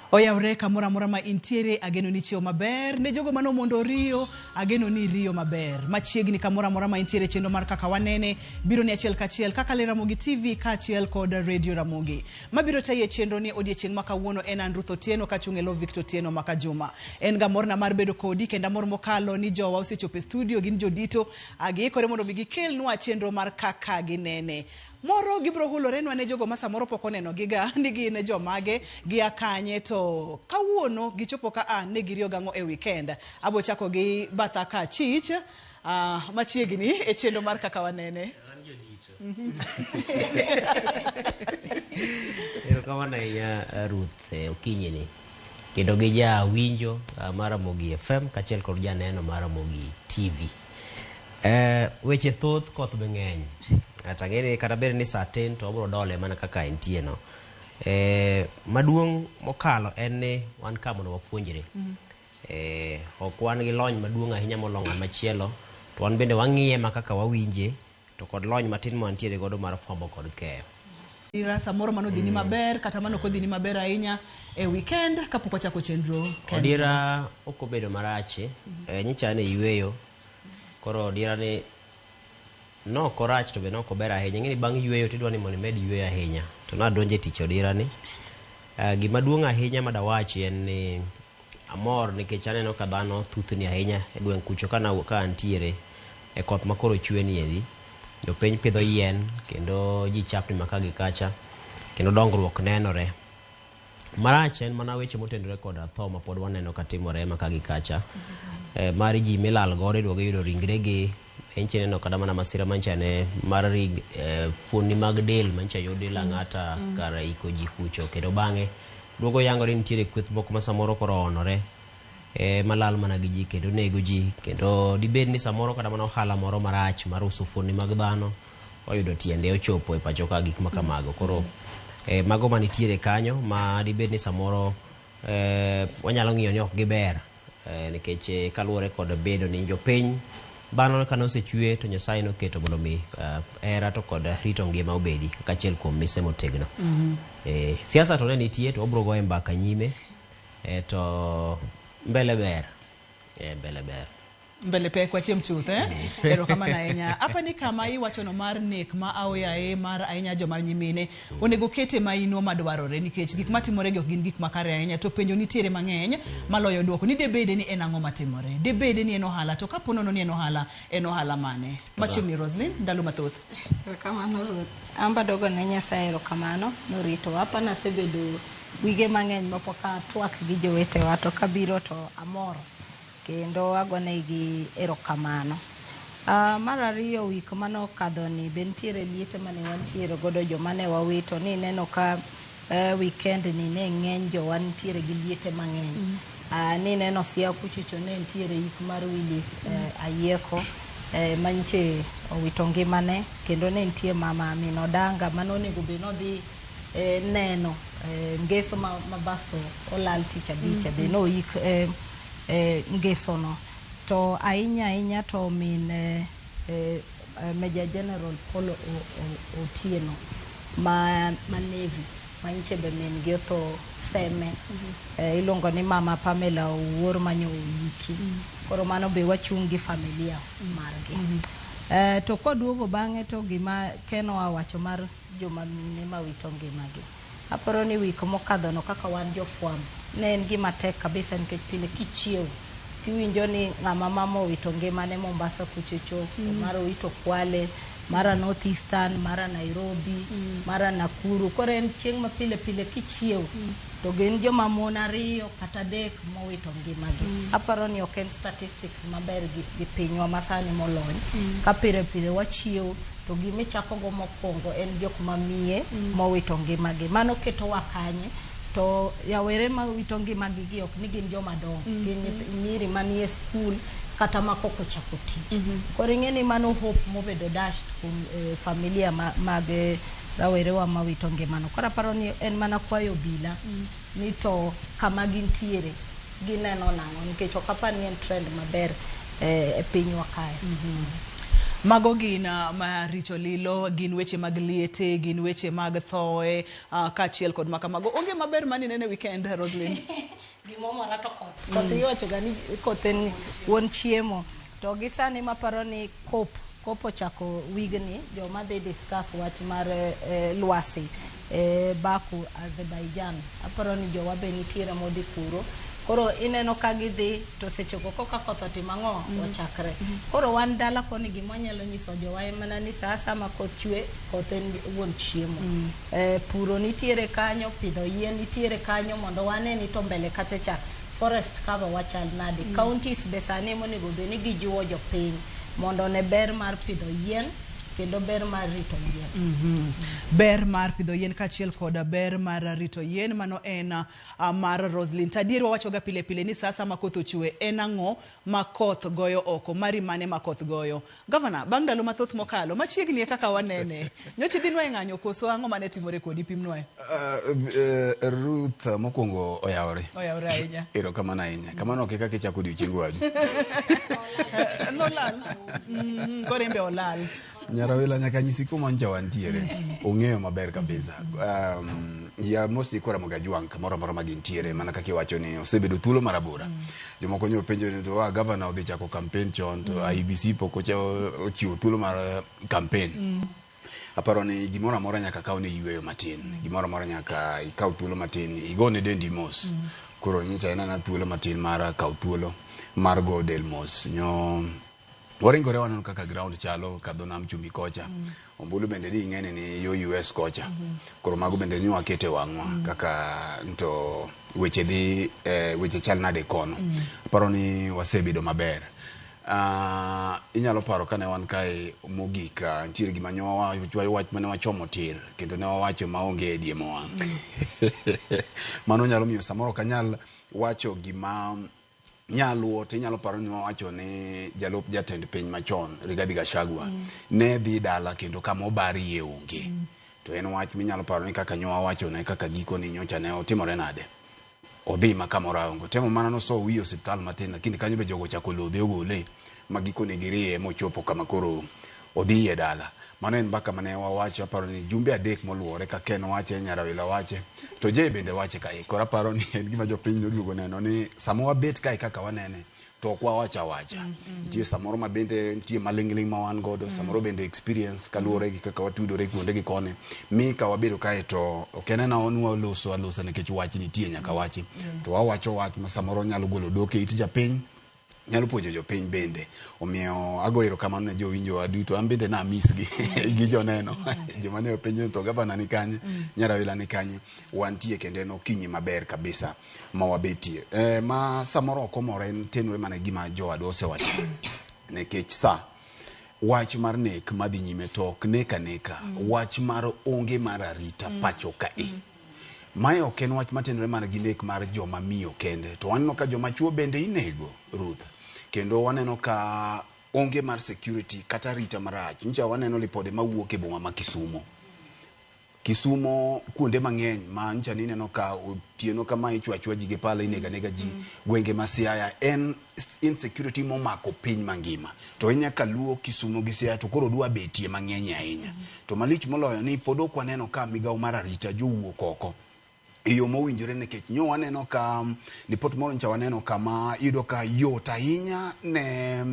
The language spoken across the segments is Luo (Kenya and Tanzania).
Oyawre kamoro amora ma intiere, ageno ni chiew maber. Ne jogo mano mondo riyo, ageno ni riyo maber. Machiegni kamoro amora ma intiere chenro mar kaka wanene biro ni achiel kachiel kaka le Ramogi TV kaachiel kod Radio Ramogi. Mabiro tayi e chenro ni odiechieng' ma kawuono en an Ruth Otieno kachung' e lo Victor Otieno maka Juma. En ga morna mar bedo kodi kendo amor mokalo ni jowa osechopo e studio gin jodito giikore mondo mi gikelnwa chenro mar kaka ginene. Moro gibiro hulorenwa ne jogo ma samoro pok oneno giga ni gin jomage, gia kanye to kawuono gichopo ka a ne giriyo gang'o e weekend. Abo chako gi batha ka achich machiegni e chenro mar kaka wanene. Erokamano ahinya Ruth e okinyi ni. Kendo gi jawinjo mar Ramogi FM kaachiel kod janeno mar Ramogi TV. Weche thoth koth be ng'eny. To ang'e ni kata bed ni saa tin to wabiro dole mana kaka entie no. Maduong' mokalo en ni wan ka mondo wapuonjre. Ok wan gi lony maduong' ahinya molo ng'ama chielo to wan bende wang'iye ma kaka wawinje to kod lony matin ma wantiere godo mar fwambo kod keyo. Ira samoro mano odhini maber kata mano ok odhini maber ahinya e weekend kapok wachako chenro kendo. Odira ok obedo marach. Nyocha an e yueyo. Koro odira ni nok orach to be nok ober ahinya. Ing'e ni bang' yueyo tidwa ni mondo imed yueyo ahinya. To nadonjo e tich odira ni. Gima duong' ahinya madawachi en ni amor nikech aneno ka dhano thuthni ahinya e gweng' kucho ka ka antiere e koth ma koro chwe ni endi. Jopiny pidho yien kendo ji chapni ma ka gi kacha kendo dongruok nenore. Marach en mana weche motenore koda tho ma pod waneno ka timore ma ka gi kacha. Mar ji milal godo iduogo iyudo ringre gi. Enche neno kata mana masira mancha ne mar ring, fuonni mag del mancha yudi Lang'ata kar iko ji kucho kendo bang'e duogo yangore ni nitiere kweth moko ma samoro koro oonore malal mana gi ji kendo nego ji kendo dibed ni samoro kata mana ohala moro marach mar uso fuonni mag dhano oyudo tiende ochopo e pacho ka gik ma kamago. Koro mago manitiere kanyo ma dibed ni samoro wanyalo ng'iyo ni ok giber nikech kaluwore kod bedo ni jopiny dhano kane osechwe to Nyasaye noketo mondo mi hera to kod rito ngima obedi kaka achiel kuom mise motegno. Siasa to ne nitie to wabiro goye mbaka nyime to mbele ber. Mbele ber. Mbele pek wachiem chuth eh? Erokamano ahinya. Apa ni kama iwachono mar nek ma aoyaye mar ahinya joma nyimine onego kete maino madwarore nikech gik matimore gi ok gin gik makare ahinya to penjo nitiere mang'eny maloyo duoko ni debede ni en ang'o matimore debede ni en ohala to kapo nono ni en ohala en ohala mane. Machiegni Roslyn ndalo mathoth. Erokamano Ruth. An be adogo ne Nyasaye erokamano noritowa. Apa nasebedo wige mang'eny mapok atwak gi jowetewa to kabiro to amor kendo agonegi erokamano. Mar ariyo wik mane okadho ni be nitiere liete mane wantiere godo joma ne wawito ni ineno ka weekend ni ne ng'eny jowa nitiere gi liete mang'eny. Ni ineno Siaya kuchocho ne nitiere ik mar Willis Ayieko manyiche owito ngimane kendo ne nitie mama min Odanga mane onego bed nodhi neno ngeso ma basto olal tich abich be noik ngeso no. To ahinya ahinya to min Major General Paul Otieno ma Navy manyiche be min gi otho Seme. Iluongo ni mama Pamela Owuor manyo oyiki. Koro mano be wachung' gi familia margi. To kwaduogo bang'e to gima Ken oa wacho mar joma mine mawito ngimagi. Aparo ni wik mokadho no kaka wan jofwambo ne en gima tek kabisa nikech pile kichiew tiwinjo ni ng'ama mama owito ngimane Mombasa kuchocho, mara owito Kwale, mara North Eastern, mara Nairobi, mara Nakuru. Koro en chieng' ma pile pile kichiew to gin joma mon ariyo kata adek mowito ngimagi. Aparo ni ok en statistics maber gi pinywa masani molony. Ka pile pile wachiew to gima ichako go mokwongo en jok mamiye mowito ngimagi. Mano ketowa kanye? To yawere mawito ngimagi gi ok ni gin joma dongo, gin nyiri manie skul kata ma kok ochako tich. Koro ing'e ni mano hope mobedo dashed kuom familia mag rawerewa mawito ngimano. Koro aparo ni en mana kwayo obila ni to kama gintiere gineno nang'o nikech ok apar ni en trend maber e pinywa kae. Mago gin maricho lilo, gin weche mag liete, gin weche mag thoe, kaachiel kod makamago. Onge maber mani nene weekend, Roslyn? Gimomora to koth. Koth iwacho ga ni koth en wuon chiemo. To gi sani maparo ni COP COP ochako wigni, joma dhi discuss wach mar lwasi Baku, Azerbaijan. Aparo ni jowa be nitiere modhi kuro. Koro ineno ka gidhi to sechego koka koth otimo ang'o ochakre. Koro wan dala koni gima wanyalo nyiso jowa en mana ni sa asaya ma koth chwe, koth en wuon chiemo. Puro nitiere kanyo, pidho yien nitiere kanyo mondo wane ni to mbele kacha cha forest cover wachal nade. Counties be sani emonego bed ni gijiwo jopiny mondo one ber mar pidho yien kendo ber mar rito yien. Ber mar pidho yien kaachiel kod ber mar rito yien, mano en mar Roslyn. To adier wawachoga pile pile ni sa asaya ma koth ochwe, en ang'o ma koth goyo oko? Mari mane ma koth goyo? Gavana, bang' ndalo mathoth mokalo, machiegni e kaka wanene. Nyocha idhi nwa e ng'anyo koso ang'o mane timore kodi? Pimnwae. Ruth, mokwongo oyawore. Oyawore ahinya. Erokamano ahinya. Kamano ok e kaka ichako odiochieng wadu. Nolal. Koro en be olal. Nyarawila nyaka nyisi kuma ncha wantiere. Ong'eyo maber kabisa. Ya mostly kora Ramogi Ajwang' kamoro amora ma gintiere mana kaka iwacho ni osebedo thuolo marabora. Jomoko nyo penjo ni to gavana odhi chako campaign chon to IEBC pok ochiwo thuolo mar campaign. Aparo ni gimoro amora nyaka kaw ne yueyo matin. Gimoro amora nyaka ikaw thuolo matin igone dendi mos. Koro nyocha en ana thuolo matin mar kaw thuolo mar go del mos. Nyo waringore waneno kaka ground chalo kadho nam chumbi kocha. Ombulu bende di ing'eni ni yo US kocha. Koro mago bende nyo wakete wang'wa kaka to weche dhi weche chal nade kono. Aparo ni wasebedo maber. Inyalo paro kane wan kae mogik, nitiere gima nyo wach mane wachomo tir kendo ne wawacho maonge e diemo wang'. Mano nyalo miyo samoro ok anyal wacho gima nyaluo to inyalo paro ni wawacho ni jalup jatend piny machon Rigathi Gachagua ne dhi dala kendo kama obarie onge. To en wach minyalo paro ni kaka nyo wawachone kaka gikoni nyocha ne otimore nade. Odhi ma kamoro onge. Temo mana noso wiye osiptal matin lakini kanyo be jogo ochako lodhe ogole ma gikone giriye mochopo kama koro odhi e dala. Mano en mbaka mane wawacho aparo ni jumbe 3 moluwore ka Ken wache, Nyarawila wache, to Jay bende wache kae. Koro aparo ni en gima jopiny noduogo neno ni sama wabet kae kaka wanene to ok wawacho awacha. Nitie samoro ma bende nitie maling'ling' ma wan godo, samoro bende experience kaluwore gi kaka watudore kuonde gi koni. Mi ka wabedo kae to ok en ena ni waloso alosa nikech wach nitie nyaka wachi. To wawacho wach ma samoro nyalo golo dok e it japiny, nyalo puonjo jopiny bende. Omiyo ago erokamano ne jowinjowa duto. An bende namis gi gi joneno. Joma ne openjo to gavana ni kanye, Nyarawila ni kanye. Wantie kendo en okinyi maber kabisa ma wabetie. Ma samoro ok omora en tenore mana gima jowadwa osewacho. Nikech sa wach mar nek madhi nyime to ok nek aneka. Wach mar onge mar arita pacho kae. Mae ok en wach matenore mana gi nek mar joma miyo kende. To waneno ka joma chuo bende inego, Ruth. Kendo waneno ka onge mar security kata arita marach. Nyocha waneno lipode mawuok e boma ma Kisumo. Kisumo kuonde mang'eny ma nyocha nineno ka otieno kama ichwo achwa ji gi pala inego anega ji. Gwenge ma Siaya en insecurity momako piny mangima. To en nyaka luo Kisumo gi Siaya to koro dwa betie mang'eny ahinya. To malich moloyo ni pod ok waneno ka migawo mar arita jowuok oko e yo mowinjore nikech nyo waneno ka ripot moro nyocha waneno kama iyudo ka yot ahinya ne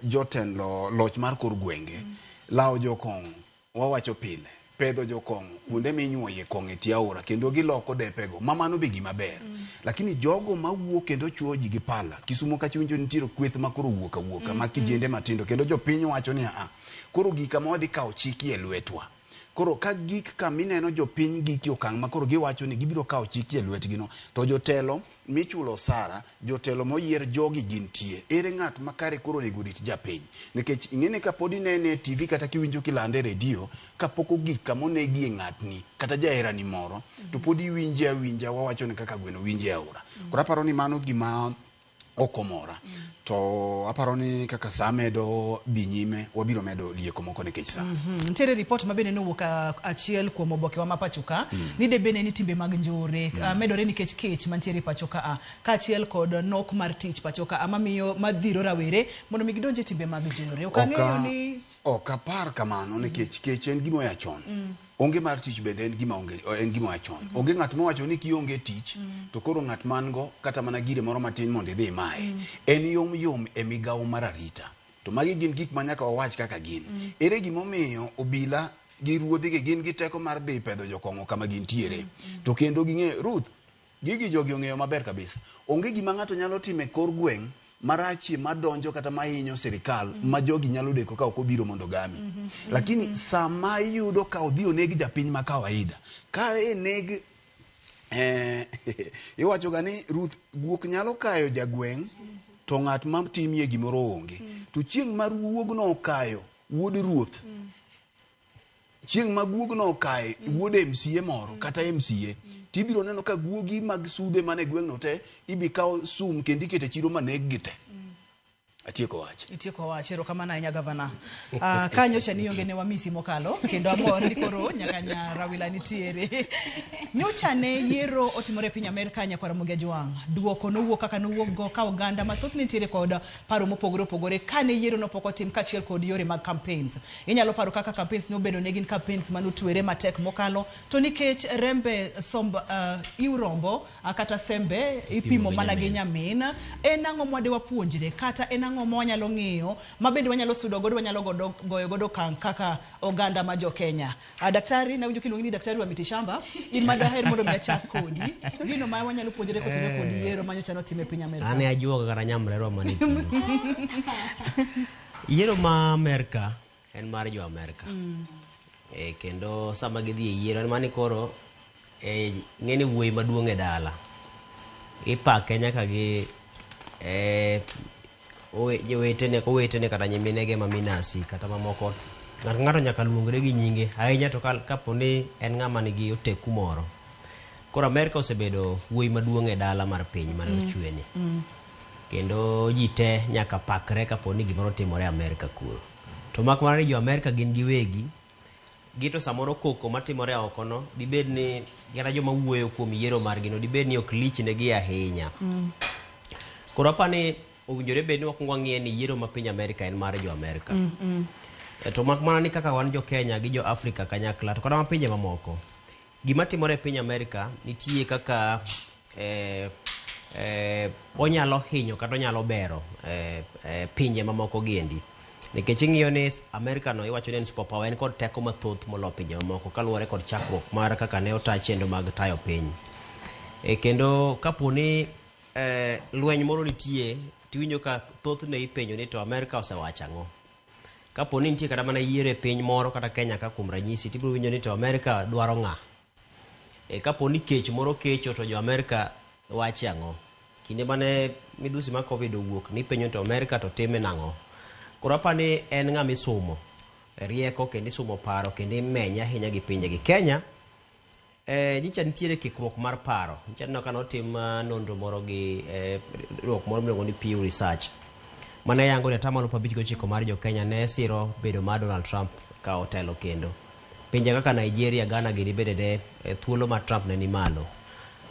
jotelo loch mar kor gwenge lawo jokong'o wawacho pile pedho jokong'o kuonde minyuoye kong'o e tie aora kendo giloko depego ma mano be gima ber. Lakini jogo mawuok kendo chuo ji gi pala Kisumo kacha iwinjo nitiere kweth ma koro wuok awuoka ma kijende matindo kendo jopiny wacho ni a koro gik ma wadhi kawo chik e lwetwa. Koro ka gik kamineno jopiny gik e okang' ma koro giwacho ni gibiro kawo chik e lwetgi no to jotelo michulo osara, jotelo moyier jogi gintie. Ere ng'at makare koro onego rit japiny? Nikech ing'eni kapod inene e TV kata kiwinjo kilande e redio, kapok ogik kama onegie ng'atni kata jaherani moro, to pod iwinje awinja wawacho ni kaka gweno winje e aora. Koro aparo ni mano gima Ok omora. To aparo ni kaka saa medo dhi nyime, wabiro medo lieko moko nikech saa. Nitiere ripot ma bende nowuok achiel kuom obokewa ma pacho ka ni de bende ni timbe mag njore medore nikech kech mantiere pacho ka a kaachiel kod nok mar tich pacho ka a mamiyo madhiro rawere mondo mi gidonj e timbe mag njore. Ok ang'eyo ni Ok apar kamano nikech kech en gima oya chon. Onge mar tich bende en gima onge en gima oya chon. Onge ng'at mowacho ni kionge tich to koro ng'at man go kata mana gire moro matin mondo idhi imaye. En yom yom e migawo mar arita. To magi gin gik ma nyaka wawach kaka gin. Ere gimomiyo obila gi ruodhigi gin gi teko mar dhi pedho jokong'o kama gintiere. To kendo ging'eyo Ruth, gigi jogi ong'eyo maber kabisa. Onge gima ng'ato nyalo timo e kor gweng' marachie madonjo kata mahinyo sirikal ma jogi nyalo deko ka ok obiro mondo gami. Lakini sama iyudo ka odhi oneg japiny ma kawaida, ka eneg iwacho ga ni Ruth guok nyalo kayo jagweng' to ng'at ma timie gimoro onge. To chieng' ma guogno okayo wuod ruoth, chieng' ma guogno okayo wuod MCA moro kata MCA, tibiro neno ka guogi mag sudhe mane gweng'no te ibi kaw sum kendo iketo e chiro maneg gi te. Atieko wach. Itieko wach, erokamano ahinya gavana. Ka nyocha ni onge ne wamisi mokalo kendo amor ni koro nyaka Nyarawila nitiere. Nyocha ne yiero otimore e piny Amerka nyakwar Ramogi Ajwang'. Duoko nowuok kaka nowuok go ka oganda mathoth nitiere kod paro mopogore opogore kane yiero no pok otim kaachiel kod yore mag campaigns. Inyalo paro kaka campaigns nobedo ne gin campaigns manotwere matek mokalo to nikech rembe somb iurombo kata sembe ipimo mana gi nyamin. En ang'o mwade wapuonjre kata en ang'o ma wanyalo ng'iyo ma bende wanyalo sudo godo wanyalo godo goyo godo okang' kaka oganda ma jo Kenya. Daktari, nawinjo kiluongi ni daktari wa mitishamba, in ma daher mondo mi achak kodi. Gino ma wanyalo puonjre kotenore kod yiero ma nyocha notim e piny Amerka. An e ajuoga kata nyamrerwa mane kindu. Yiero ma Amerka en mar jo Amerka. Kendo sama gidhi e yiero en mani koro ng'eni wuoyi maduong' e dala. Ipake nyaka gi jowetene owetene kata nyiminege ma minasi kata mamoko. Ng'ato ng'ato nyaka luongre gi nyinge ahinya to kapo ni en ng'ama nigi oteku moro. Koro Amerka osebedo wuoyi maduong' e dala mar piny mane ochweni. Kendo ji te nyaka pakre kapo ni gimoro timore Amerka kuro. To mak mana ni jo Amerka gin giwegi, gito samoro koko matimore oko no, dibed ni kata joma wuoyo kuom yiero margi no, dibed ni ok lich negi ahinya. Koro apa ni owinjore bed ni wakwongo wang'iye ni yiero ma piny Amerka en mar jo Amerka. To mak mana ni kaka wan jo Kenya gi jo Afrika kanyakla to kata ma pinje mamoko, gima timore e piny Amerka nitie kaka onyalo hinyo kata onyalo bero pinje mamoko giendi. Nikech ing'iyo ni Amerka no iwacho ni en super power, en kod teko mathoth molo pinje mamoko kaluwore kod chakruok mar kaka ne ota chenro mag tayo piny. Kendo kapo ni lweny moro nitie, tiwinjo ka thothne ipenjo ni to Amerka osewacho ang'o. Kapo ni nitie kata mana yiero e piny moro kata Kenya ka kuom ranyisi, tibiro winjo ni to Amerka dwaro ng'a. Kapo ni kech moro kecho to jo Amerka wache ang'o. Kinde mane midhusi mar Covid owuok, nipenjo to Amerka to time nang'o. Koro apa ni en ng'ama isumo rieko kendo isumo paro kendo imenye ahinya gi pinje gi. Kenya, nyicha nitiere kikruok mar paro. Nyicha aneno ka notim nonro moro gi riwruok moro miluongo ni Pew Research. Mane yango ni atamalo 59 mar jo Kenya ne siro bedo mar Donald Trump ka otelo kendo. Pinje kaka Nigeria, Ghana gini bende ne thuolo mar Trump ne ni malo.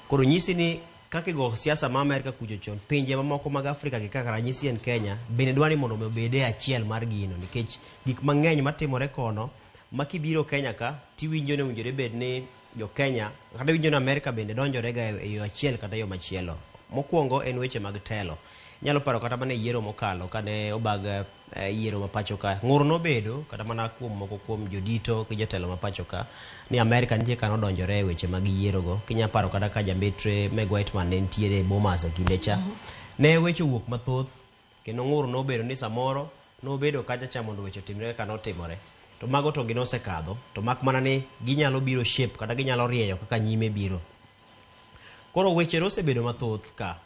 Koro nyisi ni kaka igo siasa ma Amerka kucho chon, pinje mamoko mag Afrika gi kaka ranyisi en Kenya, bende dwa ni mondo mi obed e achiel mar gino nikech gik mang'eny matimore kono ma kibiro Kenya ka tiwinjo ni owinjore bed ni jo Kenya kata iwinjo ni Amerka bende donjore ga e yo achiel kata yo machielo. Mokwongo en weche mag telo. Inyalo paro kata mana e yiero mokalo kane obag yiero ma pacho ka. Ng'ur nobedo kata mana kuom moko kuom jodito gi jotelo ma pacho ka ni Amerka nitie kaka nodonjore e weche mag yiero go. Kinya paro kata ka jambetre Meg Whitman ne nitiere e Bomas e kinde cha. Ne weche owuok mathoth kendo ng'ur nobedo ni samoro nobedo kacha cha mondo weche otimre kaka notimore. To mago to gin osekadho to mak mana ni ginyalo biro shape kata ginyalo rieyo kaka nyime biro. Koro weche nosebedo mathoth ka.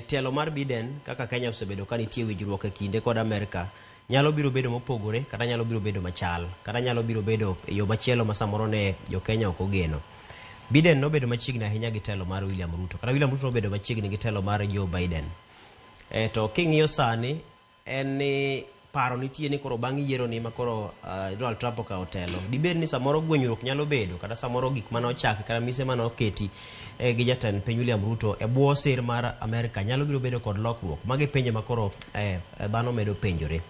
Telo mar Biden kaka Kenya osebedo ka nitie winjruok e kinde kod Amerka nyalo biro bedo mopogore kata nyalo biro bedo machal kata nyalo biro bedo e yo machielo ma samoro ne jo Kenya ok ogeno. Biden nobedo machiegni ahinya gi telo mar William Ruto kata William Ruto nobedo machiegni gi telo mar Joe Biden. To king'iyo sani en ni paro nitie ni koro bang' yiero ni ma koro Donald Trump okawo telo, dibed ni samoro gwenyruok nyalo bedo kata samoro gik mane ochaki kata mise mane oketi gi jatend piny William Ruto e bwo sir mar Amerika nyalo biro bedo kod lokruok. Magi penjo ma koro dhano medo penjore.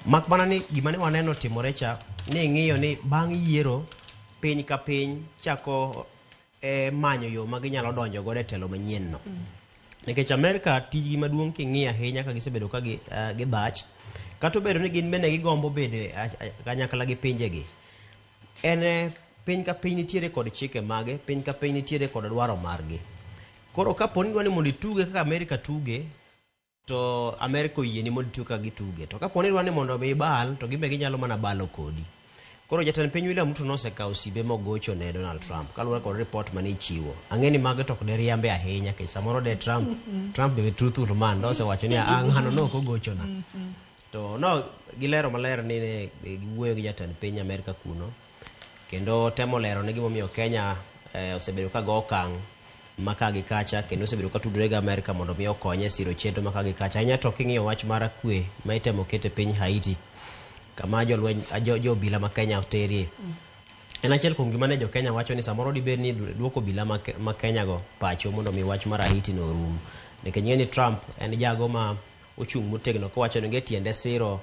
Mak mana ni gima ne waneno timore cha ni ing'iyo ni bang' yiero piny ka piny chako manyo yo ma ginyalo donjo godo e telo manyien no. Nikech Amerika tijgi maduong' king'iyo ahinya ka gisebedo ka gidhach, kata obedo ni gin bende gigombo bedo kanyakla gi pinjegi, en piny ka piny nitiere kod chike mage, piny ka piny nitiere kod dwaro margi. Koro kapo ni idwa ni mondo ituge kaka Amerika tuge, to Amerika oyieni mondo ituge kaka gituge. To kapo ni idwa ni mondo mi ibal, to gin be ginyalo mana balo kodi. Koro jatend piny William Ruto nosekawo simbe mogocho ne Donald Trump kaluwore kod report mane ichiwo. Ang'e ni mago to ok de riambe ahinya nikech samoro de Trump be truthful man nosewacho ni ah ng'ano nok ogochona. To no gilero maler ni ne giwuoyo gi jatend piny Amerika kuno kendo temo lero ne gimomiyo Kenya osebedo ka go okang' ma ka gi kacha kendo osebedo ka tudore gi Amerika mondo mi okonye siro chenro ma ka gi kacha. Ahinya to king'iyo wach mar kwe ma itemo ket e piny Haiti kama jolweny jo obila ma Kenya oterie. En achiel kuom gima ne jo Kenya wacho ni samoro dibed ni duoko obila ma Kenya go pacho mondo mi wach mar Haiti no orum. Nikech ing'e ni Trump en jago ma ochung' motegno kowacho ni onge tiende siro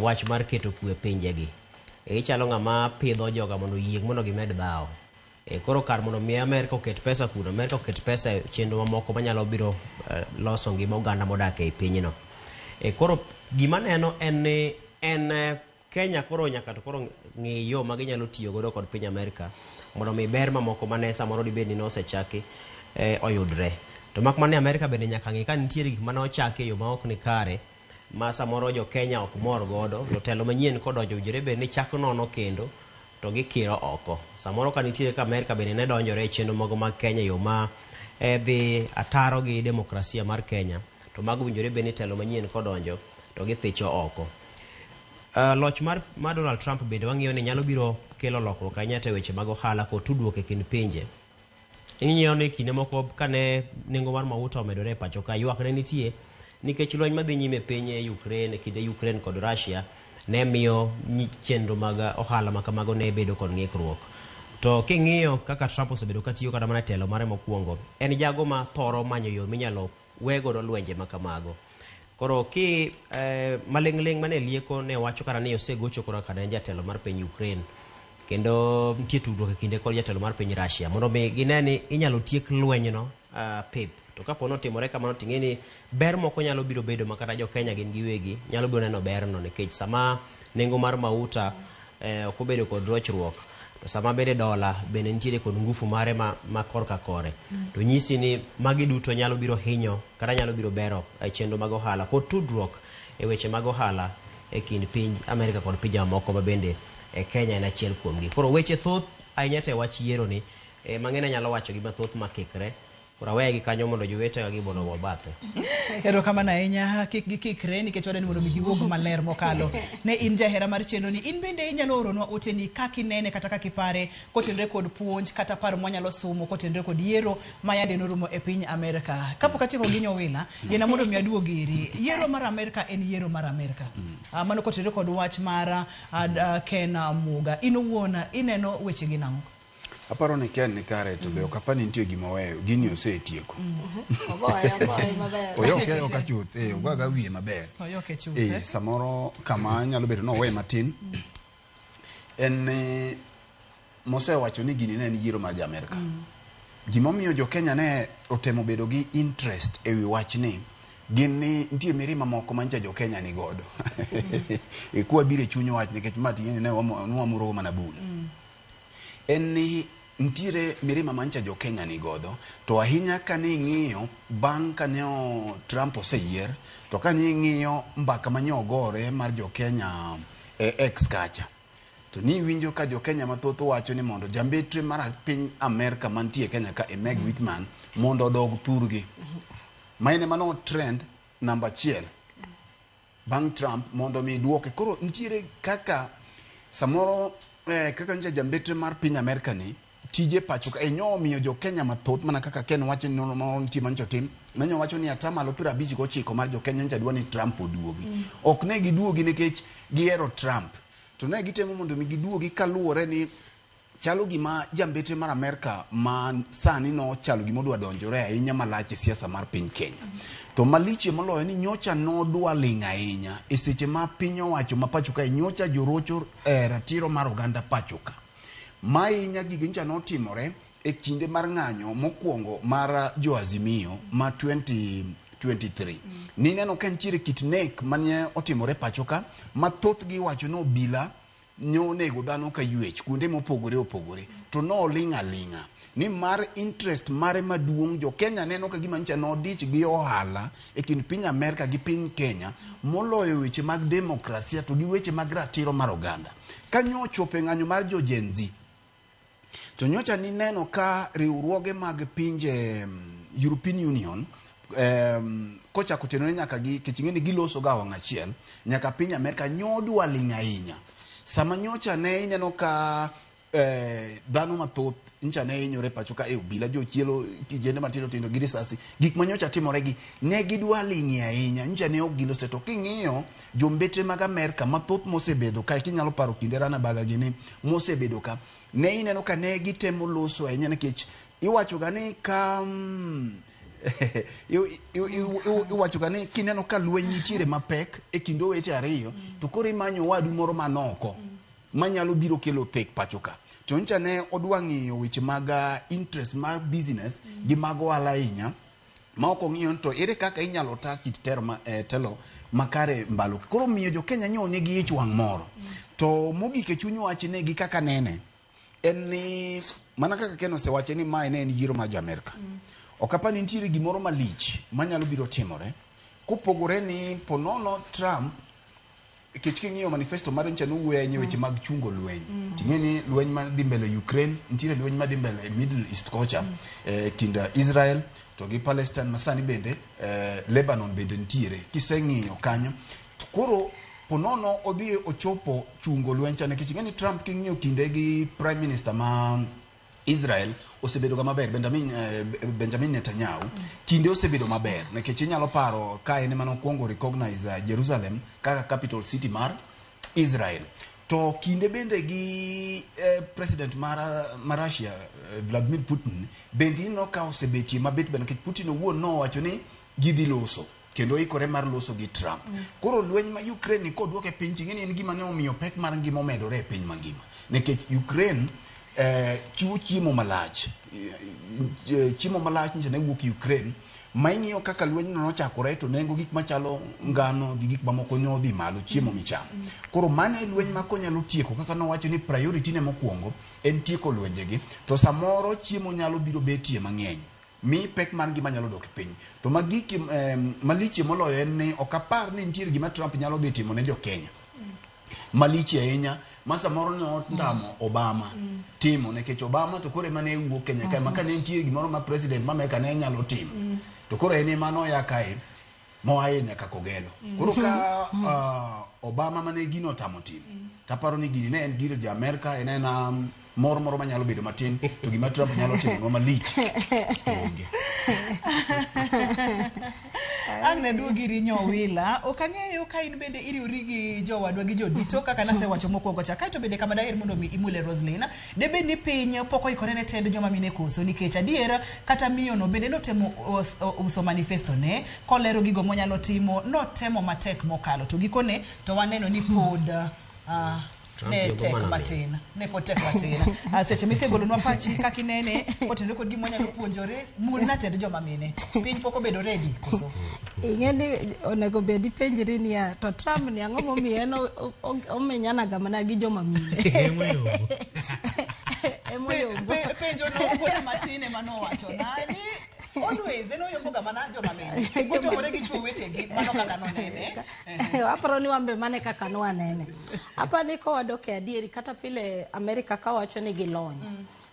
wach mar keto kwe e pinjegi. Ichalo ng'ama pidho joga mondo oyieng' mondo gimed dhawo. Koro kar mondo mi Amerika oket pesa kuno, Amerika oket pesa e chenro mamoko manyalo biro loso ngima oganda modak ei pinyno. Koro gima neno en ni en Kenya koro nyaka to koro ng'i yo ma ginyalo tiyo godo kod piny Amerika mondo mi ber mamoko mane samoro dibed ni nosechaki oyudre. To mak mana ni Amerika bende nyaka ng'i ka nitiere gik mane ochaki e yo ma ok ni kare ma samoro jo Kenya ok mor godo, to telo manyien kodonjo owinjore bed ni chak nono kendo to gikiro oko. Samoro ka nitiere ka Amerika bende ne donjore e chenro mago mag Kenya e yo ma dhi ataro gi demokrasia mar Kenya, to mago owinjore bed ni telo manyien kodonjo to githicho oko. Loch mar Donald Trump bende wang'iyo ni nyalo biro kelo lokruok ahinya e weche mag ohala kod tudruok e kind pinje. Ing'iyo ni kinde moko kane nengo mar mauta omedore e pacho ka, ywak ne nitie nikech lweny madhi nyime e piny Ukraine, e kinde Ukraine kod Russia ne miyo chenro mag ohala ma kamago ne bedo kod ng'ikruok. To king'iyo kaka Trump osebedo katiyo kata mana e telo mare mokwongo, en jago ma thoro manyo yo minyalo we godo lwenje ma kamago. Koro ki maling'ling' mane lieko ne wacho kata ni osegocho koro kaka ne en jatelo mar piny Ukraine, kendo nitie tudruok e kinde kod jatelo mar piny Russia mondo mi gine ni inyalo tiek lwenyno pep. To kapo ni otimore kamano to ing'e ni ber moko nyalo biro bedo ma kata jo Kenya gin giwegi nyalo biro neno berno, nikech sama nengo mar mauta ok obedo kod rochruok, to sama bende dola bende nitiere kod ngufu mare ma korka kore, to nyisi ni magi duto nyalo biro hinyo kata nyalo biro bero chenro mag ohala kod tudruok e weche mag ohala e kind piny Amerika kod pinje mamoko ma bende Kenya en achiel kuomgi. Koro weche thoth ahinya te wach yiero ni mang'eny anyalo wacho gi mathoth makikre. Koro aweye gi kanyo mondo jowetega gi mondo ogo bathe. Erokamano ahinya, kik gikikre nikech wadwa ni mondo mi giwuog maler mokalo. Ne in jahera mar chenro ni, in bende inyalo oronwa oteni kaka inene kata kaka ipare kotenore kod puonj kata paro mwanyalo somo kotenore kod yiero ma yande norumo e piny Amerika. Kapok atieko gi Nyowila, yiena mondo mi aduog iri. Yiero mar Amerika en yiero mar Amerika. Mano kotenore kod wach mar Ken Muga. In owuon ineno weche gi nang'o? Aparo ni Ken ni kare to be ok apar ni nitie gima oweyo, gini osetieko. Ogoye, ogoye maber. Oyoke ayoka chuth, ogoyo wiye maber. Oyoke chuth. Samoro kama nyalo bedo ni owe matin en ni mosewacho ni gini ne en yiero mar jo Amerika. Gimomiyo jo Kenya ne otemo bedo gi interest e wi wachni gin ni nitie mirima moko manyicha jo Kenya ni godo. Kwa biro e chuny wach nikech ma ting'eni ne wamuro mana bul. En ni nitiere mirima manyicha jo Kenya ni godo, to ahinya kane ing'iyo bang' kane Trump oseyier, to kane ing'iyo mbaka mane ogore mar jo Kenya e X kacha, to ni winjo ka jo Kenya mathoth wacho ni mondo jambetre mar piny Amerika mantie Kenya ka e Meg Whitman mondo odog thurgi. Maine mano trend namba 1 bang' Trump mondo mi duoke. Koro nitiere kaka samoro kaka nyicha jambetre mar piny Amerika ni Tije pacho ka enyo omiyo jo Kenya mathoth mana kaka Ken wacho ni nonro moro nitie manyocha otim manyo wacho ni 59% mar jo Kenya nyocha dwa ni Trump oduogi. Ok ne giduogi nikech gihero Trump, to ne gitemo mondo mi giduogi kaluwore ni chalo gima jambetre mar Amerka ma sani nochalo gima odwa donjore ahinya malach e siasa mar piny Kenya. To malichie moloyo ni nyocha nodwa ling' ahinya e seche ma piny owacho ma pacho kae nyocha jorocho ratiro mar oganda pacho ka. Mahinya gigi nyocha notimore e kinde mar ng'anyo mokwongo mar jo Azimio ma 2023. Nineno ka nitiere kit nek mane otimore pacho ka ma thothgi iwacho ni obila nyonego dhano ka ywech kuonde mopogore opogore to noling' aling'a ni mar interest mare maduong' jo Kenya neno ka gima nyocha nodich gi ohala e kind piny Amerka gi piny Kenya moloyo weche mag demokrasia to gi weche mag ratiro mar oganda. Ka nyochopo e ng'anyo mar jo Gen Z, to nyocha nineno ka riwruoge mag pinje European Union kochako tenore nyaka gi kech ing'e ni giloso ga wang' achiel nyaka piny Amerka nyodwa ling' ahinya. Sama nyocha ne ineno ka dhano mathoth nyocha ne hinyore pacho ka e obila jochielo kijende matindo tindo gi risasi gik ma nyocha timore gi ne gidwa ling'ie ahinya nyocha ne ok gilose. To king'iyo jombetre mag Amerka mathoth mosebedo kae kinyalo paro kinde Ranabaga gini mosebedo ka ne ineno ka ne gitemo loso ahinya nikech iwacho ga ni ka iwacho ga ni kineno ka lweny nitiere mapek e kind owete ariyo to koro imanyo wadu moro manoko manyalo biro kelo thek pacho ka. To nyocha ne odwa ng'iyo weche mag interest mar business gi mag ohala ahinya ma ok ong'iyo ni to ere kaka inyalo ta kit tero ma, telo makare mbalo. Koro miyo jo Kenya nyo nigi ich wang' moro. To mogik e chuny wach ne gi kaka nene en ni mana kaka Ken osewache ni mae ne en yiero mar jo Amerka. Ok apar ni nitiere gimoro malich manyalo biro timore kopogore ni ponono Trump kech king'iyo manifesto mare nyocha nowuoyo ahinya weche mag chungo lweny. Ting'e ni lweny madhi mbele Ukraine, nitiere lweny madhi mbele Middle East kocha kind Israel to gi Palestine masani bende Lebanon bende nitiere. Kiseng'iyo kanyo to koro ponono odhi ochopo chungo lweny cha nikech ing'e ni Trump king'iyo kinde gi Prime Minister ma Israel osebedo ga maber Benjamin Netanyahu kinde osebedo maber nikech inyalo paro ka en ema nokwongo recognize Jerusalem kaka capital city mar Israel. To kinde bende gi president mar Russia Vladimir Putin bende ineno ka osebetie mabet bende nikech Putin owuon nowacho ni gidhi loso kendo ikore mar loso gi Trump. Koro lweny ma Ukraine ni koduoke piny ting'e ni en gima ne omiyo pek mar ngima omedore e piny mangima nikech Ukraine chiwo chiemo malach chiemo malach nyiso ne wuok Ukraine ma ing'iyo kaka lweny no nochakore to nengo gik machalo ngano gi gik mamoko ne odhi malo chiemo michamo. Koro mano e lweny ma konyalo tieko kaka nowacho ni priority ne mokwongo en tieko lwenjegi to samoro chiemo nyalo biro betie mang'eny mi pek mar ngima nyalo dok piny. To magiki malichie moloyo en ni ok apar ni nitiere gima Trump nyalo dhi timo ne jo Kenya malich ahinya ma samoro ne otamo Obama timo nikech Obama to koro ema ne wuok Kenya kae ma ka ne nitie gimoro ma president ma Amerka ne nyalo timo to koro en ema noya kae moaye nyaka Kogelo. Koro ka Obama mane gino otamo timo taparo ni gini ne en gir jo Amerka en ena moro moro manyalo bedo matin to gima Trump nyalo timo malich to onge. Ang' ne duogi iri Nyowila, ok ang'eyo ka in bende iriwri gi jowadwa gi jodito kaka nasewacho mokwongo cha. Kaeto bende kama daher mondo mi imule Roslyn, debed ni piny pok oikore ne tend joma mine koso nikech adier kata miyono bende notemo uso manifesto ne kolero gigo monyalo timo, notemo matek mokalo to gikone to waneno ni pod ne tek matin, ne pod tek matin. Seche misegolonwa pachi kaka inene kotenore kod gima wanyalo puonjore, mulna tend joma mine. Piny pok obedo ready koso? Ing'e ni onego bed ipenjri niya, to Trump ni ang'o momiyo en omenyanaga mana gi joma mine? Emoyombo. Penjo no wuode matin ema nowacho na ni always en oyomboga mana joma mine. Kochomore gi chuo wetegi, mano kaka nonene. Aparo ni wan be mane kaka nwanene. Aparo ni kowadok e adieri kata pile Amerika kawacho ni gilony.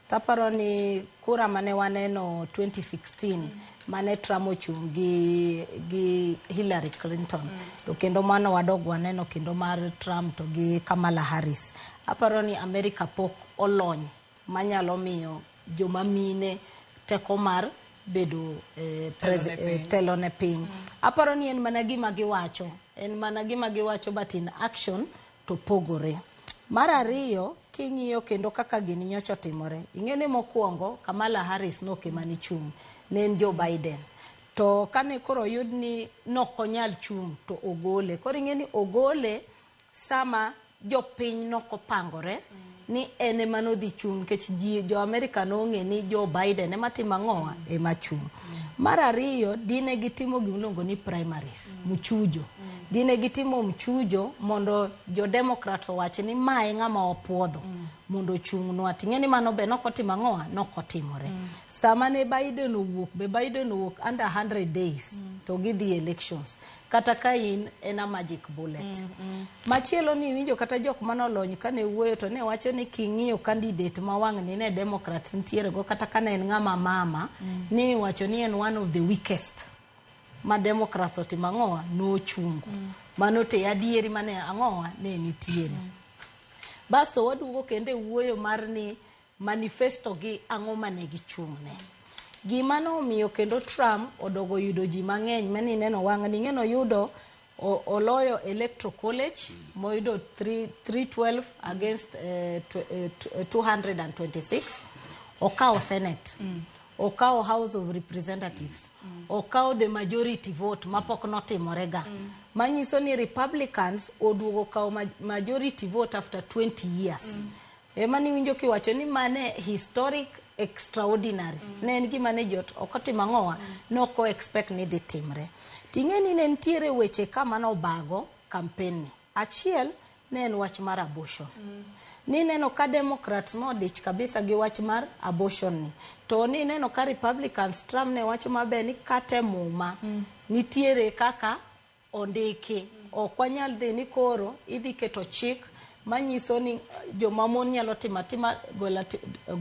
Taparo ni kura mane waneno 2016 mane Trump ochung' gi Hillary Clinton. To kendo mano wadog waneno kendo mar Trump to gi Kamala Harris. Aparo ni Amerika pok olony manyalo miyo joma mine teko mar bedo telo ne piny. Aparo ni en mana gima giwacho, en mana gima giwacho, but in action to pogore. Mar ariyo, king'iyo kendo kaka gini nyocha otimore, ing'e ni mokwongo Kamala Harris nok ema ne chung', ne en Joe Biden. To kane koro oyud ni nokonyal chung' to ogole. Koro ing'e ni ogole sama jopiny nokopangore ni en ema nodhi chung' nikech ji jo Amerika nong'e ni Joe Biden ema timo ang'owa ema chung'. Mar ariyo, dine gitimo gimiluongo ni primaries, mchujo. Dine gitimo mchujo mondo jo Democrats owach ni ma e ng'ama wapuodho mondo ochung'nwa. Ting'e ni mano be nokotimo ang'owa nokotimore. Sama ne Biden owuok be Biden owuok under 100 days to gidhi elections. Kata ka in en a magic bullet. Machielo ni iwinjo kata jok manolony kane wuoyo to ne wacho ni king'iyo candidate ma wang' ni ne Democrats nitiere go kata ka ne en ng'ama mama ni iwacho ni en one of the weakest ma Democrats otimo ang'owa nochungo. Mano te adieri mane ang'owa ne nitiere. Basto waduogo kendo e wuoyo mar ni manifesto gi ang'o mane gichung'ne. Gima nomiyo kendo Trump odogo yudo ji mang'eny mane ineno wang' ni ing'e noyudo oloyo electoral college moyudo 312 against 226, okawo senate, okawo House of Representatives, okawo the majority vote mapok notimore ga, manyiso ni Republicans oduogo kawo majority vote after 20 years. Ema niwinjo kiwacho ni mane historic extraordinary. Ne en gima ne jot ok otimo ang'owa noko expect ni dhi timre. Ting'e ni ne nitiere weche ka manobago campaign ni. Achiel ne en wach mar abortion. Nineno ka Democrats nodich kabisa gi wach mar abortion ni. To nineno ka Republicans, Trump ne wacho maber ni kata e muma nitiere kaka ondiki. Ok wanyal dhi ni koro idhi keto chik manyiso ni joma mon nyalo timo atima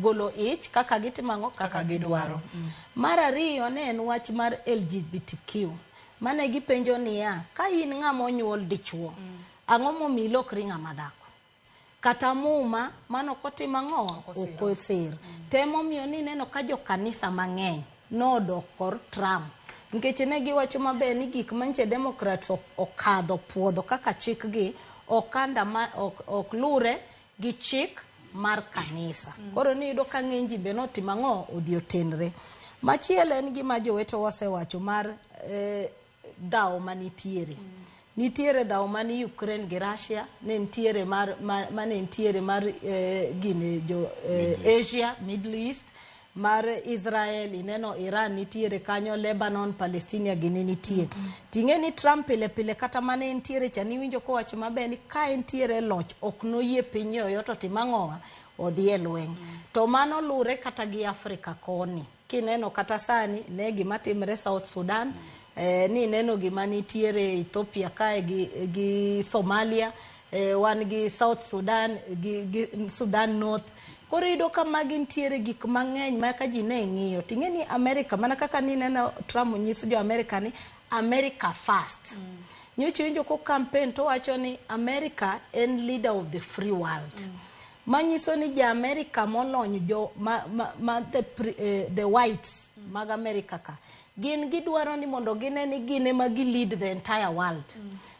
golo ich kaka gitimo ang'o kaka gidwaro. Mar ariyo ne en wach mar LGBTQ. Mane gipenjo niya, ka in ng'ama onyuol dichuo, ang'o momiyo ilokri ng'ama dhako? Kata muma mano ok otimo ang'o ok osir. Temomiyo ni ineno ka jokanisa mang'eny nodok kor Trump. Nikech ne giwacho maber ni gik manche Democrats okadho puodho kaka chikgi ok lure gi chik mar kanisa. Koro niyudo ka ng'eny ji be notimo ang'o odhi otenre. Machielo en gima jowetewa osewacho mar dhawo manitiere. Nitiere dhawo mani Ukraine gi Russia, ne nitiere mar mane nitiere mar gine jo Asia, Middle East, mar Israel, ineno Iran nitiere kanyo, Lebanon, Palestina gini nitie. Ting'e ni Trump pile pile kata mane entiere cha niwinjo kowacho maber ni ka entiere loch ok noyie piny yoyote otim ang'owa odhi e lweny. To mano lure kata gi Afrika koni. Kineno kata sani ne gima timre South Sudan, ni ineno gima nitiere Ethiopia kae gi Somalia, wan gi South Sudan gi Sudan North. Koro iyudo ka magi nitiere gik mang'eny ma ka ji ne ng'iyo. Ting'e ni America, mana kaka nineno Trump nyiso jo America ni America first. Nyocha iwinjo ko campaign to wacho ni America en leader of the free world. Manyiso ni ja America molony jo ma the whites mag America ka. Gin gidwaro ni mondo gine ni gin ema gi lead the entire world.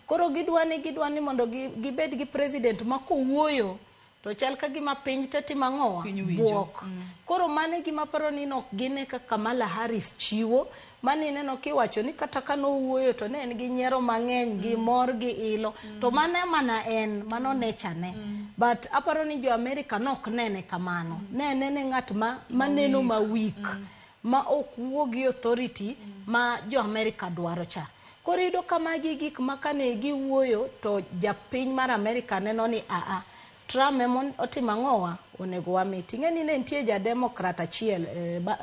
Koro gidwa ni mondo gibed gi president ma kowuoyo to chal ka gima piny te timo ang'owa buok. Koro mano gima paro ni nok gine ka Kamala Harris chiwo, mane ineno kiwacho ni kata ka nowuoyo to ne en gi nyiero mang'eny gi mor gi ilo. To mano mana en, mano nature ne. But aparo ni jo America nok nene kamano. Ne nene ng'at ma neno ma weak, ma ok wuo gi authority ma jo America dwaro cha. Koro iyudo ka magi gik ma kane giwuoyo to japiny mar America neno ni aa Trump ema otimo ang'owa onego wami. Ting'e ni ne nitie ja Democrat achiel,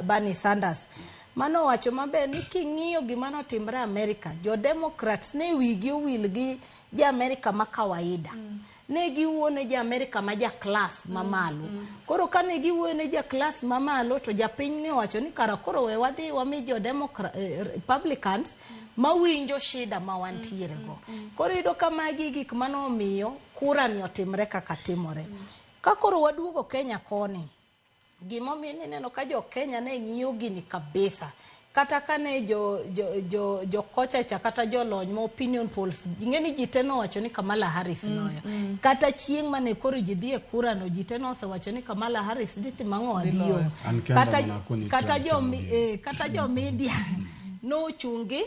Bernie Sanders, mano owacho maber ni king'iyo gima notimre America, jo Democrats ne wigi owil gi ja America ma kawaida. Ne giwuoyo ne ja America ma ja class mamalo. Koro kane giwuoyo ne ja class mamalo to japiny ne owacho ni kara koro we wadhi wami jo Democrat, Republicans mawinjo shida ma wantiere go. Koro iyudo ka magi gik manomiyo kura ni otimre kaka timore. Ka koro waduogo Kenya koni, Gimomiyo nineno ka jo Kenya ne ng'iyo gini kabisa. Kata kane jo, jo, jo, jo kocha cha kata jolony ma opinion polls, ing'e ni ji te nowacho ni Kamala Harris loyo. Kata chieng' mane koro ji dhi e kura no, ji te nosewacho ni Kamala Harris dhi timo ang'o Dhi dhi loyo. yombo. An kenda Kata, mana akoni kata, Trump jo, chamo gini. kata jo media nochungi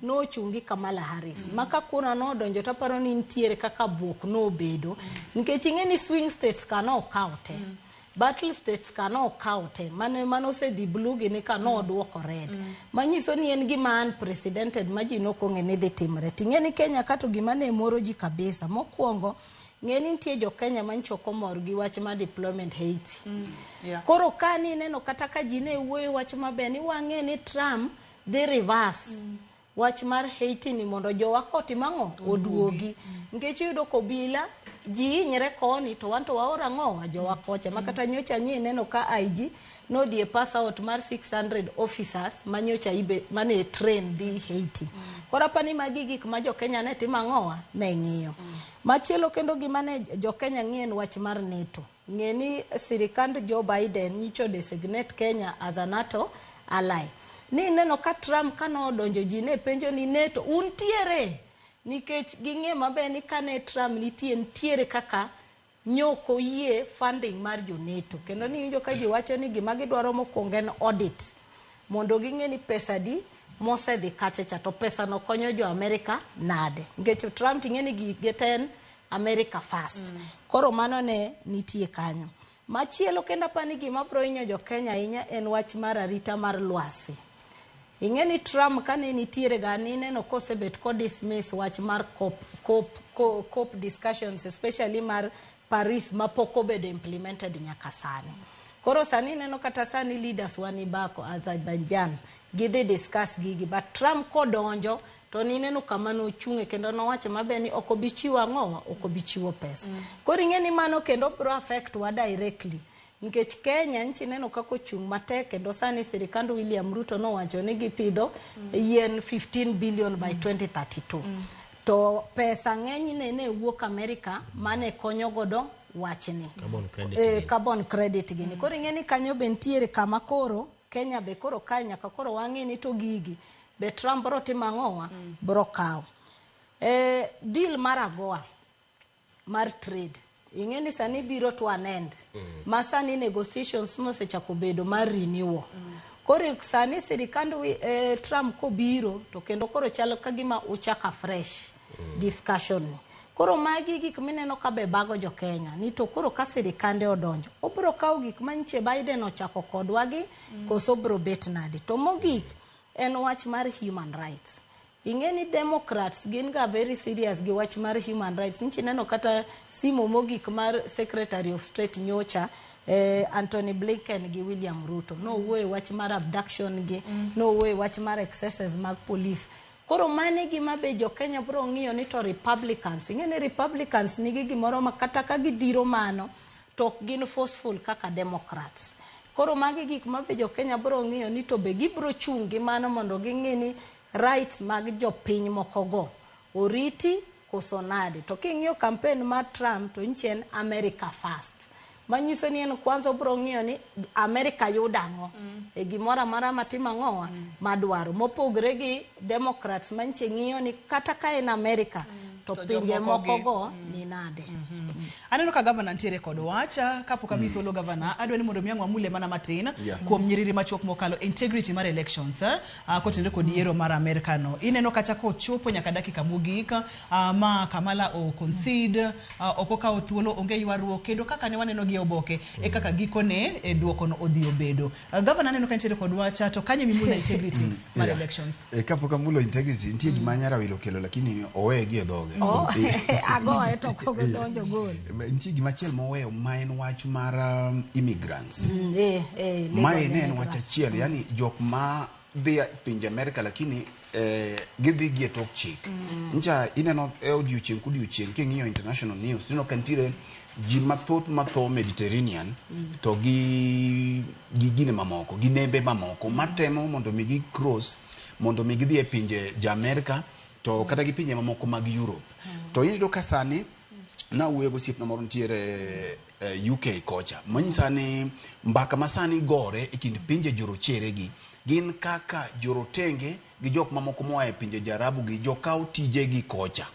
nochungi Kamala Harris. Ma ka kura nodonjo taparo ni nitiere kaka buok nobedo nikech ing'e ni swing states ka nokawo te. Battle states ka nokawo te mane osedhi blue gini ka nodwoko red. Manyiso ni en gima unprecedented ma ji nokong'e ni dhi timre. Ting'e ni Kenya ka to gima ne moro ji kabisa. Mokwongo, ng'e ni nitie jo Kenya manyicho ok omor gi wach mar deployment Haiti. Yeah. Koro ka nineno kata ka ji ne wuoyo wach maber ni wang'e ni Trump dhi reverse wach mar Haiti ni mondo jowa kotim ang'o oduogi. Nikech iyudo kobila ji hinyre koni to wan to waoro ang'owa jowa kocha ma kata nyocha nyi ineno ka IG nodhi e pass out mar 600 officers manyocha ibe mane train dhi Haiti. Koro apani magi gik ma jo Kenya ne timo ang'owa ne ng'iyo. Machielo kendo gima ne jo Kenya ng'iyo en wach mar NATO. Ng'e ni sirikand Joe Biden nyicho designate Kenya as a NATO ally. Ni neno ka Trump kanodonjo ji ne penjo ni NATO untiere nikech ging'e maber ni kane Trump nitie nitiere kaka nyoko yie funding mar jo NATO kendo niwinjo ka ji wacho ni gima gidwaro mokwongo en audit mondo ging'e ni pesa di mosedhi kacha cha to pesa no konyo jo Amerika nade nikech Trump ting'e ni gige te en America first. Koro mano ne nitie kanyo. Machielo kendo apani gima bro hinyo jo Kenya ahinya en wach mar arita mar lwasi. Ing'e ni Trump kane nitiere ga nineno kosebet ko dismiss wach mar COP discussions especially mar Paris mapok obedo implemented nyaka sani. Koro sani ineno kata sani leaders wa ni Baku Azerbaijan gidhi discuss gigi but Trump kodonjo to nineno kama nochung'e kendo nowacho maber ni ok obi chiwo ang'owa ok obi chiwo pesa. Koro ing'e ni mano kendo bro affect wa directly nikech Kenya nchi neno kaka ochung' matek kendo sani sirikand William Ruto nowacho ni gipidho yien 15 billion by 2032. To pesa ng'enyne ne wuok Amerika mane konyo godo wachni. Carbon credit gini. Carbon credit gini. Koro ing'e ni kanyo be nitiere kama koro Kenya be koro kae nyaka koro wang'e ni to gigi be Trump bro timo ang'owa bro kawo. Deal mar AGOA mar trade ing'e ni sani biro to an end ma sani negotiations mosechako bedo mar renewal. Koro sani sirikand Trump kobiro to kendo koro chalo ka gima uchako afresh discussion ni. Koro magi gik mineno ka be bago jo Kenya ni to koro ka sirikande odonjo obro kawo gik manyiche Biden ochako kodwa gi koso obro bet nade. To mogik en wach mar human rights. Ing'e ni Democrats gin ga very serious gi wach mar human rights. Nchi neno kata simo mogik mar Secretary of State nyocha Anthony Blinken gi William Ruto nowuoyo e wach mar abduction gi nowuoyo e wach mar excesses mag police. Koro mane gima be jo Kenya bro ng'iyo ni to Republicans, ing'e ni Republicans nigi gimoro ma kata ka gidhiro mano to ok gin forceful kaka Democrats. Koro magi gik ma be jo Kenya bro ng'iyo ni to be gibro chung' gi mano mondo ging'i ni rights mag jopiny moko go oriti koso nade. To king'iyo campaign mar Trump to nyiche en America first. Manyiso ni en kwanza obro ng'iyo ni America yudo ang'o e gimoro amora matimo ang'owa madwaro. Mopogre gi Democrats manyiche ng'iyo ni kata ka en America to To pinje jomoko moko gi- go ni nade. Aneno ka gavana nitiere kod wach kapok ami thuolo gavana adwa ni mondo mi ang' wamule mana matin Yeah. kuom nyiriri machuok mokalo integrity mar elections kotenore kod yiero mar Amerika no. Ineno kata kochopo nyaka dakika mogik ma Kamala o concede ok okawo thuolo onge ywaruok kendo kaka ne waneno gi e oboke e kaka gikone e duoko no odhi obedo. Gavana aneno ka nitiere kod wach to kanye mimulo integrity mar Yeah. elections. Kapok amulo integrity nitie gima Nyarawilo okelo lakini oweye gi e dhoge. Oh, agoye to ok odonjo gol. Nitie gima chielo moweyo ma en wach mar immigrants. Legal Mae ne en immigrant. wach achiel, yani jok ma dhi pinje Amerika lakini gidhi gi e tok chik. Ncha ineno e odiochieng' kodiochieng' king'iyo international news ineno ka nitiere ji mathoth matho Mediterranean to gi gine mamoko gi nembe mamoko matemo mondo mi gi cross mondo mi gidhi e pinje ja Amerika to kata gi pinje mamoko mag Europe. To iyudo ka sani Nawuoyo gosiepna moro nitiere UK kocha manyisa ni mbaka ma sani gore e kind pinje jorochere gi gin kaka jorotenge gi jok mamoko moa e pinje jarabu gi jokaw tijegi kocha.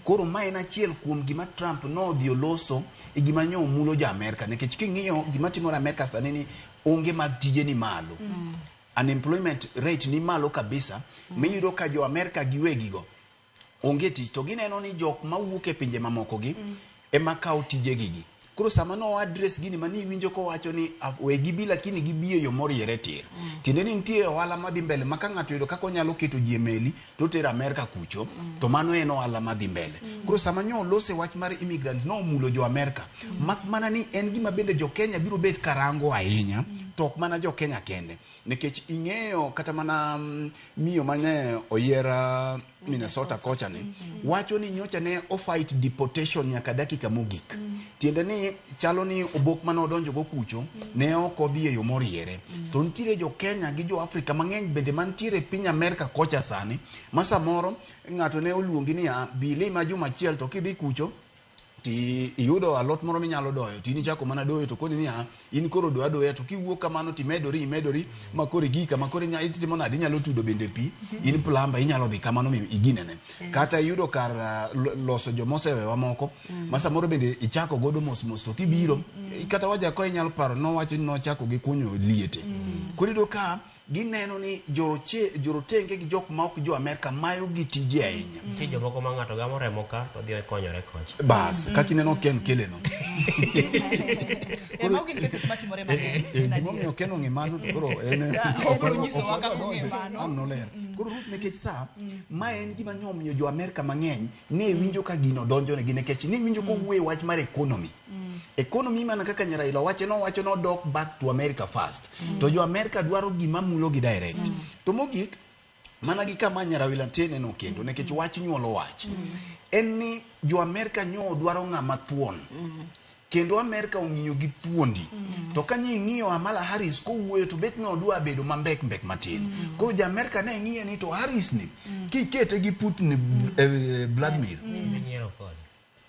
Koro ma en achiel kuom gima Trump nodhi oloso e gima nyo mulo jo Amerka nikech king'iyo gima timore Amerka sani ni onge mag tije ni malo. Unemployment rate ni malo kabisa miyudo ka jo Amerka giwegi go onge tich to gineno ni jok mawuok e pinje mamoko gi ema kawo tijegi gi. Koro sama no address gini mani iwinjo kowacho ni we gibi lakini gibi e yo moriere tir. Tiende ni nitie ohala madhi mbele ma ka ng'ato oyudo kaka onyalo keto ji e meli to otero Amerka kucho to mano en ohala madhi mbele. Koro sama nyo olose wach mar immigrants nomulo jo Amerka. Mak mana ni en gima bende jo Kenya biro bet karango ahinya to ok mana jo Kenya kende. Nikech ing'eyo kata mana miyo mane oyier Minnesota kocha ni wacho ni nyocha ne ofight deportation nyaka dakika mogik. Tiende ni chalo ni obok mane odonjo go kucho ne ok odhi e yo moriere. To nitiere jo Kenya gi jo Afrika mang'eny bende mantiere e piny Amerka kocha sani ma samoro ng'ato ne oluongi niya bi lima juma achiel to kidhi kucho ti iyudo alot moro minyalo doyo to in ichako mana doyo to koni niya in koro do adoya to kiwuok kamano timedori imedori ma koro igik kama koro itimo nade inyalo tudo bende pi in plumber inyalo dhi kamano mi iginene kata iyudo kar loso jomosewewa moko ma samoro bende ichako godo mos mos to kibiro kata Wajackoyah inyalo paro nowacho ni nochako gi kunyo liete koro iyudo ka gineno ni jorotenge gi jok ma ok jo Amerka mayo gi tije ahinya. Nitie jomoko ma ng'ato gamo remo ka to odhi konyore kocha. Bas kaka ineno Ken Keleno. Mago gin cases matimore mang'eny. Gimomiyo Ken ong'e mano to koro en Obiro nyisowa kaka ong'e mano. Ang' noler. Koro Ruth nikech sa ma en gima nyomiyo jo Amerka mang'eny ne winjo ka gino donjonegi nikech ne winjo kowuoyo e wach mar economy. Economy mana kaka Nyaraila wacho nowacho nodok back to America first. To jo Amerka dwaro gima mulo gi direct. To mogik mana gi kama Nyarawila nitie neno kendo nikech wach nyuolo wach. En ni jo Amerka nyo dwaro ng'ama thuon. Kendo Amerka ong'iyo gi thuondi. To ka nyi ing'iyo Kamala Harris kowuoyo to bet nodwa bedo mambek mbek matin. Koro jo Amerka ne ng'iye ni to Harris ni kikete gi Putin Vladimir Inyiero kode.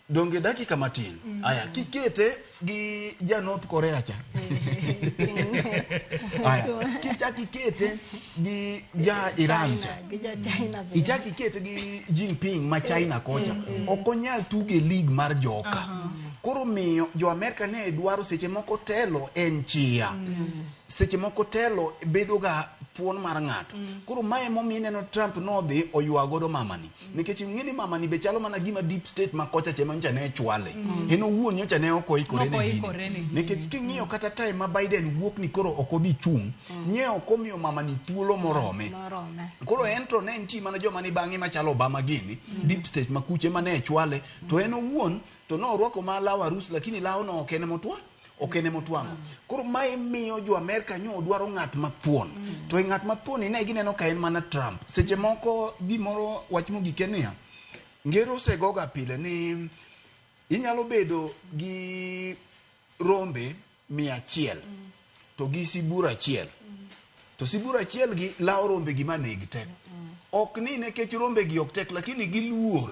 donge dakika matin. Aya kikete gi ja North Korea cha. Aya kichak ikete gi ja Iran cha. Gi ja China bende. Ichak ikete gi Jinping ma China kocha ok onyal tuge league mar joka koro miyo jo Amerka ne dwaro seche moko telo en chia seche moko telo bedo ga thuon mar ng'ato koro mae momiyo ineno Trump nodhi oywa godo mamani nikech ing'e ni mamani be chalo mana gima deep state ma kocha cha ema nyocha ne chwale en owuon nyocha ne ok oikore Nok ne oikore ne gini gini. nikech king'iyo kata time ma Biden wuok ni koro ok odhi chung' nye ok omiyo mamani thuolo morome Morome. koro en to ne nitie mana joma ni bang'e machalo Obama gini deep state ma kuche mane chwale to en owuon to norwako ma law arus lakini law no ok en motwa ok en emotwang'o koro mae miyo jo Amerka nyo dwaro ng'at mathuon to e ng'at mathuon ni ne gineno ka en mana Trump seche moko gimoro wach mogik en niya ngero osegoga pile ni inyalo bedo gi rombe 100 to gi sibuor achiel to sibuor achiel gi lawo rombe gi maneg te ok ni nikech rombe gi ok tek lakini giluor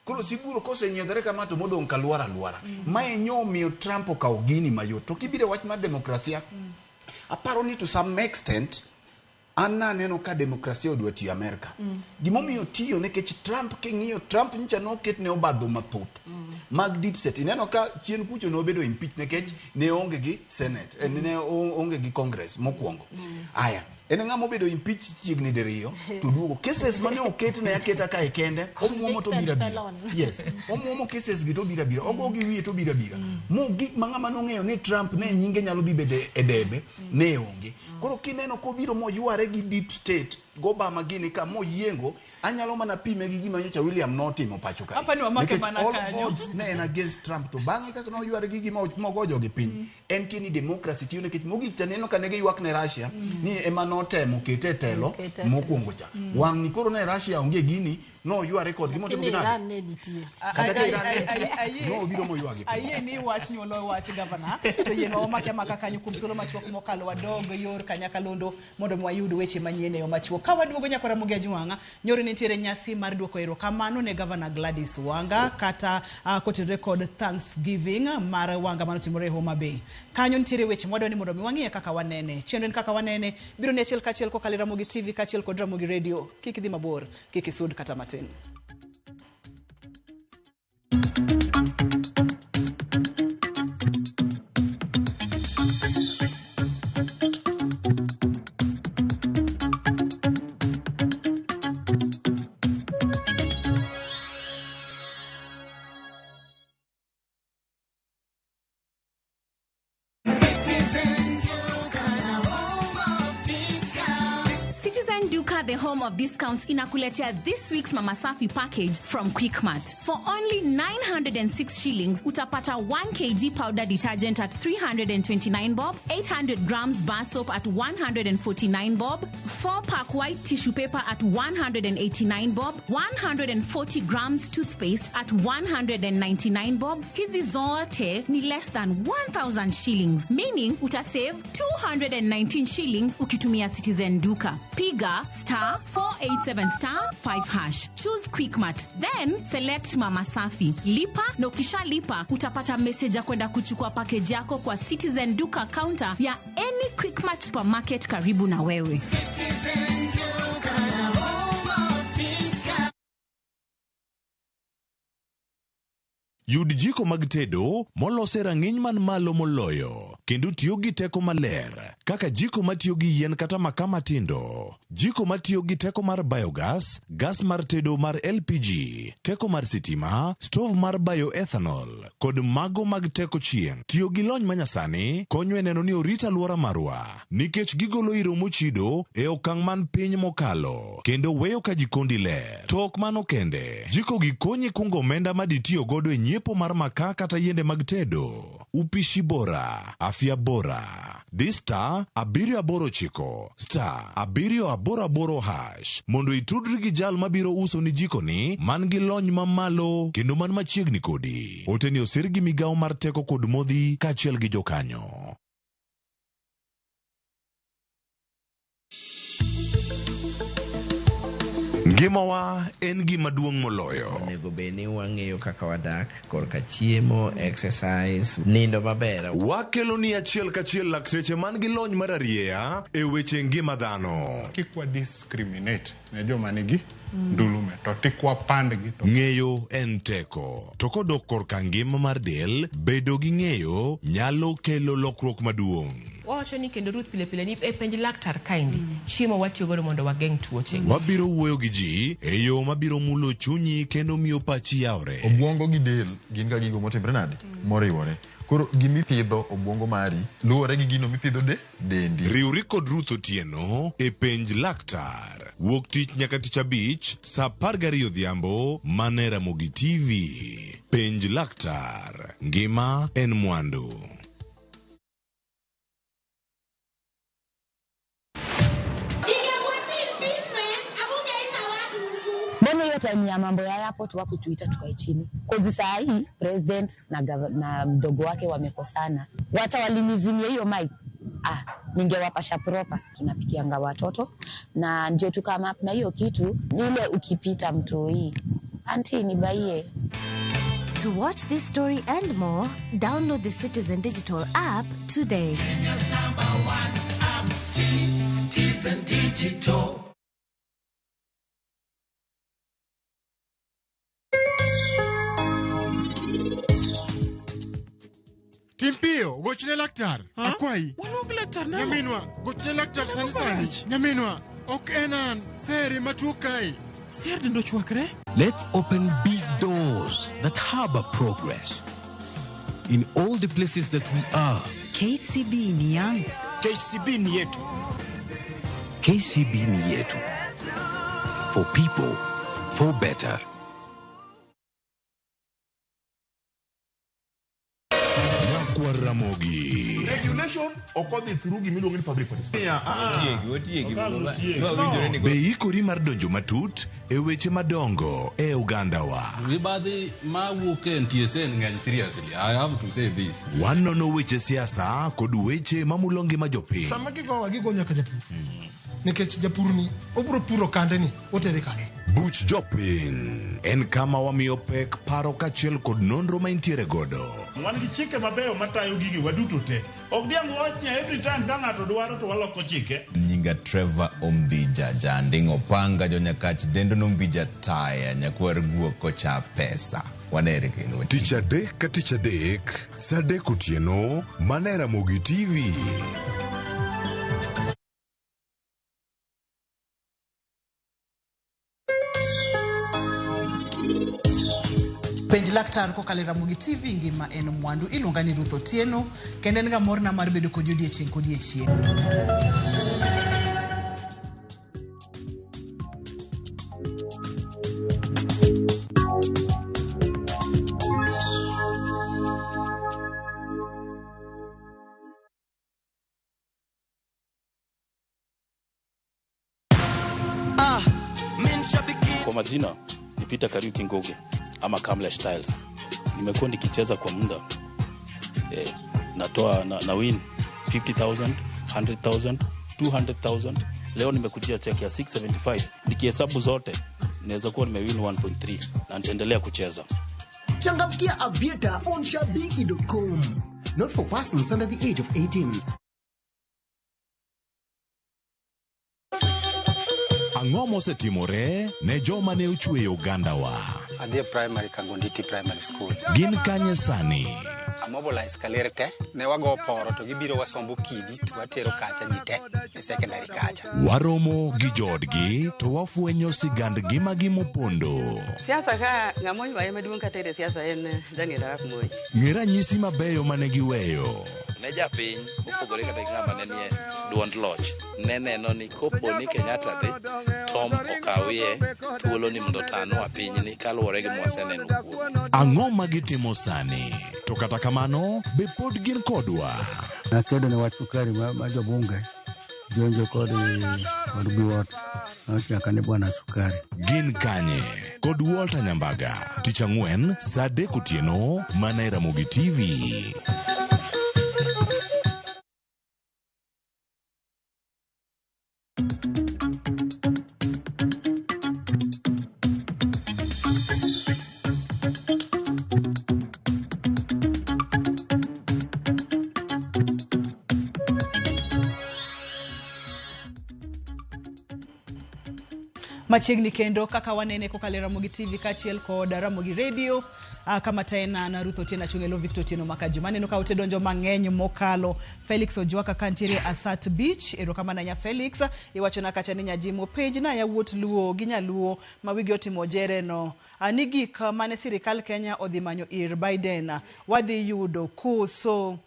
koro sibuor kosenyiedhore kama to modong' ka luar aluara mae nyo omiyo Trump okawo gini mayot to kibiro e wach mar demokrasia aparo ni to some extent an naneno ka demokrasia odwa tiyo Amerka gimomiyo tiyo nikech Trump king'iyo Trump nyocha noket ne obadho mathoth mag deep state ineno ka chien kucho nobedo impeach nikech ne onge gi senate ne onge gi congress mokwongo aya en ng'ama obedo impeach chiegni diriyo to duogo cases mane oket ne aketa kae kende omuomo to biro abira felon. yes omuomo cases gi to biro abira ogo gi wiye to biro abira mogik ma ng'ama nong'eyo ni Trump ne nyinge nyalo dhi bede e debe ne onge koro kineno kobiro moyware gi deep state gobama gini ka moyiengo anyalo mana pime gi gima nyocha William notimo pacho kae Hapa ni wamake Nikech mana all kanyo. odds ne en against Trump to bang'e kaka noyware gi gima mogo jogi piny en tie ni democracy tiyo nikech mogik cha neno ka ne giywak ne Russia ni ema notemo kete e telo Kete e telo. mokwongo cha wang' ni koro ne Russia onge gini Noyware kodgi motimo Lakini gi nade? Iran ne nitie. Kata ka Iran ne nitie, nobiro moywagi. Ayie ni wach nyuolo wach gavana to yienwa wamake amaka kanyo kuom thuolo machuok mokalo wadog yor kanyakalondo mondo mi wayud weche manyien e yo machuok. Ka waduogo nyakwa Ramogi Ajwang'a, nyoro nitiere nyasi mar duoko erokamano ne gavana Gladys Wanga kata kotenore kod Thanksgiving mar Wanga manotimore e Homa Bay. Kanyo nitiere weche mwadwa ni mondo mi wang'iye kaka wanene. Chenro en kaka wanene biro ni achiel kachiel kokalo e Ramogi TV kaachiel kod Ramogi Radio. Kik idhi mabor, kik isud kata matin. Citizen Duka, the home of discounts, inakuletea this week's Mama Safi package from Quickmart. For only 906 shillings, utapata 1 kg powder detergent at 329 bob, 800 grams bar soap at 149 bob, 4-pack white tissue paper at 189 bob, 140 grams toothpaste at 199 bob. Hizi zote ni less than 1000 shillings, meaning utasave 219 shillings ukitumia Citizen Duka. Piga star 487 star 5 hash. Choose Quickmart, then select Mama Safi. Lipa na ukishalipa utapata message ya kwenda kuchukua package yako kwa Citizen Duka counter ya any Quickmart supermarket karibu na wewe. Yud jiko mag tedo molos e rang'iny man malo moloyo kendo tiyo gi teko maler kaka jiko matiyo gi yien kata makaa matindo, jiko matiyo gi teko mar biogas, gas mar tedo mar LPG, teko mar sitima, stove mar bioethanol kod mago mag teko chieng'. Tiyo gi lony manyasani konyo e neno ni orit alwora marwa nikech gigolo iro mochido e okang' man piny mokalo kendo weyo ka jikondi ler. To ok mano kende, jiko gi konyi kungo omenda ma ditiyo godo e nyiepo mar makaa kata yiende mag tedo. Upishi bora, afya bora. Di star 789 star 788 hash mondo itudri gi jal mabiro uso ni jikoni man gi lony mamalo kendo man machiegni kodi. Ote ni osir gi migawo mar teko kod modhi kaachiel gi jokanyo. Ngimawa en gima duong' moloyo. Onego bed ni wang'eyo kaka wadak korka chiemo, exercise, nindo maber. Wakelo ni achiel kachiel lakteche man gi lony mar arieya e weche ngima dhano. Kik wa discriminate ne joma nigi ndulume to tik wapandgi to Ng'eyo en teko. To kodok korka ngima mar del, bedo gi ng'eyo nyalo kelo lokruok maduong'. Wawacho ni kendo Ruth pile pile ni e penj laktar kaendi chiemo watiyo godo mondo wageng' tuoche. Wabiro wuoyo gi ji e yo mabiro mulo chunyi kendo miyo pachi yawre. Obwongo gi del gin ga gigo motimre nade? Moriwore. Koro gimipidho obwongo mari luwore gi gino mipidho de dendi. Riwri kod Ruth Otieno e penj laktar. Wuok tich nyaka tich abich saa 12 odhiambo mana e Ramogi TV. Penj laktar. Ngima en mwandu. Mbona hiyo time ya mambo ya airport wakutuita tukae chini? Kozi saa hii president na mdogo wake wamekosana, wacha walinizimia hiyo mic. Ningewapasha proper. Tunapikianga watoto na ndio tukama na hiyo kitu ile ukipita mtoi auntie nibaie. To watch this story and more, download the Citizen Digital app today. Kenya's number one app, Citizen Digital. Timpio, gochne laktar. Akwayi. Waluong laktar nang'o? Nyaminwa, gochne laktar sani sani. Nyaminwa, ok en an. Seri matuo kae. Ser dendo chwakre? Let's open big doors that harbor progress in all the places that we are. KCB ni yangu. KCB ni yetu. KCB ni yetu. For people, for better. Nyakwar Ramogi. Regulation ok odhi through gimiluongo ni public participation. Otiegi, otiegi. No. Be ikori mar donjo matut e weche madongo e ogandawa? Mibadhi mawuok e NTSA ng'eny seriously. I have to say this. Wanono weche siasa kod weche mamulo ngima jopiny. Sama gigowa gigo nyaka japur nikech japur ni obiro puro kande ni otere kanye. Buch Jopiny en kama wamiyo pek paro kaachiel kod nonro ma intiere godo. Wan gi chike mabeyo matayo gigi waduto te. Ok diang' wach ni every time ka ng'ato dwaro to waloko chike. Nyinga Trevor Ombija Janding Opanga Jonyakach dendo nombija taya nyakwar guok kocha pesa. Wanere kendo. Tich adek ka tich adek, saa adek otieno, mana e Ramogi TV. Penj laktar kokalo e Ramogi TV ngima en mwandu. Iluonga ni Ruth Otieno kendo en ga morna mar bedo kodi odiechieng' kodiechieng'. Kwa majina ni Peter Kariuki Ngugi ama Kamlesh Tiles. Nimekuwa nikicheza kwa muda natoa na win 50,000, 100,000, 200,000. Leo nimekujia check ya 675. Nikihesabu zote naweza kuwa nimewin 1.3 na nitaendelea kucheza. Changamkia Aviator on shabiki.com. Not for persons under the age of 18. Ang'o mosetimore ne joma ne ochweyo ogandawa? Adhi e primary Kangonditi Primary School. Gin kanye sani? Amobilize kaler te, ne wago poro to gibiro wasombo kidi to watero kacha ji te e secondary kacha. Waromo gi joodgi to wafwenyo sigand ngimagi mopondo. Siasa ka ng'ama oywaye maduong' kata e siasa en Daniel Arap Moi. Ng'e ranyisi mabeyo mane giweyo. Ne japiny mopogore kata gi ng'ama ne nie duond loch ne neno ni kopo ni Kenyatta dhi Tom okawie thuolo ni mondo otanwa pinyni kaluwore gi mwaseneno kuome. Ang'o ma gitimo sani? To kata kamano, be pod gin kodwa? Nakedo ne wach sukari ma jobunge jonjo kod biwot nochaka ni bwana sukari. Gin kanye? Kod Walter Nyambaga. Tich ang'wen, saa adek otieno, mana e Ramogi TV. Machiegni kendo kaka wanene kokalo e Ramogi TV kaachiel kod Ramogi Radio kama taena na Ruth Otieno achung' e lo Victor Otieno Makaju. Maneno ka ote donjo mang'eny mokalo. Felix Ojwaka kantiere Asat Beach. Erokamano ahinya Felix. Iwachona kacha ni nyajimo penj na yawuot Luo gi nyaluo ma wigi otimo jere no. Ni gik mane sirikal Kenya odhi manyo ir Biden wadhi yudo koso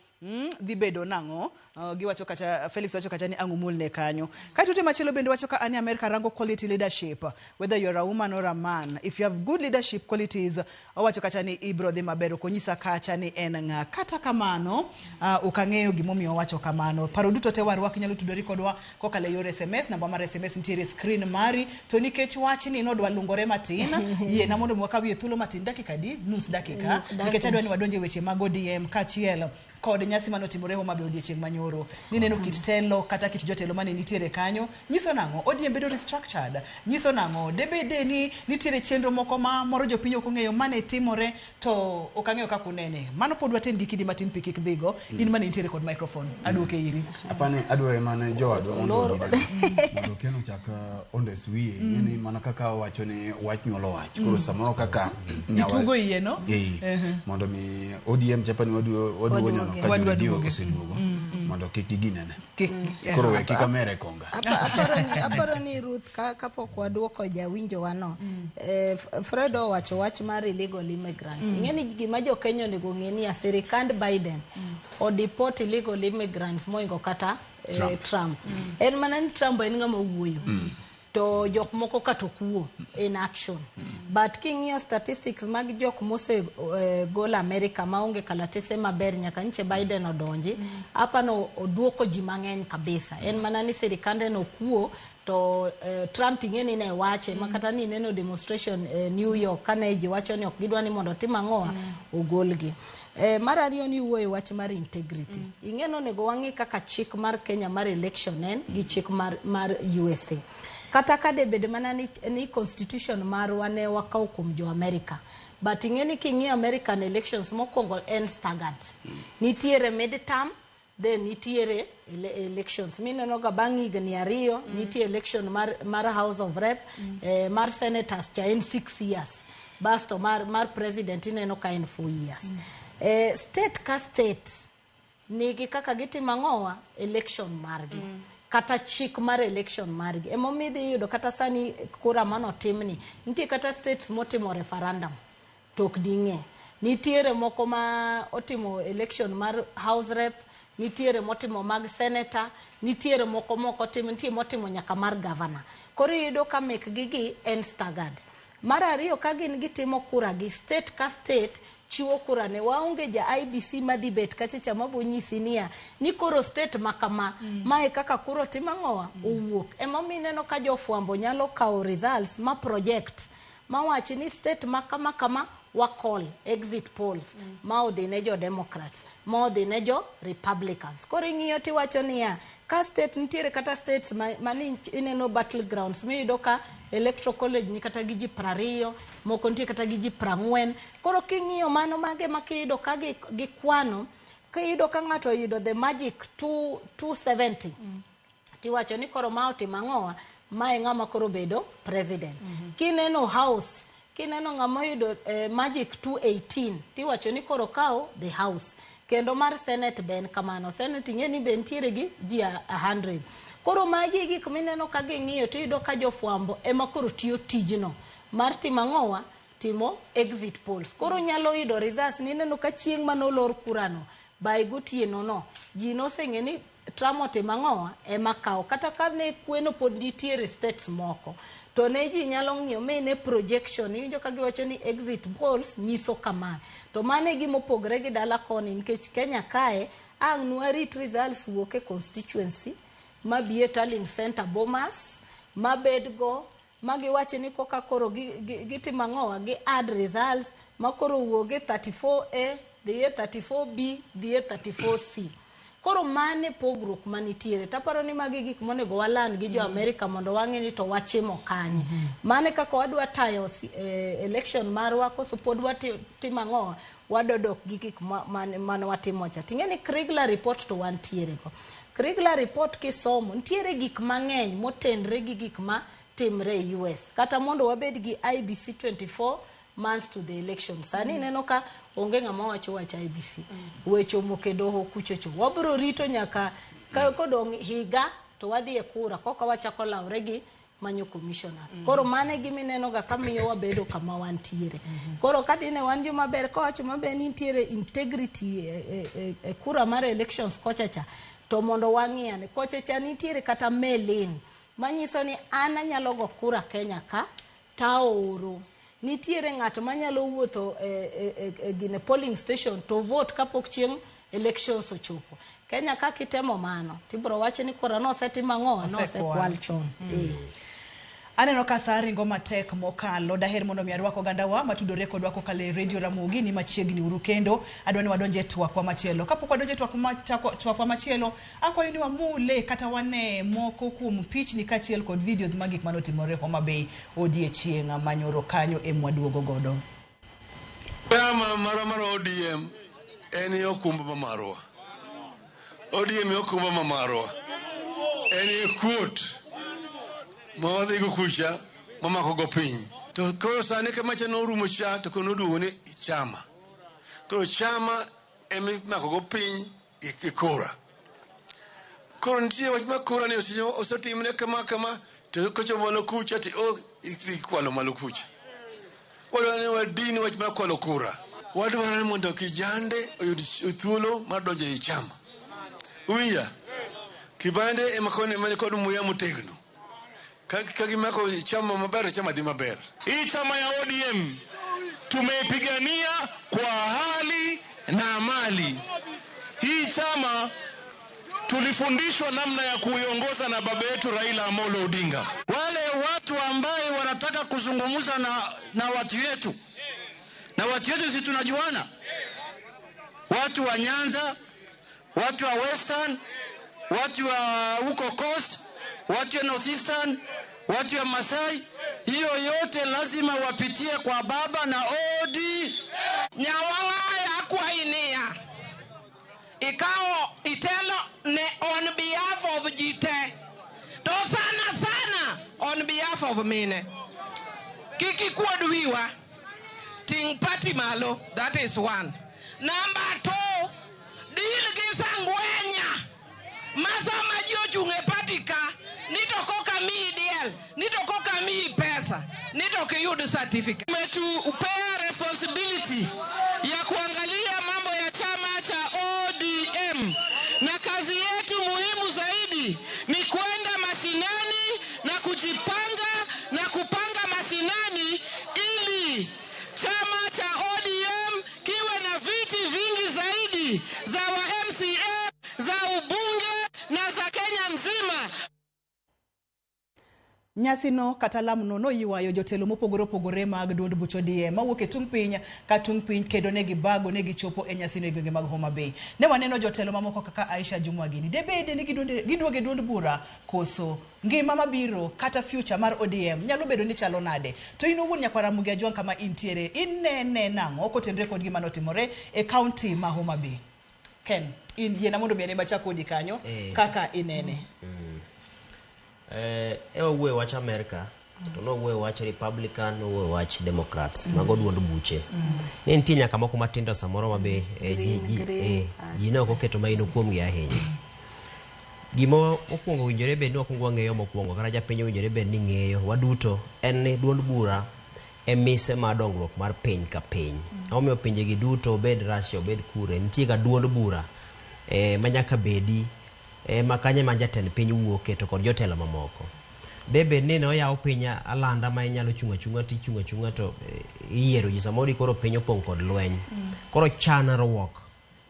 dhi bedo nang'o? Giwacho kacha, Felix wacho kacha ni ang' umulne kanyo. Kaeto ote machielo bende wacho ka ani America rango quality leadership, whether you're a woman or a man, if you have good leadership qualities, owacho kacha ni ibro dhi maber. Ok onyisa kacha ni en ng'a. Kata kamano, ok ang'eyo gimomiyo owacho kamano. Paro duto te warwak inyalo tudori kodwa kokalo e yor SMS, namba mar SMS nitiere e screen mari. To nikech wachni nodwa lungore matin, yiena mondo mi wakawie thuolo matin, dakika di, nus dakika, nikech adwa ni wadonje weche mag ODM kaachiel kod nyasi manotimore Homa Bay odiechieng' manyoro. Nineno kit telo kata kit jotelo mane nitiere kanyo. Nyiso nang'o? ODM bedo restructured. Nyiso nang'o? Debede ni nitiere chenro moko ma moro jopiny ok ong'eyo mane timore to ok ang'eyo kaka unene. Mano pod watin gi kidi matin pi kik dhigo. In mane nitiere kod microphone. Aduoke iri. Apani adwa mana jowadwa mondo mondo Ken ochak ondes wiye. Ng'eni mana kaka owacho ni wach nyuolo wach. Koro samoro kaka Itugo iye no? Mondo mi ODM chapani waduogo nyono ka joredio oseduogo mondo kik giginene. Koro we kik amere konga. Aparo ni Ruth kapok waduoko jawinjo wano, Fred owacho wach mar illegal immigrants. Ing'eni gima jo Kenya onego ng'e ni sirikand Biden odeport illegal immigrants moingo kata Trump. En mana ni Trump en ng'ama wuoyo. To jok moko kata ok wuo in action. But king'iyo statistics mag jok mose gol America maonge kalatese maber nyaka nche Biden odonji, hapa no oduoko ji mang'eny kabisa. En mana ni sirikande no kuo to Trump ting'e ni ne wache ma kata ni neno demonstration New York kane ji wacho ni ok gidwa ni mondo otim ang'owa ogolgi. Mar ariyo ni wuoyo wach mar integrity. Ing'e ni onego wang'i kaka chik mar Kenya mar election en gi chik mar USA. Kata ka de bed mana ni constitution marwa ne wakawo kuom jo America. But ing'e ni king'iyo American elections mokwongo en staggered. Nitiere midterm, then nitiere elections mineno ga bang' higni 2 nitie election mar House of Rep, mar senators cha en 6 years, basto mar president ineno ka en 4 years. State ka state nigi kaka gitimo ang'owa election margi kata chik mar election margi. Emomiyo idhi yudo kata sani kura manotimni nitie kata states motimo referendum to ok ding'e. Nitiere moko ma otimo election mar House Rep, nitiere motimo mag senator, nitiere moko mok otimo, nitie motimo nyaka mar governor. Koro iyudo ka mekgi gi en staggered. Mar ariyo, ka gin gitimo kura gi state ka state chiwo kura ne waonge ja IEBC madhi bet kacha cha mabo nyisi niya ni koro state ma kama mae kaka kura otim ang'owa owuok. Emomiyo ineno ka jofwambo nyalo kawo results ma project mawachi ni state ma kama kama wa call exit polls ma odhi ne jo Democrats, ma odhi ne jo Republicans. Koro ing'iyo tiwacho niya ka state nitiere kata states mani ineno battlegrounds miyudo ka electoral college ni kata gi ji 20, moko nitie kata gi ji 40. Koro king'iyo mano mage ma kiyudo ka gikwano, kiyudo ka ng'ato oyudo the magic 2, 270 tiwacho ni koro ma otimo ang'owa, mae ng'ama koro bedo president. Kineno House, kineno ng'ama oyudo magic 218 tiwacho ni koro kawo the House. Kendo mar Senate be en kamano. Senate ing'e ni be nitiere gi ji 100. Koro magi e gik mineno ka ging'iyo tiyudo ka jofwambo ema koro tiyo tijno mar timo ang'owa, timo exit polls. Koro nyalo yudo results nineno ka chieng' manolor kurano by gotieno no ji noseng'e ni Trump otimo ang'owa ema kawo. Kata ka ne kweno pod nitiere states moko to ne ji nyalo ng'iyo mine projection, iwinjo ka giwacho ni exit polls nyiso kama. To mano e gima opogore gi dala koni, nikech Kenya kae ang' nwarit results wuok e constituency mabi e tallying center Bomas mabed go magiwacho ni koka koro gitimo ang'owa gi add results ma koro wuog e 34A dhi e 34B dhi e 34C. Koro mane pogruok manitiere. Taparo ni magi gik monego walan gi jo Amerika mondo wang'e ni to wachimo kanye. Mane kaka wadwa tayo election marwa, koso pod watimo ang'owa, wadodok gi gik mane watimo cha. Ting'e ni Kriegler report to wantiere go. Kriegler report kisomo, nitiere gik mang'eny motenre gi gik ma timre e US. Kata mondo wabed gi IEBC 24 months to the election. Sani ineno ka onge ng'ama wacho wach IEBC. Weche omoko e doho kuchocho. Wabiro rito nyaka ka kodong' higa to wadhi e kura koka wachako lawre gi manyo commissioners. Koro mano e gima ineno ga ka miyo wabedo kama wantiere. Koro ka dine wan joma ber kowacho maber ni nitiere integrity e kura mar elections kocha cha, to mondo wang'i ane kocha cha nitiere kata mail-in manyiso ni an anyalo go kura Kenya ka taoro. Nitiere ng'at manyalo wuotho e gine polling station to vote kapok chieng' elections ochopo. Kenya ka kitemo mano tibiro wach ni kura nosetim ang'o, nosekwal chon. Aneno ka sa ringo matek mokalo. Daher mondo mi arwak ogandawa matudore kodwa kokalo e Radio Ramogi ni machiegni uru kendo adwa ni wadonje e twakwa machielo. Kapok wadonjo e twakwa machielo, akwayo ni wamule kata wane moko kuom pichni kaachiel kod videos mag gik manotimore Homa Bay odiechieng' manyoro kanyo e mwaduogo godo. Chama marwa mar ODM en e okumba ma marwa. ODM e okumba ma marwa. En e kuot ma wadhigo kucha mamako go piny. To koro sani ka macha norumo cha to koro noduogo ni chama. Koro chama ema imako go piny e kura. Koro nitie wach mar kura ni osetimne kama kama to kochopo malo kucha to idhi kwalo malo kucha. Wadwaro ni wadin wach mar kwalo kura. Wadwaro ni mondo kijande oyud thuolo mar donjo ei chama. Uwinja? Kibande ema koni ema nikod muya motegno. Ka gimako chama maber, chama dhi maber. Hii chama ya ODM tumeipigania kwa hali na mali. Hii chama tulifundishwa namna ya kuiongoza na baba yetu Raila Amolo Odinga. Wale watu ambaye wanataka kuzungumza na watu wetu, na watu wetu si tunajuana, watu wa Nyanza, watu wa Western, watu wa huko Coast, watu wa Northeastern, watu wa Masai, hiyo yote lazima wapitie kwa baba na OD. Nyawang'aya akwainia ikawo itelo ne on behalf of ji te to sana sana on behalf of mine. Kik ikuod wiwa, ting' party malo, that is one. Number two, deal gi sangwenya ma sama ji ochung' e party ka ni to koka miyi diel, ni to koka miyi pesa, ni to ok iyud certificate. Umetupea responsibility ya kuangalia mambo ya chama cha ODM, na kazi yetu muhimu zaidi ni kwenda mashinani na kujipanga na kupanga mashinani ili chama cha ODM kiwe na viti vingi zaidi za wa MCA, za ubunge na za Kenya nzima. Nyasino kata lamno noywayo jotelo mopogore opogore mag duond buch ODM mawuok e tung' piny ka tung' piny kendo ne gibago ne gichopo e nyasino e gwenge mag Homa Bay. Ne waneno jotelo mamoko kaka Aisha Jumwa gini. Debede ni giduogo e duond bura koso ngima mabiro kata future mar ODM nyalo bedo ni chalo nade. To in owuon nyakwar Ramogi Ajwang' kama intiere inene nang'o kotenore kod gima notimore e kaunti ma Homa Bay. Ken, in yiena mondo mi ane machak kodi kanyo kaka inene. Ewa wuoyo wach Amerika to nowuoyo wach Republican, nowuoyo wach Democrats, mago duond buche. Ne nitie nyaka moko matindo samoro ma be ji ne ok oketo maino kuomgi ahinya. Gima mokwongo owinjore bed ni wakwongo wang'eyo mokwongo, kata japiny owinjore bed ni ng'eyo waduto, en ni duond bura e mise mar dongruok mar piny ka piny. Omiyo pinjegi duto, obed Russia, obed kure, nitie ga duond bura ma nyaka bedi ma kanyo ema jatend piny wuoke to kod jotelo mamoko. Debed ni ne oyaw piny alanda ma inyalo chung' achung'a tichung' achung'a to iyiero ji, samoro koro piny opong' kod lweny. Koro chanruok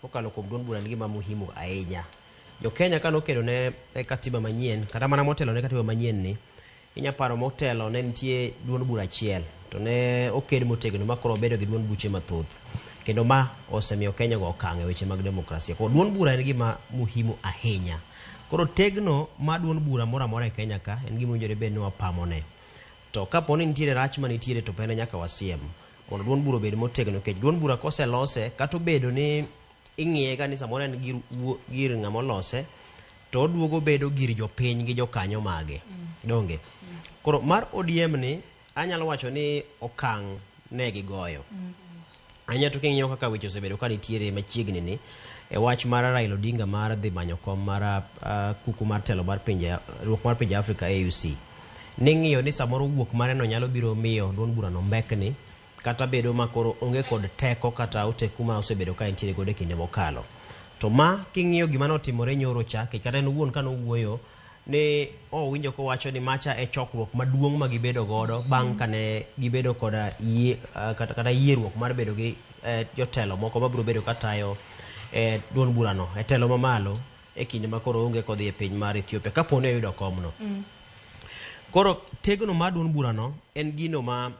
kokalo kuom duond bura en gima muhimu ahinya. Jo Kenya kane okedo ne katiba manyien, kata mana motelo ne katiba manyien ni, inya paro motelo ne nitie duond bura achiel to ne oked motegno ma koro obedo gi duond buche mathoth. Kendo ma osemiyo Kenya go okang' e weche mag demokrasia. Koro duond bura en gima muhimu ahinya. Koro tegno ma duond bura moro amora e Kenya ka en gima owinjore bed ni wapamone. To kapo ni nitiere rach manitiere to pene nyaka wasiem mondo duond bura obed motegno, nikech duond bura koselose kata obedo ni ing'iye ga ni samoro en gir ng'ama olose to oduogo bedo gir jopiny gi jokanyo mage. Donge? Koro mar ODM ni anyalo wacho ni okang' ne gigoyo. Ahinya to king'iyo kaka weche osebedo ka nitiere machiegni ni e wach mar Raila Odinga mar dhi manyo kom mar kuku mar telo mar pinje riwruok mar pinje Afrika AUC. Ning'iyo ni samoro wuok mare no nyalo biro miyo duond burano mbekni kata bedo ma koro onge kod teko kata oteku ma osebedo ka entiere godo e kinde mokalo. To ma king'iyo gima notimore nyoro cha, kata en owuon kane owuoyo ne owinjo kowacho ni macha e chokruok maduong' ma gibedo godo bang' kane gibedo koda yie kata yierruok mar bedo gi jotelo moko mabiro bedo katayo duond burano e telo mamalo e kinde ma koro onge kodhi e piny mar Ethiopia kapo ni oyudo komno. Koro tegno mar duond burano en gino ma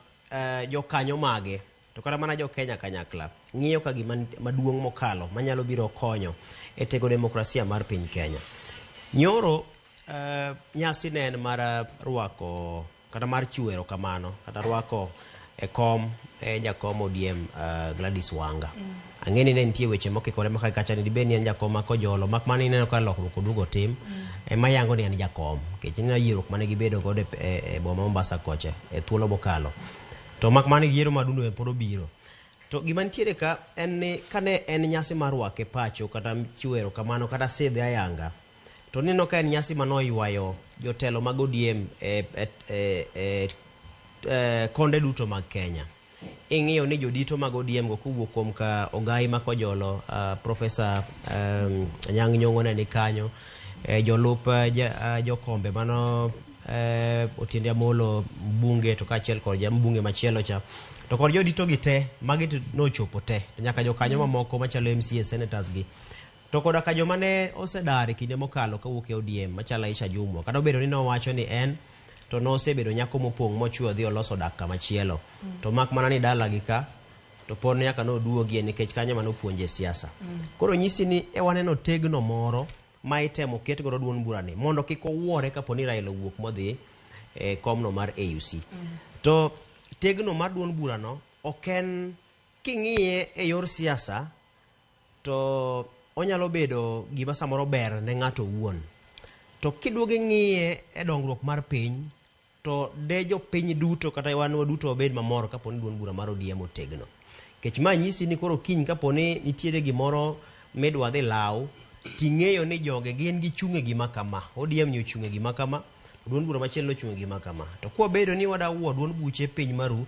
jokanyo mage to kata mana jo Kenya kanyakla ng'iyo ka gima maduong' mokalo manyalo biro konyo e tego demokrasia mar piny Kenya. Nyoro nyasi ne en mar rwako kata mar chiwo erokamano kata rwako e kom jakom ODM Gladys Wanga. Ang'e ni ne nitie weche mokikore ma kacha ni dibed ni en jakom ma Kojolo, mak mana ineno ka lokruok oduogo tim ema yango ni en jakom nikech ineno yierruok mane gibedo godo e boma Mombasa kocha e thuolo mokalo. To mak mana yiero madundo pod obiro. To gima nitiere ka en ni kane en nyasi mar rwake pacho kata chiwo erokamano kata sidhe ayanga, to neno ka en nyasi manoywayo jotelo mag ODM e konde duto mag Kenya. Ing'iyo ni jodito mag ODM go kowuok kuom ka Ogai ma Kojolo, Professor Anyang' Nyong'o ne ni kanyo, jolup jokombe mano Otiende Amolo mbunge to kaachiel kod ja mbunge machielo cha to kod jodito gi te magi to nochopo te to nyaka jokanyo mamoko machalo MCA senators gi to koda ka joma ne osedar e kinde mokalo kawuok e ODM machalo Aisha Jumwa kata obedo ni nowacho ni en to nosebedo nyako mopong' mochwe odhi oloso dak kamachielo to mak mana ni dalagi ka to pod nyaka noduogie nikech kanyo ema nopuonje siasa. Koro nyisi ni e waneno tegno moro ma itemo ket godo duond burani mondo kik owuore kapo ni Raila owuok modhi e komno mar AUC. To tegno mar duond burano ok en king'iye e yor siasa to onyalo bedo gima samoro ber ne ng'ato owuon. To kiduogo ing'iye e dongruok mar piny to de jopiny duto kata wan waduto wabed mamor kapo ni duond bura mar ODM otegno. Nikech ma nyisi ni koro kiny kapo ni nitiere gimoro midwa dhi law, ting'eyo ni joge gin gichung' e gima kama, ODM ni ochung' e gima kama, to duond bura machielo ochung' e gima kama. To kwabedo ni wada wuo duond buche piny maru,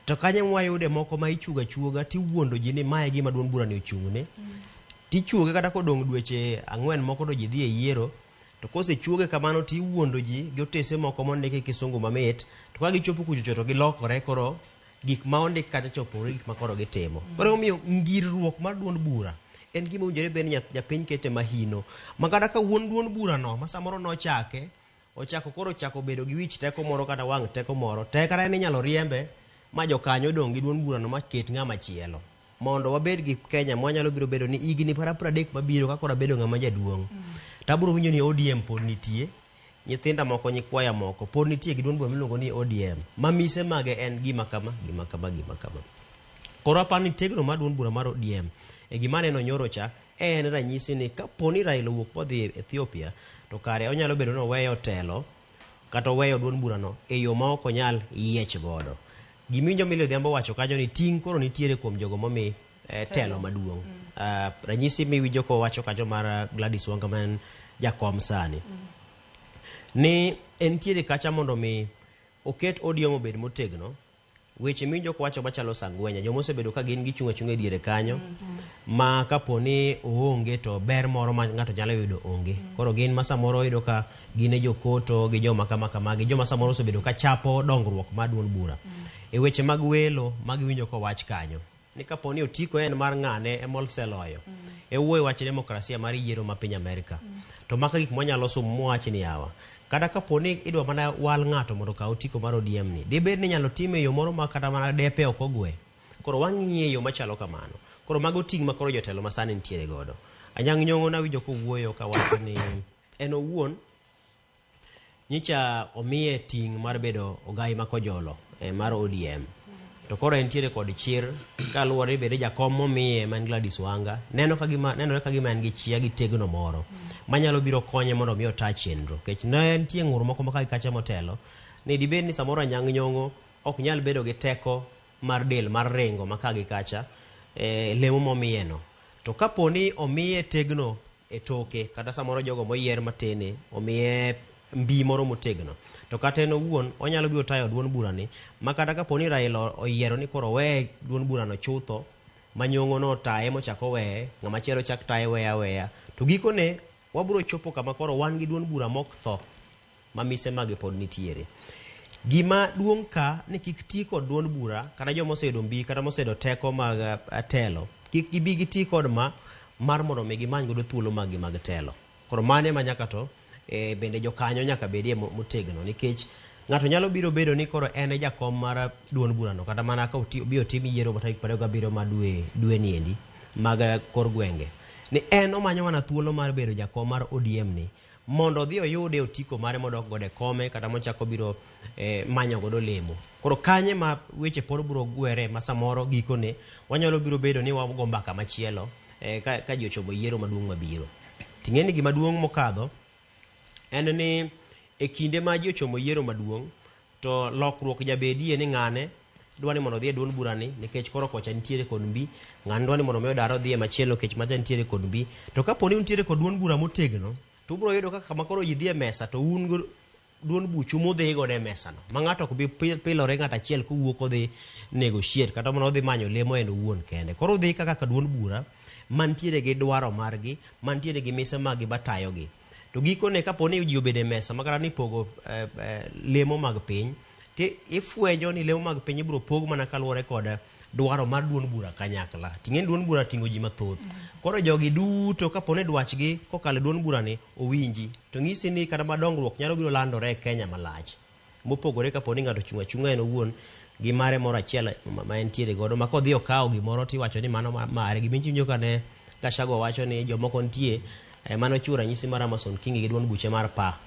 to kanyo ema wayude moko ma ichuogo achuoga tiwuondo ji ni mae e gima duond bura ni ochung'ne. Tichuoge kata kodong' dweche ang'wen moko to ji dhi e yiero, to kosechuoge kamano tiwuondo ji gi otese moko mondiki kisungu mamit, to ka gichopo kuchocho to gilokore koro gik ma ondik kacha cha opogore gi gik ma koro gitimo. Koro emomiyo ngirruok mar duond bura en gima owinjore bed ni japiny kete mahino. Ma kata ka wuon duond bura no ma samoro nochake, ochako koro ochako bedo gi wich teko moro kata wang' teko moro, te kata en inyalo riembe ma jokanyo dong' gi duond burano ma ket ng'ama chielo. Mondo wabed gi Kenya mwanyalo biro bedo ni higni para 30 mabiro ka koro abedo ng'ama jaduong', to abiro winjo ni ODM pod nitie, nyithinda moko, nyikwaya moko pod nitie gi duond bura miluongo ni ODM, ma mise mage en gima kama, gima kama, gima kama. Koro aparo ni tegno mar duond bura mar ODM e gima aneno nyoro cha en ranyisi ni kapo ni Raila owuok modhi Ethiopia to kare onyalo bedo ni oweyo telo kata oweyo duond burano e yo ma ok onyal yiech godo. Gimiwinjo Milly Odhiambo wacho kanyo ni ting' koro nitiere kuom jogo momi telo maduong'. Ranyisi miwinjo kowacho kanyo mar Gladys Wanga ma en jakom sani. Ni entiere kacha mondo mi oket ODM obed motegno. Weche miwinjo kowacho machalo sangwenya, joma osebedo ka gin gichung' achung'a e diere kanyo, ma kapo ni oonge to ber moro ma ng'ato nyalo yudo onge. Koro gin ma samoro iyudo ka gin e jokoto gi joma kama kama gi joma samoro osebedo ka chapo dongruok mar duond bura. E weche mag welo ma giwinjo kowach kanyo, ni kapo ni otiko en mar ng'ane ema oseloyo, e wuoyo wach demokrasia mar yiero ma piny Amerika. To maka gik mwanyalo somo mwawach ni yawa, kata kapo ni idwa mana wal ng'ato mondo okaw otiko mar ODM ni, dibed ni inyalo time e yo moro ma kata mana depe ok ogwe. Koro wang'iye e yo machalo kamano. Koro mago ting' ma koro jotelo masani nitiere godo. Anyang' Nyong'o nawinjo kowuoyo kawacho ni en owuon nyicha omiye ting' mar bedo ogai ma Kojolo mar ODM. To koro entiere kod chir kaluwore ni bende jakom momiye ma en Gladys Wanga neno ka gima, nenore ka gima en gi chia gi tegno moro manyalo biro konye mondo mi ota chenro. Nikech ne nitie ng'ur moko ma ka kacha motelo ni dibed ni samoro Anyang' Nyong'o ok nyal bedo gi teko mar del mar ringo ma ka gi kacha lemo momiye no. To kapo ni omiye tegno e toke kata samoro jogo moyier matene omiye mbi moro motegno, to kata en owuon onyalo biro tayo duond burani ma kata kapo ni Raila oyiero ni koro oweye duond burano chutho ma Nyong'o no otaye mochak oweye, ng'ama chielo chak taye weya aweya, to gikone wabiro chopo kama koro wan gi duond bura mok tho ma mise mage pod nitiere. Gima duong' ka ni kik ti kod duond bura kata joma oseyudo mbi kata moseyudo teko mag telo, kik gibi giti kod ma mar mondo mi gimany godo thuolo mag gi mag telo. Koro mano ema nyaka to bende jokanyo nyaka bedie motegno, nikech ng'ato nyalo biro bedo ni koro en e jakom mar duond burano kata mana ka obi otim yiero ma tarik 27 mar dwe ni endi mag kor gwenge, ni en omanyo mana thuolo mar bedo jakom mar ODM ni mondo odhi oyude otiko mare modok godo e kome kata mochako biro manyo godo lemo. Koro kanye ma weche pod biro gwere ma samoro gikone wanyalo biro bedo ni wago mbaka machielo ka ji ochomo yiero maduong' mabiro. Ting'e ni gima duong' mokadho en ni e kinde ma ji ochomo yiero maduong' to lokruok jabedie ni ng'ane dwa ni mondo odhi e duond burani nikech koro kocha nitiere kod mbi, ng'ane dwa ni mondo mi odar odhi e machielo nikech macha nitiere kod mbi. To kapo ni untiere kod duond bura motegno, to ubiro yudo ka kama koro ji dhi e mesa to un go duond buchu mudhi godo e mesa no, ma ng'ato ok bi pilore ng'ato achiel kowuok odhi negotiate kata mana odhi manyo lemo en owuon kende. Koro udhi kaka duond bura mantiere gi dwaro margi, mantiere gi mise maggi matayogi. To gikone kapo ni ji obedo e mesa makata ni pogo lemo mag piny, ti ifwenyo ni lemo mag piny ibiro pog mana kaluwore kod dwaro mar duond bura kanyakla. Ting'e ni duond bura ting'o ji mathoth. Koro jogi duto kapo ni dwachgi kokalo e duond bura ni owinji, to ng'isi ni kata ma dongruok nyalo biro landore e Kenya malach. Mopogore kapo ni ng'ato ochung' achung'a en owuon gi mare moro achiel ma entiere godo ma kodhi okawo gimoro tiwacho ni mano mare. Gima iwinjo kane Gachagua wacho ni jomoko nitie mane ochiwo ranyisi mar Amason Kingi gi duond buche mar PA.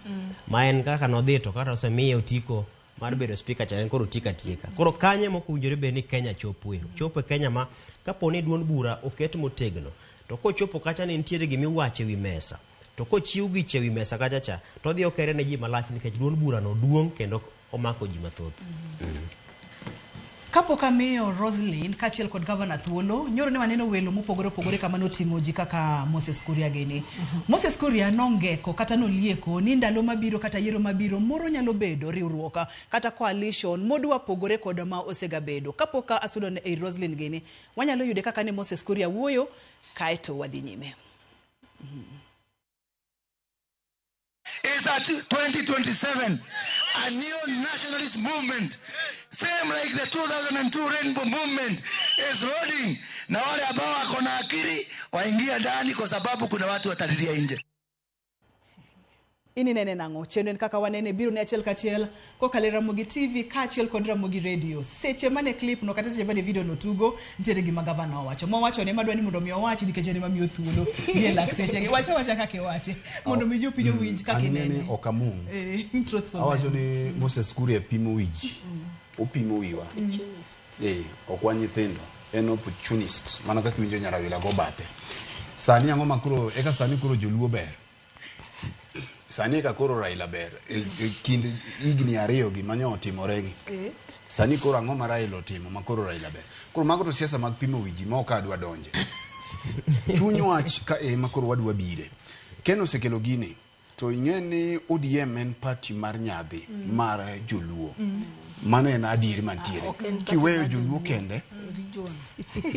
Ma en kaka nodhi to kata osemiye otiko mar bedo speaker cha en koro otieko atieka. Koro kanye mok owinjore bed ni Kenya chopoe. Ochopo e Kenya ma kapo ni duond bura oket motegno to kochopo kacha ni nitiere gima iwacho ewi mesa to kochiw gicha ewi mesa kacha cha to odhi okere ne ji malach nikech duond bura no duong' kendo omako ji mathoth. Kapok amiyo Roslyn kaachiel kod gavana thuolo, nyoro ne waneno welo mopogore opogore kama noting'o ji kaka Moses Kuria gini. Moses Kuria nongeko kata nolieko ni ndalo mabiro kata yiero mabiro moro nyalo bedo riwruok kata coalition modwa pogore kod ma osegabedo. Kapok asudo ne ei Roslyn gini, wanyalo yude kaka ne Moses Kuria wuoyo kaeto wadhi nyime. Is at 2027 a neo-nationalist movement, same like the 2002 Rainbow Movement is loading, na wale ambao wako na akili waingia ndani, kwa sababu kuna watu watalilia nje. Ini nene nang'o? Chenro en kaka wanene biro ne achiel kachiel kokalo e Ramogi TV kaachiel kod Ramogi Radio. Seche mane clip no kata seche mane video no tugo, nitiere gima gavana owacho. Mowacho ne madwa ni mondo mi owachi nikech en ema miyo thuolo gi e lak sechegi. Wacha wacha kaka iwache mondo mi jopiny owinj kaka Ang'e ni inene. ok amung. Truthful. Awacho ni Moses Kuria pimo wi ji. Opimo wiwa. Ok wan nyithindo. En opportunist. Mana kaka iwinjo Nyarawila go bathe. Sani ang'o ma koro, eka sani koro joluo ber. Sani eka koro Raila ber. E kind higni ariyo gi manyo otimore gi. Sani koro ang'o ma Raila otimo ma koro Raila ber. Koro mago to siasa mag pimo wi ji ma ok adwa donje. Chuny wach ka ema koro wadwa bire. Ken osekelo gini. To ing'e ni ODM en party mar nyadhi mar joluo. Mano en adieri mantiere. Ok en party Kiweyo mar joluo kende,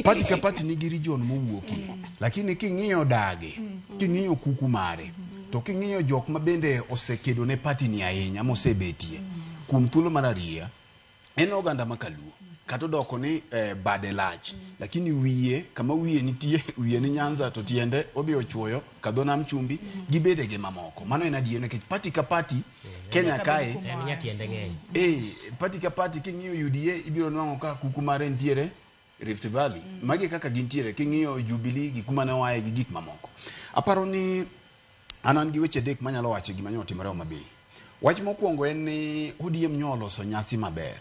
party ka party nigi region mowuokie. Lakini king'iyo dage, king'iyo kuku mare, to king'iyo jok ma bende osekedo ne party ni ahinya mosebetie kuom thuolo mar ariya, en oganda ma kaluo. Kata odoko ni bade lach, lakini wiye kama wiye nitie, wiye ni Nyanza to tiende odhi ochuoyo kadho nam chumbi gi bede gi mamoko. Mano en adier nikech party ka party Kenya kae En nyatiende ng'eny. Party ka party king'iyo UDA ibiro nwang'o ka kuku mare nitiere Rift Valley. Magi kaka gintiere king'iyo Jubilee gi kuma ne oaye gi gik mamoko. Aparo ni an gi weche adek manyalo wacho gima nyo otimore Homa Bay. Wach mokwongo en ni ODM nyo oloso nyasi maber.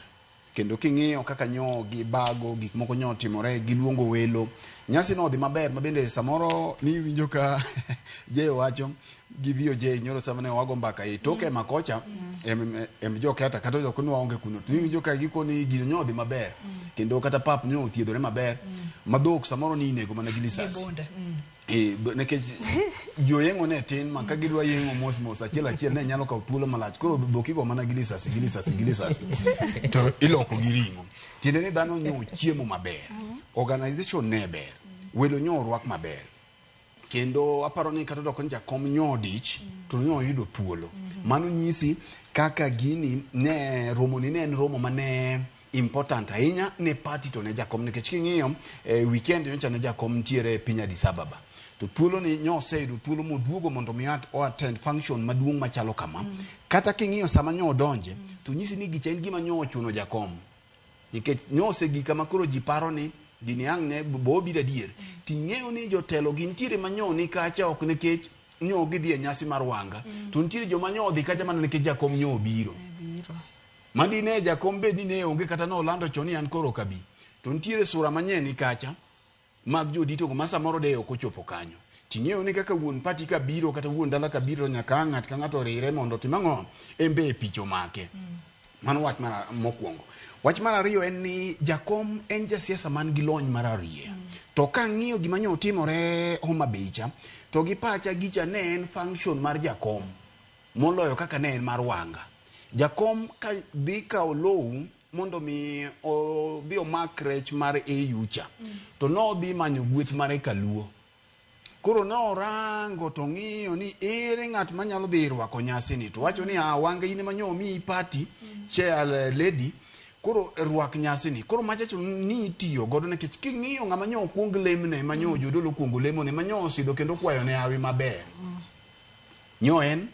Kendo king'iyo kaka nyo gibago gik moko nyo otimore, giluongo welo. Nyasi no odhi maber ma bende samoro ni iwinjo ka Jay wacho gi VOJ nyoro sama ne wago mbaka e toke makocha em joketa kata jok ni waonge kuno to iwinjo ka gikoni gino nyo odhi maber. Kendo kata pap nyo othiedhore maber. Ma dhok samoro ni inego mana gi lisasi. Nikech joyeng'o ne tin ma ka gidwa yeng'o mos mos achiel achiel ne nyalo kawo thuolo malach. Koro dhok igo mana gi lisasi gi lisasi gi lisasi to iloko gi ring'o. Tiende ni dhano nyo chiemo maber. Organization ne ber. Welo nyo orwak maber. Kendo aparo ni kata odoko ni jakom nyo odich to nyo oyudo thuolo. Mano nyisi kaka gini ne romo ni ne en romo mane important ahinya ne party to ne jakom nikech king'iyo weekend nyocha ne jakom nitiere e piny Addis Ababa. To thuolo ni nyo oseyudo thuolo moduogo mondo mi o attend function maduong' machalo kama. Kata king'iyo sama nyo odonje to nyisi ni gicha en gima nyo ochuno jakom. Nikech nyo osegik kama koro ji paro ni gini ang' ne bo obiro adier. Ting'eyo ni jotelo gintiere ma nyo ni kacha ok nikech nyo gidhi e nyasi mar wanga. To nitiere joma nyo odhi kacha mana nikech jakom nyo obiro. Madi ne jakom bed ni ne onge kata nolando chon ni an koro ok abi. To nitiere sura manyien ni kacha mag jodito go ma samoro de ok ochopo kanyo. Ting'eyo ni kaka wuon party ka biro kata wuon dala ka biro nyaka ng'at ka ng'ato orire mondo otim ang'o en be e picha omake. Mano wach mar mokwongo. Wach mar ariyo en ni jakom en jasiasa man gi lony mar ariya. To kang'iyo gima nyo otimore Homa Bay cha, to gi pacha gicha ne en function mar jakom moloyo kaka ne en mar wanga. Jakom ka dhi kawo lowo mondo mi odhi omak rech mar AU cha, to nodhi manyo gweth mare kaluo. Koro ne orango to ng'iyo ni ere ng'at manyalo dhi rwako nyasini to wacho ni ah, Wanga in ema nyo omiyi party chair lady koro rwak nyasini. Koro machacho ni itiyo godo nikech king'iyo ng'ama nyo okuong lemne ma nyo jodolo okuongo lemone ma nyo osidho kendo okwayo ne hawi maber nyo en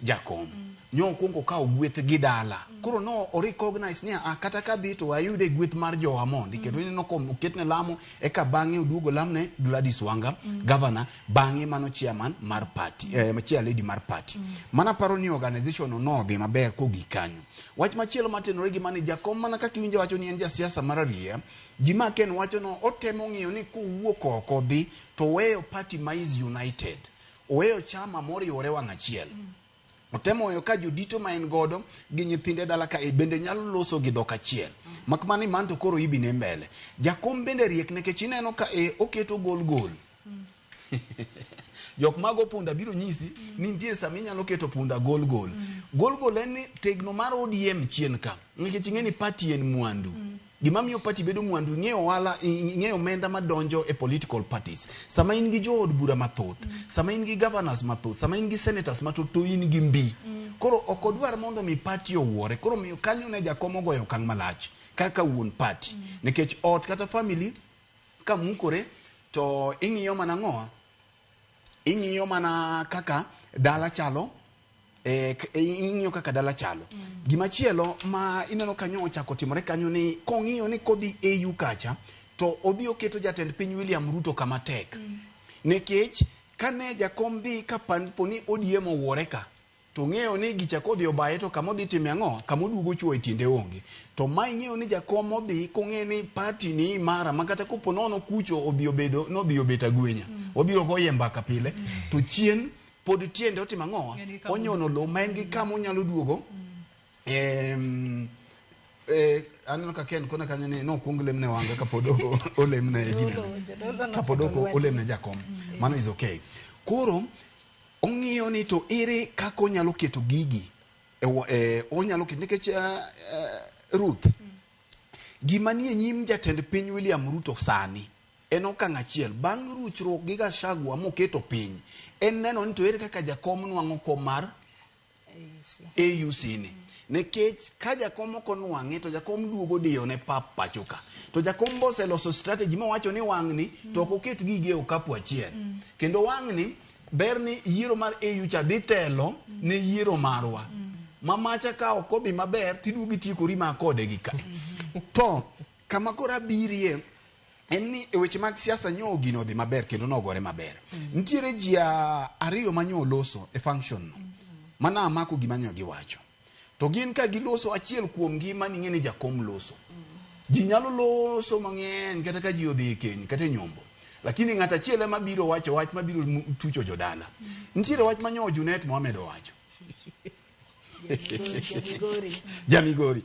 jakom nyo okuongo okawo gweth gi dala koro no o recognize ni ah, kata ka dhi to ayude gweth mar jowa mondi kendo ineno ko oketne lamo eka bang'e oduogo lamne Gladys Wanga governor bang'e mano chairman mar party chair lady mar party mana paro ni organization no nodhi maber kogik kanyo wach machielo matenore gi mani jakom mana kaka iwinjo wacho ni en jasiasa mar ariya ji ma Ken wacho no otemo ng'iyo ni kowuok oko dhi to oweyo party ma is united oweyo chama moriwore wang' achiel otemo weyo ka jodito ma en godo gi nyithinde dala ka e bende nyalo loso gi dhok achiel mak mana ni man to koro ibine mbele jakom bende riek nikech ineno ka e oketo gol gol jok mago punda biro nyisi ni nitie sama inyalo keto punda gol gol gol gol en ni tegno mar ODM chien ka nikech ing'e ni party en mwandu gima miyo party bedo mwandu ing'eyo ohala ing'eyo omenda madonjo e political parties sama in gi jood bura mathoth sama in gi governors mathoth sama in gi senators mathoth to in gi mbi koro ok odwar mondo mi party owuore koro miyo kanyo ne jakom ogoyo okang' malach kaka wuon party nikech ot kata family ka mukore to ing'iyo mana ng'owa ing'iyo mana kaka dala chalo ing'iyo kaka dala chalo gimachielo ma ineno kanyo ochako timore kanyo ni kong'iyo ni kodhi AU kacha to odhi oketo jatend piny William Ruto kama tek nikech kane jakom dhi ka po ni ODM owuore ka to ng'eyo ni gicha kodhi obaye to kama odhi time ang'o kama oduogo chuo e tiende onge to ma ing'eyo ni jakom odhi kong'e ni party ni imara ma kata kopo nono kucho odhi obedo nodhi obet agwenya wabiro goye mbaka pile to chien pod tiende otimo ang'o En gi kama onyono lowo ma en gi kama onyalo duogo aneno ka Ken kona kanyo ni nokuong lemne Wanga kapod olemne ginene kapod ok olemne jakom mano is okay koro ong'iyo ni to ere kaka onyalo keto gigi onyalo keto nikech Ruth gima nie nyim jatend piny William Ruto sani en okang' achiel bang' ruchruok gi Gachagua moketo piny en neno ni to ere kaka jakom nwang'o kom mar AUC ni nikech ka jakom ok onwang'e to jakom duogo diyo ne pap pacho ka to jakom bo oseloso strategy mowacho ni wang'ni to ok oket gigi e okapu achiel kendo wang'ni ber ni yiero mar AU cha dhi telo ne yiero marwa ma macha ka ok odhi maber tiduogo itiekori ma kode gi ka to kama koro abirie en ni e weche mag siasa nyo gino odhi maber kendo nogore maber nitiere ji ariyo ma nyo oloso e function no mana amako gima nyo giwacho to gin ka giloso achiel kuomgi maning'e ni jakom loso ji nyalo loso mang'eny kata ka ji odhi e keny kata e nyombo lakini ng'at achiel ema biro wacho wach mabiro tucho jodala nitiere wach ma nyo Junet Mohamed owacho Jamigori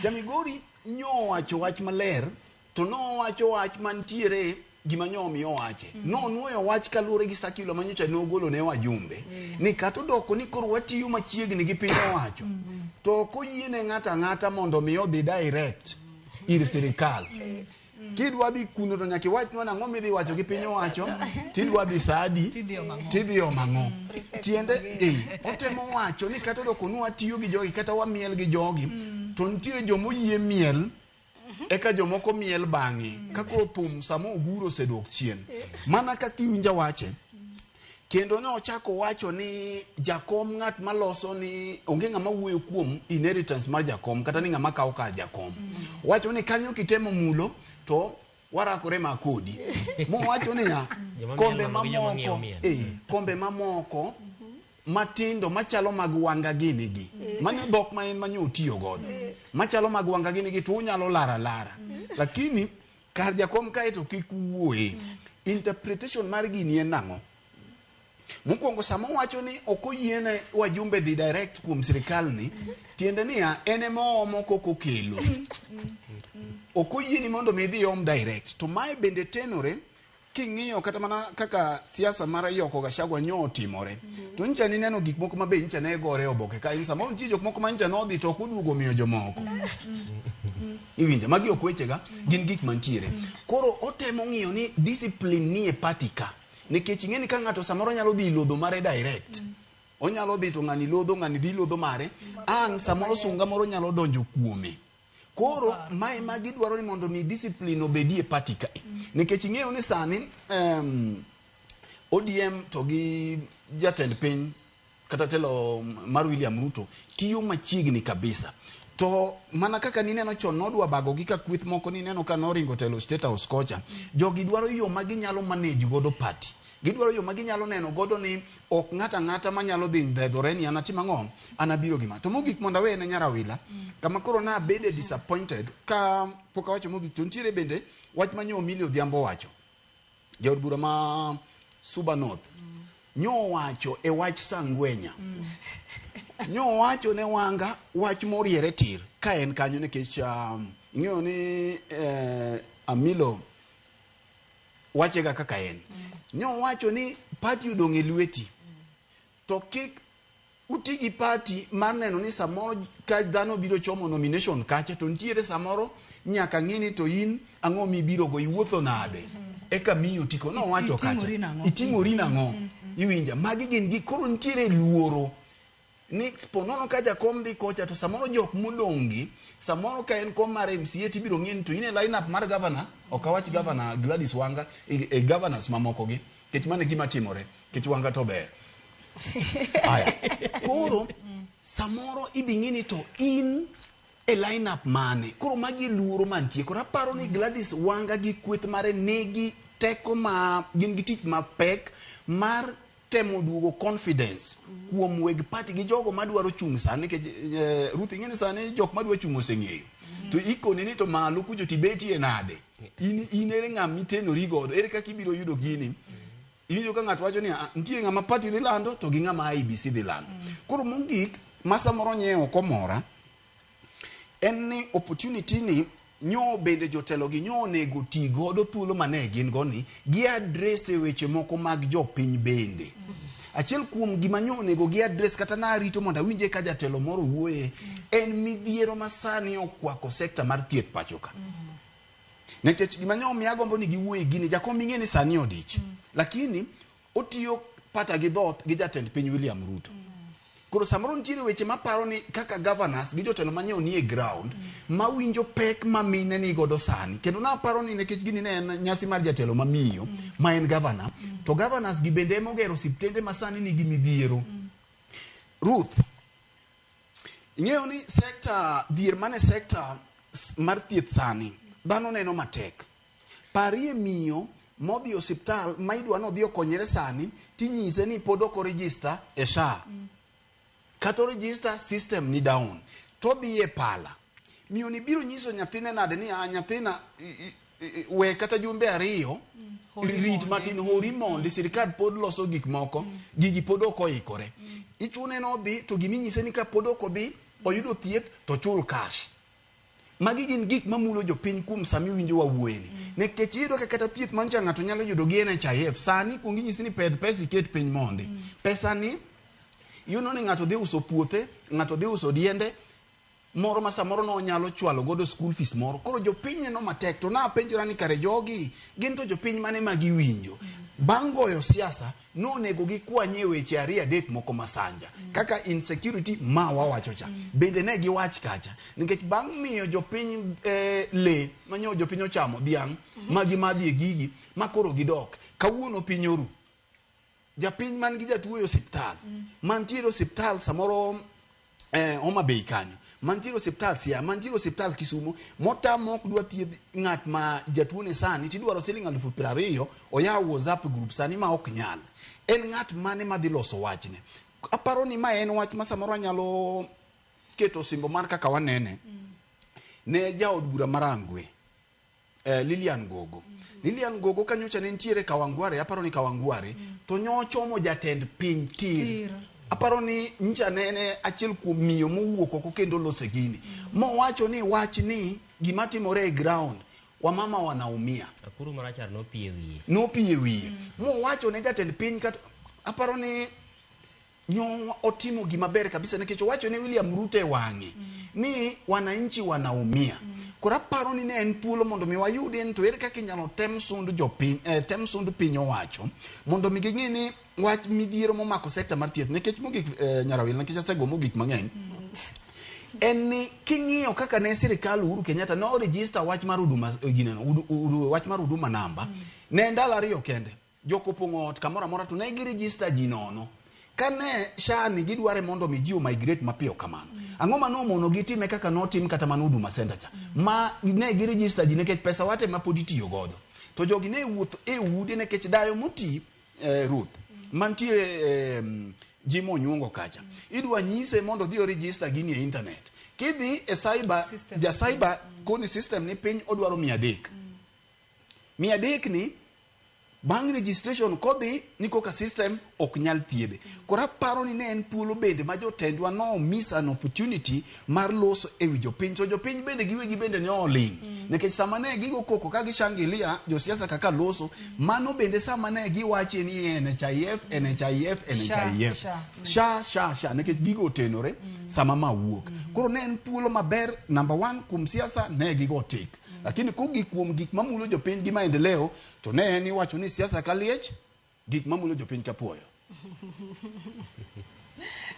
Jamigori nyo owacho wach maler to nowacho wach mantiere gima nyo omiyo owache nonuoyo wach kaluwore gi sakilo manyocha nogolo ne wajumbe ni kata odoko ni koro watiyo machiegni gi piny owacho to ok oyiene ng'ato ang'ata mondo mi odhi direct ir sirikal kidwa dhi kuno to nyaka iwachnwa nang'o midhi wacho gi piny owacho tidwa dhi sa adi tidhi omo ang'o tiende otemo wacho ni kata odoko ni watiyo gi jogi kata wamiel gi jogi to nitiere jomoyie miel eka jomoko miel bang'e ka koro thum sama oguro osedok chien mana kaka iwinja wache kendo ne ochako wacho ni jakom ng'at maloso ni onge ng'ama wuoyo kuom inheritance mar jakom kata ni ng'ama kawo kar jakom wacho ni kanyo kitemo mulo to warakore ma kodi mowacho niya kombe mamoko kombe mamoko matindo machalo mag Wanga gini gi mano dhok ma en manyo otiyo godo machalo mag Wanga gini gi to unyalo lara lara lakini kar jakom kae to kik wuoye interpretation mar gini en nang'o mokwongo sama owacho ni ok oyiene wajumbe dhi direct kuom sirikal ni tiende niya en ema oomo kok okelo ok oyieni mondo mi idhi om direct to mae bende tenore king'iyo kata mana kaka siasa mar yoko Gachagua nyo otimore to nyicha nineno gik moko ma be nyicha ne gore oboke ka in samoro nitie jok moko ma nyicha nodhi to ok oduogo miyo jomoko iwinjo magi ok wechega gin gik mantiere koro otemo ng'iyo ni discipline ni e party ka Nikech ing'e ni ka ng'ato samoro nyalo dhi lodho mare direct. Onyalo dhi to ng'ani lodho, ng'ani dhi lodho mare. Ang' samoro sunga moro nyalo donjo kuome. Koro mae ma gidwaro ni mondo mi discipline obedie e party kae. Nikech ing'eyo ni sani ODM to gi jatend piny kata telo mar William Ruto tiyo machiegni kabisa. To mana kaka nineno chon nodwa bago gi ka kweth moko nineno ka noringo telo State House kocha. Jogi dwaro yo ma ginyalo manage godo party. Gidwaro yo ma ginyalo neno godo ni ok ng'ato ang'ata manyalo dhi ndhedhore ni an atim ang'o, an abiro gi ma. To mogik mondo aweye ne nyar Awila, kama koro nabede disappointed ka pok awacho mogik to nitiere bende wach ma nyo Millie Odhiambo owacho. Jaod bura ma Suba North. Nyo owacho e wach Sangwenya. Nyo owacho ne Wanga wach moriere tir ka en kanyo nikech ing'eyo ni Amilo wachega kaka en. Nyo owacho ni party odong' e lweti. To kik uti gi party mar neno ni samoro ka dhano biro chomo nomination kacha to nitiere samoro nyaka ng'i ni to in ang'o mibiro go iwuotho nade eka miyi otiko. Nowacho kacha. Iting'ori nang'o? Iting'ori nang'o? Iwinja. Magi gin gik koro nitiere luoro ni po nono ka jakom dhi kocha to samoro jok modong' gi samoro ka en kom mar MCA tibiro ng'e ni to in e line up mar governor, ok awach governor Gladys Wanga, e governors mamoko gi, nikech mano e gima timore, nikech Wanga to ber. Aya. Koro samoro ibi ng'e ni to in e line up mane. Koro magi luoro mantie. Koro aparo ni Gladys Wanga gi kweth mare nigi teko ma gin gi tich mapek mar temo duogo confidence kuom weg party gi jogo madwaro chung' sani nikech Ruth ing'e ni sani jok madwa chung' oseng'eyo. To ikoni ni to malo kucho tibetie nade? In ere ng'ama itenori godo? Ere kaka ibiro yudo gini? Iwinjo ka ng'ato wacho ni nitie ng'ama party dhi lando to gi ng'ama IEBC dhi lando. Koro mogik ma samoro nyiewo ok omora en ni opportunity ni nyo bende jotelo gi nyo onego ti godo thuolo mane gin go ni gi address e weche moko mag jopiny bende. Achiel kuom gima nyo onego gi address kata narito mondo awinje ka jatelo moro wuoye en midhiero ma sani okwako sekta mar thieth pacho ka. Nikech gima nyo omiyo agombo ni giwuoye gini, jakom ing'e ni sani odich. Lakini otiyo pata gi dhoth gi jatend piny William Ruto. Koro samoro nitiere weche maparo ni kaka governors gi jotelo manyiewo nie ground mawinjo pek ma mine ni godo sani. Kendo naparo ni nikech gini ne en nyasi mar jatelo mamiyo ma en governor, to governors gi bende ema ogero osiptende ma sani nigi midhiero. Ruth, ing'eyo ni sekta dhier mane sekta mar thieth sani dhano neno matek. Parie miyo modhi osiptal ma idwa ni odhi okonyre sani tinyise ni pod ok oregister e SHA. Kata oregister system ni down. To odhi e pala. Miyo ni biro nyiso nyathine nade ni nyathina we kata jumbe ariyo rit matin hori mondi sirikal pod loso gik moko gigi pod ok oikore. Ichune nodhi to giminyise ni ka pod ok odhi oyudo thieth to chul cash. Magi gin gik mamulo jopiny kuom sami winjo wawuoyeni. Nikech iyudo ka kata thieth mancha ng'ato nyalo yudo gi NHIF, sani kuong inyisi ni pedh pesa iket piny mondi. Pesa ni, iyudo ni ng'ato dhi uso puothe, ng'ato dhi uso diende, moro ma samoro nonyalo chwalo godo school fees moro. Koro jopiny neno matek, to napenjora ni kare jogi, gin to jopiny mane ma giwinjo. Bang' goyo siasa, nonego gikwanyie weche ariyo adek moko masanja. Kaka insecurity ma wawacho cha. Bende ne giwach kacha. Nikech bang' miyo jopiny le, manyo jopiny ochamo dhiang', ma gimadhi e gigi, ma koro gidok. Kawuono piny oru. Japiny man gi jatuo e osiptal. Mantiere osiptal samoro Homa Bay kanyo, mantiere osiptal Siaya, mantiere osiptal Kisumo, motamo ok dwa thiedh ng'at ma jatuo ne sani, tidwaro siling 20,000, oyaw WhatsApp group sani ma ok nyal. En ng'at mane madhi loso wachne? Aparo ni ma en wach ma samoro anyalo keto osimbo mar kaka wanene. Ne jaod bura mar Rangwe, Lilian Gogo. Lilian Gogo kanyocha ne nitiere Kawangware, aparo ni Kawangware, to nyochomo jatend piny tir. Aparo ni ncha nene achiel kuom miyo mowuok oko kendo lose gini. Mowacho ni wach ni gima timore e ground, wamama wanaumia. Akuru marachar nopie wiye. Nopie wiye. Mowacho ne jatend piny kata aparo ni Nyo otimo gima ber kabisa nikech owacho ne William Ruto e wang'e ni wananchi wanaumia. Koro aparo ni ne en thuolo mondo mi wayudi ni to ere kaka inyalo tem sund jopiny, tem sund piny owacho mondo mi ging'e ni wach midhiero momako sekta mar thieth nikech mogik Nyarawil nikech asego mogik mang'eny en ni king'iyo kaka ne sirikal Uhuru Kenyatta ne oregister wach mar huduma gineno wach mar huduma namba ne ndalo 2 kende jok opong'o ot kamoro amora to ne giregister ji nono. Kane SHA ni gidware mondo mi ji migrate mapiyo kamano. Ang'o ma nomono gitime kaka notim kata mana Huduma Center cha? Ma ne giregister ji nikech pesa wate ma pod itiyo godo. To jogi ne wuotho e udi nikech dayo moti Ruth mantie ji monyuongo kacha. Idwa nyise mondo odhi oregister gini e internet. Kidhi e cyber, ja cyber koni system ni piny odwaro 300. 300 ni bang' registration kodhi ni koka system ok nyal thiedhe. Koro aparo ni ne en thuolo bende ma jotendwa no miss an opportunity mar loso ewi jopiny. To jopiny bende giwegi bende ne oling'. Nikech sama ne gigo koko ka gishangilia josiasa kaka loso, mano bende sama ne giwache ni NHIF, NHIF, NHIF. Sha, sha, sha. Nikech gigo otenore sama ma wuok. Koro ne en thuolo maber, number 1, kuom siasa ne gigo tik. Lakini kogik kuom gik mamulo jopiny gi maendeleo, to ne en iwacho ni siasa ka liech, gik mamulo jopiny ka puoyo.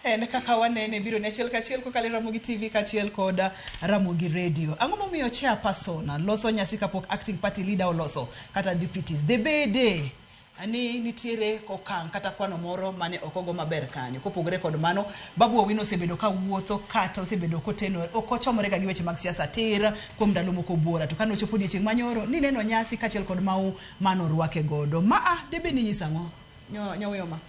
En kaka wanene biro ne achiel kachiel kokalo Ramogi TV kachiel kod Ramogi Radio. Ang'o momiyo chairperson loso nyasi kapok acting party leader oloso kata deputies? Debede ni nitiere okang' kata kwano moro mane ok ogo maber kanyo. Kopogore kod mano, Babu Owino osebedo ka wuotho kata osebedo koteno ok ochomore ga gi weche mag siasa tir kuom ndalo moko buora. To kane ochopo odiechieng' manyoro ni neno nyasi kaachiel kod mau manorwake godo. Maa debe ni nyiso ang'o? Nyaweyo ma.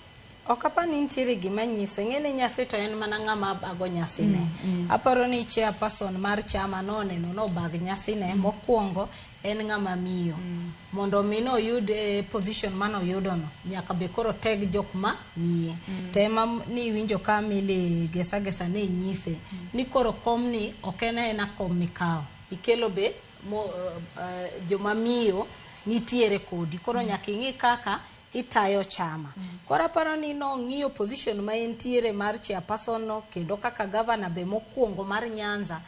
Ok apar ni nitiere gima nyiso. Ing'e ni nyasi to en mana ng'ama bago nyasine. Aparo ni chairperson mar chama noneno nobag nyasine mokwongo en ng'ama miyo. Mondo mi noyud position manoyudono, nyaka be koro teg jok ma miye. Tema ni winjo ka Milly Gesa Gesa ne nyise ni koro komni ok en aena kom mikawo. Ikelo be joma miyo nitiere kodi. Koro nyaka ing'i kaka itayo chama. Koro aparo ni nong'iyo position ma entiere mar chairperson no kendo kaka governor be mokwongo mar Nyanza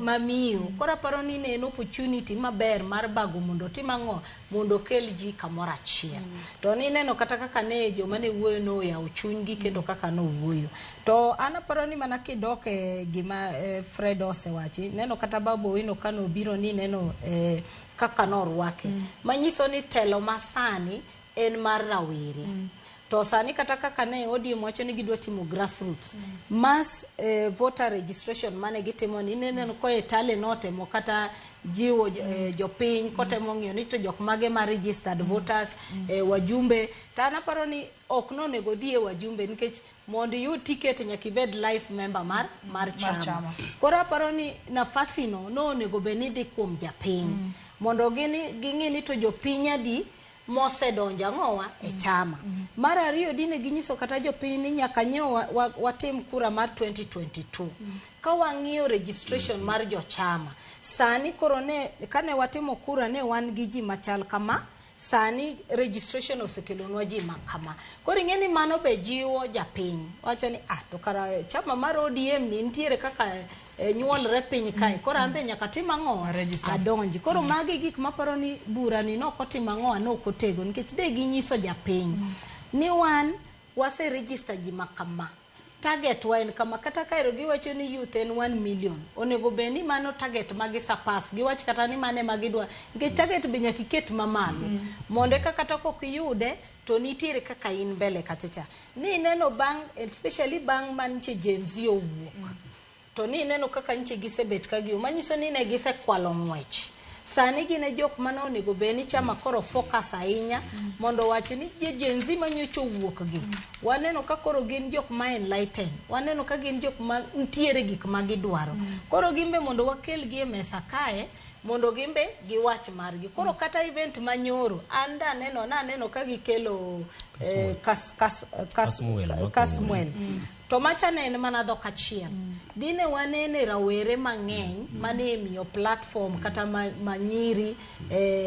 mamiyo. Koro aparo ni ne en opportunity maber mar bago mondo otim ang'o, mondo okel ji kamoro achiel. To nineno kata kaka ne joma ne wuoyo noyawo chunygi kendo kaka nowuoyo. To an aparo ni mana kidok e gima Fred osewachi, neno kata Babu Owino kanobiro ni neno kaka norwake. Manyiso ni telo masani en mar rawere. To sani kata kaka ne ODM wacho ni gidwa timo grassroots. Mass voter registration mane gitimo ni ineno ko e tale notemo kata jiwo jopiny kotemo ng'iyo ni to jok mage ma registered voters, wajumbe. To an aparo ni ok nonego dhi e wajumbe nikech mondo iyud ticket nyaka ibed life member mar chama. Koro aparo ni nafasi no nonego bed ni dhi kuom japiny. Mondo ging'i ni to jopiny adi mosedonjo ang'owa e chama. Mar ariyo dine ginyiso kata jopiny ni nyaka nyiew watim kura mar 2022. Ka wang'iyo registration mar jochama, sani koro ne kane watimo kura ne wan gi ji machal kama, sani registration osekelonwa ji ma kama. Koro ing'e ni mano be jiwo japiny. Wacho ni to kara chama mar ODM ni nitiere kaka nyuolre piny kae. Koro an be nyaka tim ang'o? Adonji. Koro magi gik maparo ni bura ni nok otim ang'o nok otego nikech de ginyiso japiny ni wan wase register ji ma kama. Target wa en kama. Kata kaero giwacho ni youth en 1 million. Onego bed ni mano target magi surpass. Giwach kata ni mane magidwa. Nikech target be nyaka iket mamalo. Mondo eka kata kok iyude to nitiere kaka in mbele kachacha. Ni ineno bang' especially bang' manche Gen Z owuok. To ni ineno kaka nche gisebet ka giyo. Manyiso ni ne gisekwalo ng'wech. Sani gin e jok mane onego bed ni chama koro focus ahinya mondo wach ni Gen Z manyocha owuok gi. Waneno ka koro gin jok ma enlightened. Waneno ka gin jok ma nitiere gik ma gidwaro. Koro gin be mondo wakel gi e mesa kae mondo gin be giwach margi. Koro kata event manyoro an da neno ka gikelo Kasmuel. To macha ne en mana dhok achiel. Dine wanene rawere mang'eny mane imiyo platform kata manyiri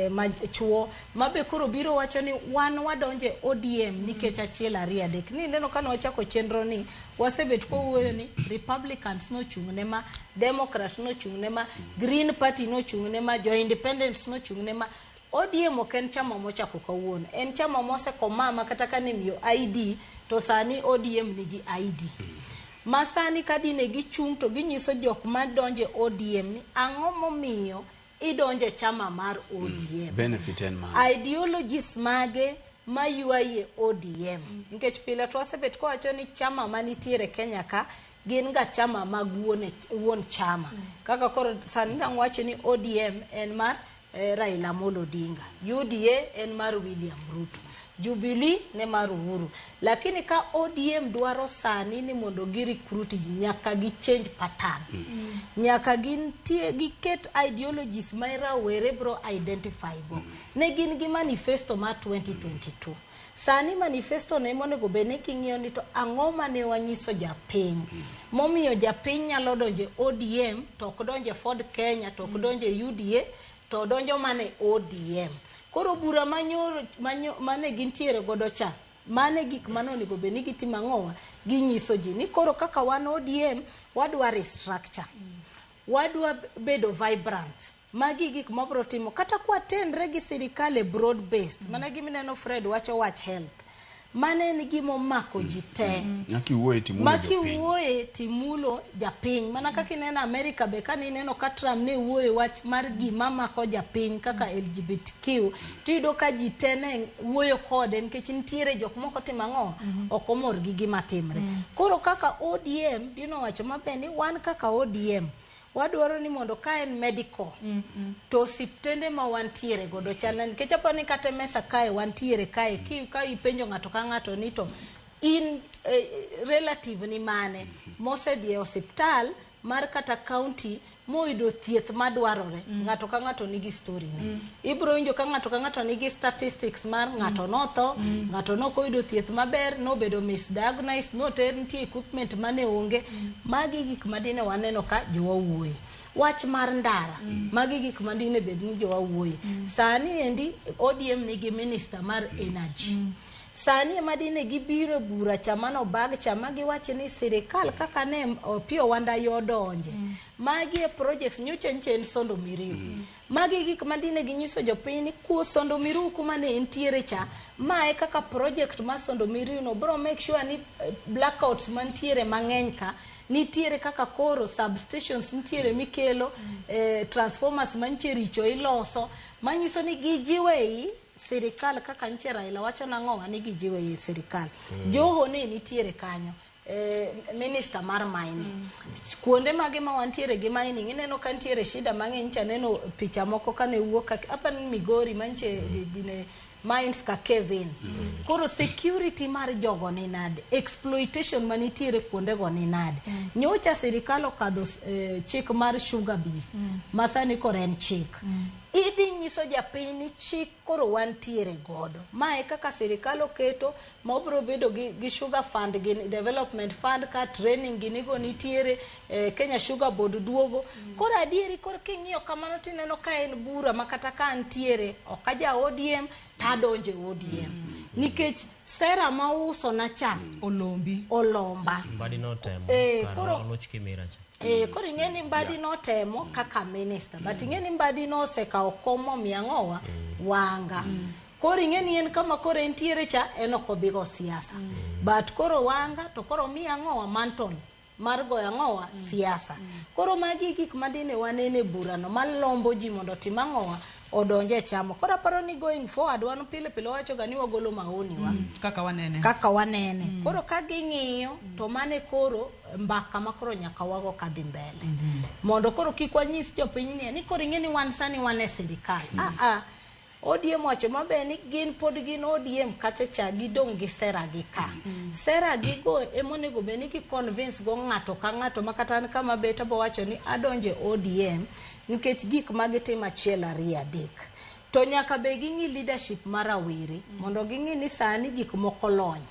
ma chuo mabe koro biro wacho ni wan wadonje ODM nikech achiel ariyo adek. Ni neno kane wachako chenro ni wasebet kowuoyo ni Republicans nochung' ne ma, Democrats nochung' ne ma, Green Party nochung' ne ma, jo Independents nochung' ne ma. ODM ok en chama mochako kawuono, en chama mosekomama kata kane imiyo ID to sani ODM nigi ID. Ma sani ka dine gichung' to ginyiso jok madonje ODM ni ang'o momiyo idonje chama mar ODM. Benefit en mane? Ideologies mage maywaye ODM. Nikech pile to wasebet kowacho ni chama manitiere Kenya ka gin ga chama mag wuon chama. Kaka koro sani dang' wacho ni ODM en mar Raila Amolo Odinga, UDA en mar William Ruto, Jubilee ne mar Uhuru. Lakini ka ODM dwaro sani ni mondo gi recruit ji nyaka gi change pattern. Nyaka gintie giket ideologies ma rawere bro identify go. Ne gin gi manifesto mar 2022. Sani manifesto ne monego bed ni king'iyo ni to ang'o mane wanyiso japiny. Momiyo japiny nyalo donje ODM to ok donje Ford Kenya to ok donje UDA to donjo mane ODM. Koro bura manyoro mane gintiere godo cha, mane gik mane onego bed ni gitimo ang'owa, ginyiso ji ni koro kaka wan ODM wadwa restructure. Wadwa bedo vibrant. Magi gik mabro timo kata kwatenre gi sirikal e broad based. Mana gimineno Fred wacho wach health. Mane en gima omako ji te. Makiwuoye timulo jopiny. Makiwuoye timulo japiny. Mana kaka ineno Amerika be kane ineno ka Trump ne wuoye wach mar gima mako japiny kaka LGBTQ, tiyudo ka ji te ne wuoyo kode nikech nitiere jok moko timo ang'o? Ok omor gi gima timre. Koro kaka ODM, Dino wacho maber ni wan kaka ODM, wadwaro ni mondo ka en medical to osiptende ma wantiere godo chal nikech apo ni kata mesa kae wantiere kae ka ipenjo ng'ato ka ng'ato ni to in relative ni mane mosedhi e osiptal mar kata county moyudo thieth madwarore. Ng'ato ka ng'ato nigi story ne. Ibro winjo ka ng'ato ka ng'ato nigi statistics mar ng'ato notho, ng'ato nokoyudo thieth maber, nobedo misdiagnosed, noter nitie equipment mane onge. Magi gik madine waneno ka jowa wuoye. Wach mar ndara, magi gik madine bed ni jowa wuoye. Sani endi ODM nigi minister mar energy. Sani ema dine gibiro bura cha mano bag cha ma giwacho ni sirikal kaka ne Opiyo Wandayi odonje. Magi e projects nyocha nche en Sondo Miriu. Magi gik madine ginyiso jopiny ni kuo Sondo Miriu kuma ne entiere cha, mae kaka project mar Sondo Miriu no bro make sure ni blackouts mantiere mang'eny ka nitiere kaka koro substations nitiere mikelo, transformers mantie richo iloso, manyiso ni gijiwe sirikal kaka nche Raila wacho nang'o ni gijiwe ei sirikal. Joho ne nitiere kanyo, minister mar mining. Kuonde mage ma wantiere gi mining, ineno ka nitiere shida mang'eny. Ncha neno picha moko kane wuok apa ni Migori manche gine mines ka Kevin. Koro security mar jogo ni nade, exploitation manitiere kuonde go ni nade. Nyocha sirikal okadho chik mar sugar bill, ma sani koro en chik. Idhi nyiso japiny ni chik koro wantiere godo. Mae kaka sirikal oketo ma obiro bedo gi sugar fund, gi development fund ka training ginigo nitiere, Kenya Sugar Board duogo. Koro adieri koro king'iyo kamano tineno ka en bura ma kata ka antiere ok aja ODM tadonje ODM. Nikech sera ma uso na cha olombi. Olomba. Mbadi notemo. Koro oloch Kimira cha. Koro ing'e ni Mbadi notemo kaka minister, but ing'e ni Mbadi nosekawo kom momiyo ang'owa Wanga. Koro ing'e ni en kama koro entiere cha en ok obi go siasa. But koro Wanga to koro miyo ang'owa mantle mar goyo ang'owa siasa. Koro magi gik madine wanene burano malombo ji mondo otim ang'owa odonje chama. Koro aparo ni going forward wan pile pile wacho ga ni wagolo maoni wa. Kaka wanene. Kaka wanene. Koro ka ging'iyo to mane koro mbaka ma koro nyaka wago kadhi mbele. Mondo koro kik wanyis jopiny ni koro ing'e ni wan sani wan e sirikal. ODM wacho maber ni gin pod gin ODM kacha cha gidong' gi sera gi ka. Sera gi go emonego bed ni gi convince go ng'ato ka ng'ato ma kata an kama bet abo wacho ni adonje ODM nikech gik ma gitimo achiel ariyo adek. To nyaka be ging'i leadership mar rawere mondo ging'i ni sani gik moko lony.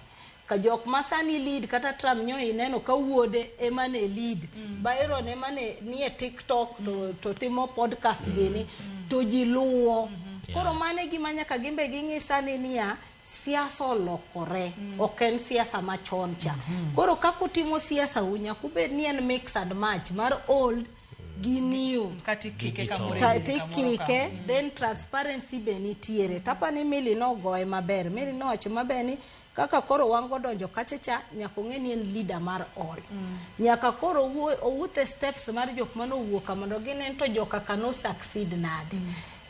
Ka jok ma sani lead kata Trump nyo ineno ka wuode ema ne lead. Byron ema ne nie TikTok to timo podcast gini to ji luwo. Koro mano e gima nyaka gimbe ging'i sani niya siasa olokore ok en siasa machon cha. Koro kaka utimo siasa u nyaka ubed ni en mix and match mar old gi new. Kata ikike kamoro Tikike then transparency be nitiere. Tapa ni Milly nogoye maber. Milly nowacho maber ni kaka koro wango donjo kacha cha nyaka ong'e ni en leader mar all. Nyaka koro owuoth e steps mar jok manowuok ka mondo ginen to joka ka no succeed nade.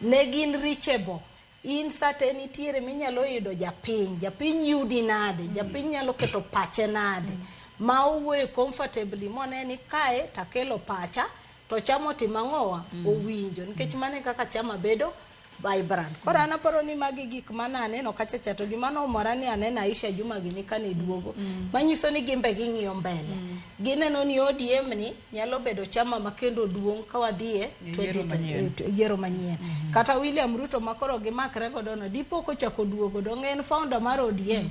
Ne gin reachable. In sate nitiere minyalo yudo japiny, japiny yudi nade, japiny nyalo keto pache nade. Ma owuoye comfortably mone ni kae takelo pacha to chama otimo ang'owa owinjo nikech mano e kaka chama bedo vibrant. Koro an aparo ni magi gik mana aneno kacha cha to gima nomora ni aneno Aisha Juma gini kane duogo manyiso ni gimbe ging'iyo mbele. Gineno ni ODM ni nyalo bedo chama ma kendo duong' ka wadhiye Yiero manyien. yiero manyien. Kata William Ruto ma koro gimakre godo no dipo kochako duogo dong en founder mar ODM.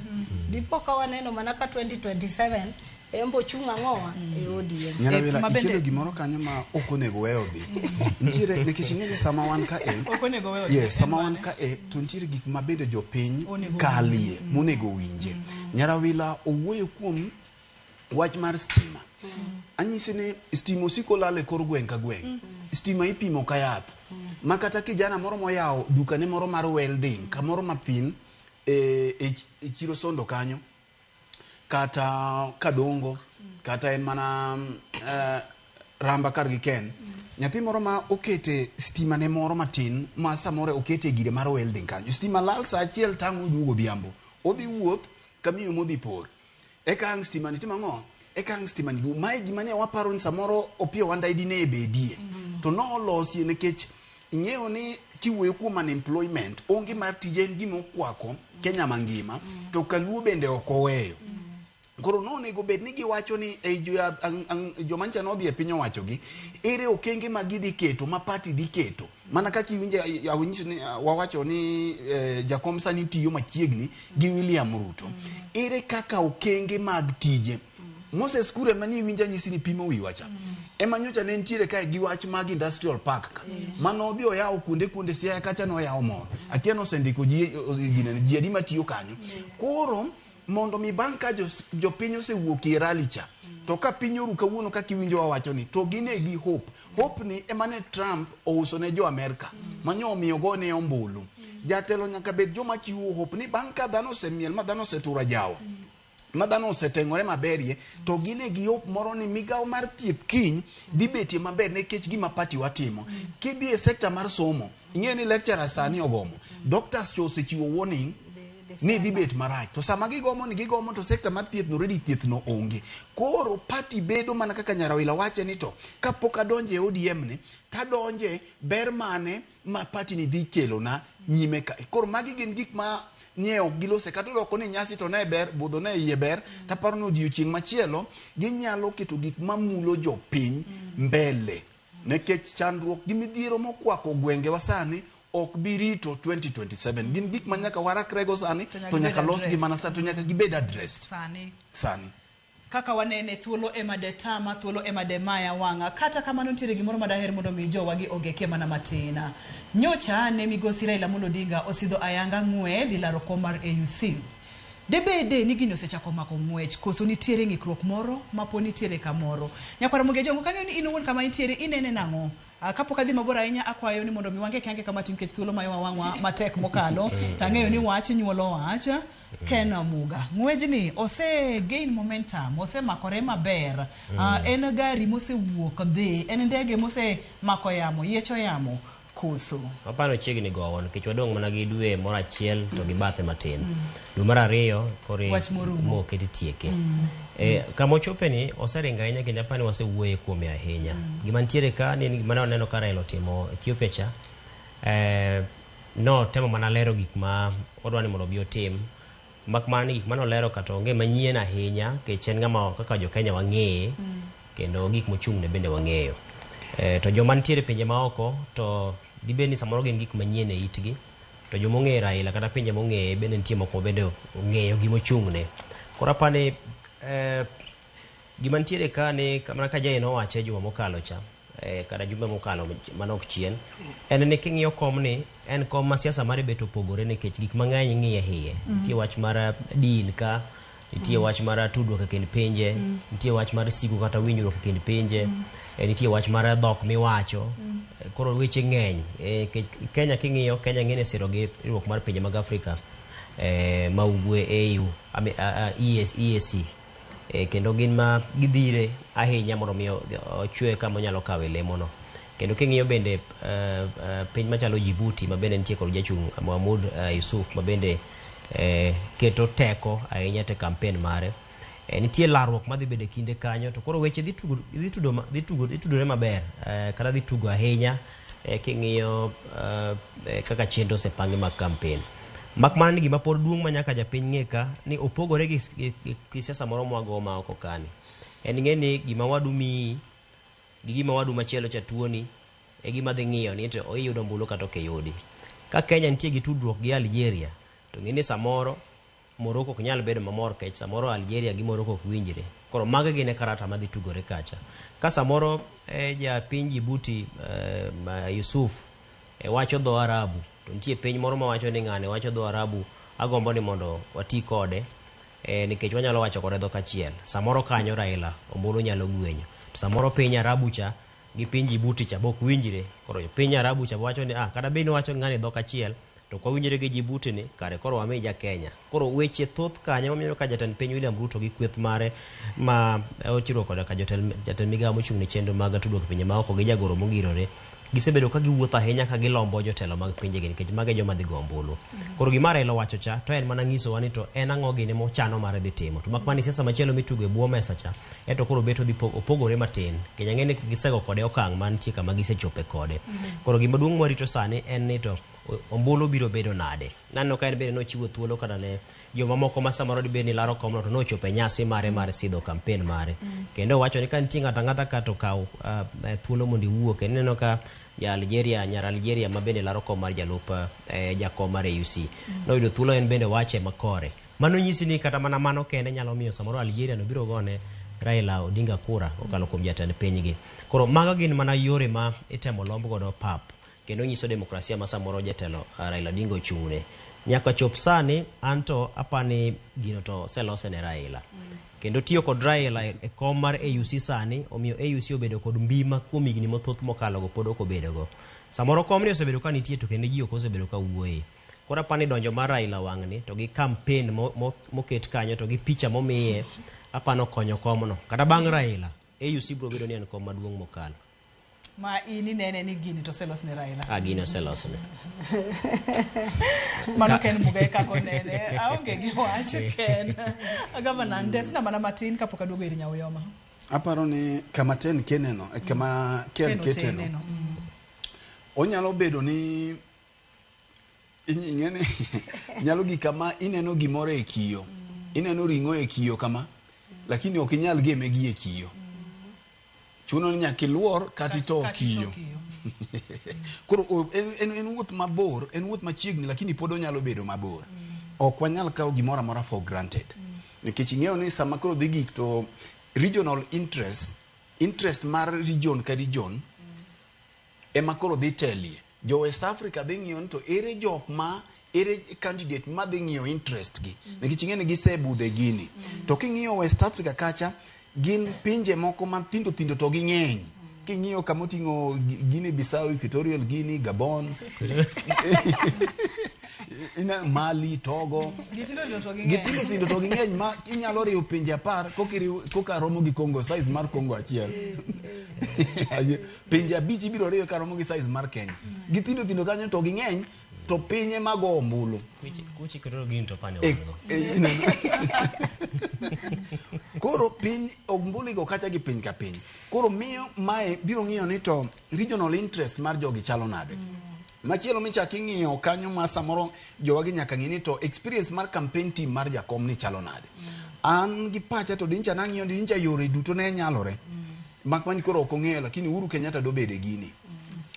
Dipo ka waneno mana ka 2027 embo chung' ang'owa e ODM. Nyarawila ma bende- ikelo gimoro kanyo ma ok onego we odhi nitiere nikech ing'e ni sama wan ka e Ok onego we odhi. yes sama wan ka e to nitiere gik ma bende jopiny Onego kalie monego winje Nyarawila owuoyo kuom wach mar stima anyisi ni stima osiko lal e kor gweng' ka gweng' stima ipimo ka yath ma kata kijana moro moyawo dukane moro mar welding kamoro mathin e chiro sondo kanyo kata kadongo kata en mana ramba kar gi ken nyathi moro ma okete stima ne moro matin ma samoro okete gire mar welding kanyo stima lal sa achiel tang' oduogo odhiambo odhi wuoth kamiyo modhi por eka ang' stima ni timo ang'o eka ang' stima ni duogo mae gima ne waparo ni samoro Opiyo Wandayi dine bedie to nolosie nikech ing'eyo ni kiwuoyo kuom unemployment onge mar tije en gima okwako Kenya mangima to kaluo bende ok oweyo koro nonego bed ni giwacho ni ei joma ncha nodhi e piny owacho gi ere okenge ma gidhi keto ma party dhi keto mana kaka iwinjo awinjo ni wawacho ni jakom sani tiyo machiegni gi William Ruto ere kaka okenge mag tije Moses Kuria mani iwinjo anyisi ni pimo wiwa cha ema nyocha ne nitiere kae gi wach mag industrial park ka mano odhi oyawo kuonde Siaya kacha noyawo moro akia nosendiko ji ginene ji adi matiyo kanyo koro mondo mi bang' ka jopiny osewuok e rally cha to ka piny oru kawuono kaka iwinjo wawacho ni to gine gi hope hope ni ema ne Trump ouso ne jo Amerka manyo omiyo gone ombulu jatelo nyaka bed joma chiwo hope ni bang' ka dhano osemiel ma dhano oseturo ajawa ma dhano oseteng'ore maberie to gine gi hope moro ni migawo mar thieth kiny dhi betie maber nikech gima party watimo kidhi e sekta mar somo ing'eyo ni lecturers sani ogomo doctors cho osechiwo warning ni dhi bet marach to sama gigomo ni gigomo to sekta mar thieth no already thieth no onge koro party bedo mana kaka Nyarawila wache ni to kapok adonje e ODM ni tadonje ber mane ma party ni dhi kelona nyime ka koro magi gin gik ma nye ok gilose kata oloko ni nyasi to ne ber budho ne iye ber taparo ni odiochieng' machielo ginyalo keto gik mamulo jopiny mbele nikech chandruok gi midhiero mokwako gwengewa sani ok bi rito 2027 gin gik ma nyaka warakrego sani to nyaka losgi mana sani to nyaka gibed addressed sani sani kaka wanene thuolo ema de tama thuolo ema de maya wang'a kata kamano nitiere gimoro madaher mondo mi jowagi ogekie mana matin nyocha ne migosi Raila Amolo Odinga osidho ayanga ng'we dhi laro kom mar AUC debede ni gini osechako mako ng'wech koso nitiere ng'ikruok moro mapo nitiere kamoro nyakwara Ramogi Ajongo kang'eyo ni in owuon kama intiere inene nang'o kapok adhi mabor ahinya akwayo ni mondo mi wange ange kama tin nikech thuolo mayowa wang'wa matek mokalo tang'eyo ni wach nyuolo wach Ken Muga ng'wejni ose gain momentum osemakore maber en gari mosewuok dhi en ndege mosemako yamo yiecho yamo koso Aparo chiegni gowo nikech wadong' mana gi dwe moro achiel to gi bathe matin. Dwe mar ariyo koro Wach morumo. moketi tieke. Kama ochope ni oseringo ahinya kendo apani wasewuoye kuome ahinya. Gima nitiere ka ni gima ne waneno ka Raila otimo Ethiopia cha notemo mana lero gik ma odwa ni mondo obi otim mak mana ni gik manolero kata onge manyien ahinya nikech en ng'ama kaka jo Kenya wang'eye kendo gik mochung'ne bende wang'eyo. To joma nitiere e pinje maoko to dibed ni samoro gin gik manyien e itgi to joma ong'eyo Raila kata pinje mong'eye bende nitie moko bende ong'eyo gima ochung'ne. Koro apani gima nitiere ka ni mana ka Jane owache juma mokalo cha kata jumbe mokalo manok chien en ni king'iyo kom ni en kom ma siasa mare bet opogore nikech gik mang'eny ing'iye iye. Nitie wach mar din ka, nitie wach mar tudruok e kind pinje, nitie wach mar sigu kata winjruok e kind pinje, nitie wach mar dhok miwacho. Koro weche ng'eny nikech Kenya king'iyo Kenya ng'ene siro gi riwruok mar pinje mag Afrika ma ugwe AU, EAC. Kendo gin ma gidhire ahinya mondo mi ochwe kama onyalo kawe lemono. Kendo king'iyo bende piny machalo Djibouti ma bende nitie kod jachung' Mahmoud Yusuf ma bende keto teko ahinya te campaign mare. Nitie larruok madhi bedo e kinde kanyo to koro weche dhi tudore maber kata dhi tugo ahinya king'iyo kaka chenro osepangi mag campaign. Mak mana ni gima pod duong' ma nyaka japiny ng'e ka ni opogore gi siasa moro mwago ma oko kani. En ing'e ni gima wadu miyi gi gima wadu machielo cha tuoni e gima dhi ng'iyo ni to iyudo ombulu kata ok iyudi. Ka Kenya nitie gi tudruok gi Algeria to ng'e ni samoro Morocco ok nyal bedo mamor nikech samoro Algeria gi Morocco ok winjre. Koro mago gin e karata madhi tugore kacha. Ka samoro ja piny Djibouti Yusuf wacho dho Arabu to nitie piny moro mawacho ni ng'ane wacho dho Arabu agombo ni mondo wati kode nikech wanyalo wacho kode dhok achiel. Samoro kanyo Raila ombulu nyalo gwenyo. Samoro piny Arabu cha gi piny Djibouti cha bok winjre. Koro piny Arabu cha wacho ni kata bed ni wacho ng'ani dhok achiel to kwa winjre gi Djibouti ni kare koro wami ja Kenya. Koro weche thoth kanyo mamiyo ka jatend piny William Ruto gi kweth mare ma ochiwo koda ka jatend migawo mochung' ne chenro mag tudruok e pinje maoko gi jagoro mogirore gisebedo ka giwuotho ahinya ka gilombo jotelo mag pinjegi nikech mago e joma dhi go ombulu. Koro gima Raila owacho cha to en mana nyisowa ni to en ang'o gini mochano mar dhi timo. To mak mana ni siasa machielo mitugo e bwo mesa cha ento koro bet odhi opogore matin. Nikech ang'e ni gisego kode okang' mantie kama gisechope kode. Koro gima duong' mwarito sani en ni to ombulu biro bedo nade. Naneno ka en bende nochiwo thuolo kata ne jomamoko ma samoro dibed ni laro komno to nochopo e nyasi mare mar sidho campaign mare. Kendo owacho ni ka nitie ng'ato ang'ata ka to kaw thuolo mondo iwuo. Kendo ineno ka ja Algeria, nyar Algeria ma bende laro kom mar jalup jakom mar AUC. Noyudo thuolo en bende wache makore. Mano nyisi ni kata mana mano kende nyalo miyo samoro Algeria no biro gone Raila Odinga kura kokalo kuom jatend pinygi. Koro mago gin mana yore ma itemo lomb godo pap kendo nyiso demokrasia ma samoro jatelo Raila Odinga ochung'ne. Nyaka chop sani anto apani gino to oselose ne Raila. Kendo tiyo kod Raila e kom mar AUC sani omiyo AUC obedo kod mbima kuom higni mathoth mokalo go pod ok obedo go. Samoro komni osebedo ka nitie to kendo ji ok osebedo ka wuoye. Koro apani donjo mar Raila wang'ni to gi campaign moket kanyo to gi picha momiye apano konyo komno. Kata bang' Raila AUC biro bedo ni en kom maduong' mokalo. Ma in inene ni gini to oselos ne Raila. Gini oselos ne. Mano Ken Mugai kaka onene. Aonge gi wach Ken. Gavana ndesna mana matin kapok aduogo ir Nyauyoma. Aparo ni kama ten keneno, kama Ken keteno. Onyalo bedo ni ing'eni nyalo gi kama ineno gimoro e kiyo. Ineno ring'o e kiyo kama, lakini ok inyal geme gi e kiyo. Chuno ni nyaka iluor kata ito kiyo. Koro en wuoth mabor, en wuoth machiegni lakini pod onyalo bedo mabor. Ok wanyal kawo gimoro amora for granted. Nikech ing'eyo ni sama koro dhi gik to regional interest mar region ka region ema koro dhi telie. Jo West Africa dhi ng'iyo ni to ere jok ma ere candidate ma dhi ng'iyo interest gi. Nikech ing'eyo ni gisebudhe gini. To king'iyo West Africa kacha gin pinje moko mathindo thindo to ging'eny. King'iyo kama oting'o Guinea Bissau, Equatorial Guinea, Gabon, Mali, Togo. Gitindo thindo to ging'eny ma inyalo riwo pinje 10 koka romo gi Congo, size mar Congo achiel. Pinje 5 ibiro riwo ka romo gi size mar Kenya. Gitindo thindo kanyo to ging'eny to pinye mago ombulu. Kuchi Equatorial Guinea to pane ongo. Koro piny ombulu go kacha gi piny ka piny. Koro miyo mae biro ng'iyo ni to regional interest mar jogi chalo nade. Machielo michak ing'iyo kanyo ma samoro jowagi nyaka ng'i ni to experience mar campaign team mar jakom ni chalo nade. An gi pacha to dincha nang'iyo dincha yore duto ne nyalore. Mak mana koro ok ong'eyo lakini Uhuru Kenyatta dobede gini.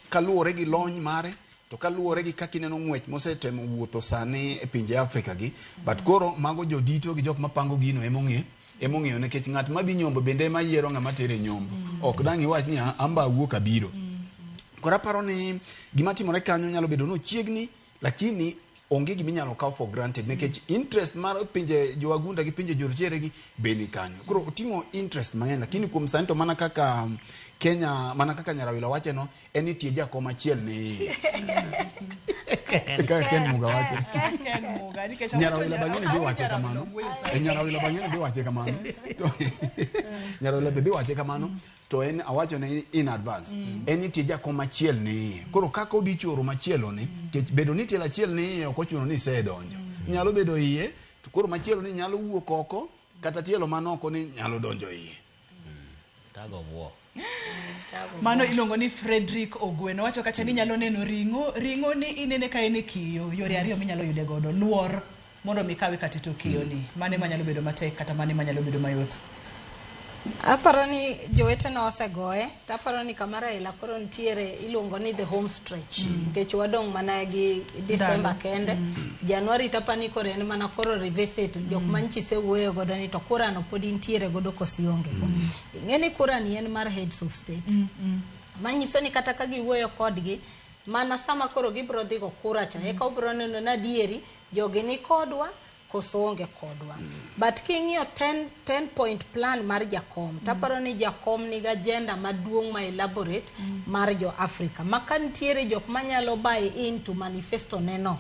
Kaluwore gi lony mare To kaluwore gi kaka ineno ng'wech mosetemo wuotho sani e pinje Afrika gi, but koro mago jodito gi jok mapango gino emong'e emong'eyo nikech ng'at madhi nyombo bende ema yiero ng'ama tere e nyombo. Ok dang' iwach ni "Ah, an be awuok abiro. Koro aparo ni gima timore kanyo nyalo bedo ni ochiegni lakini onge gima inyalo kaw for granted nikech interest mar pinje jowagunda gi pinje jorochere gi be ni kanyo. Koro oting'o interest mang'eny lakini kuom sani to mana kaka Kenya mana kaka Nyarawila wache no en ni tie jakom achiel ni iye. Kaka Ken Muga wacho. Ken Muga, nikech Nyarawila bang'e ni dhi wache Nyarawila kamano. wuoyo sana. E Nyarawila bang'e ni dhi wache kamano. Nyarawila be dhi wache kamano. To en awacho ne in advance. En nitie jakom achiel ni iye. Koro kaka odhi choro machielo ni, nikech bedo ni tielo achiel ni iye ok ochuno ni isedonjo. Nyalo bedo iye, to koro machielo ni nyalo wuok oko, kata tielo man oko ni nyalo donjo iye. Tug of war. Mano iluongo ni Frederick Ogweno. Wacho kacha ni inyalo neno ring'o, ring'o ni inene ka en e kiyo, yore ariyo minyalo yude godo. Luor mondo mi kawe kata ito kiyo ni. Mane manyalo bedo matek kata mane manyalo bedo mayot. Aparo ni jowetena osegoye to aparo ni kama Raila koro nitiere iluongo ni the home stretch nikech wadong' mana gi December Ndalo. kende January to apani koro en mana koro revisit jok manyiche isewuoyo godo ni to kura no pod intiere godo koso ionge go. Ing'e ni kura ni en mar heads of state manyiso ni kata ka giwuoyo kodgi mana sama koro gibiro dhi go kura cha eka obiro neno ni adieri jogi ni kodwa koso onge kodwa. But king'iyo 10 point plan mar jakom taparo ni jakom nigi agenda maduong' ma elaborate mar jo Africa ma ka nitiere jok manyalo buy into manifesto ne no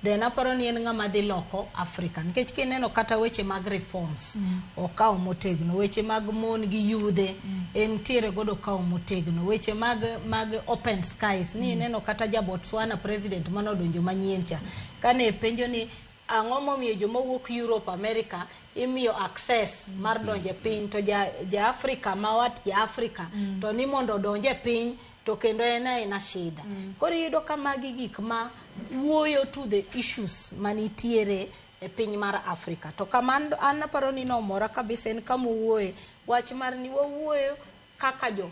then aparo ni en ng'ama dhi loko Africa nikech kineno kata weche mag reforms okawo motegno weche mag mon gi yudhe entiere godo okawo motegno weche mag open skies ni ineno kata ja Botswana president manodonjo manyien cha kane penjo ni ang'o momiyo joma wuok Europe America imiyo access mar donjo e piny to ja Africa ma wat ja Africa to ni mondo odonj e piny to kendo en aena shida. Koro iyudo ka magi gik ma wuoyo to the issues manitiere e piny mar Africa. To kama an aparo ni nomora kabisa en kama owuoye wach mar ni wawuoyo kaka jo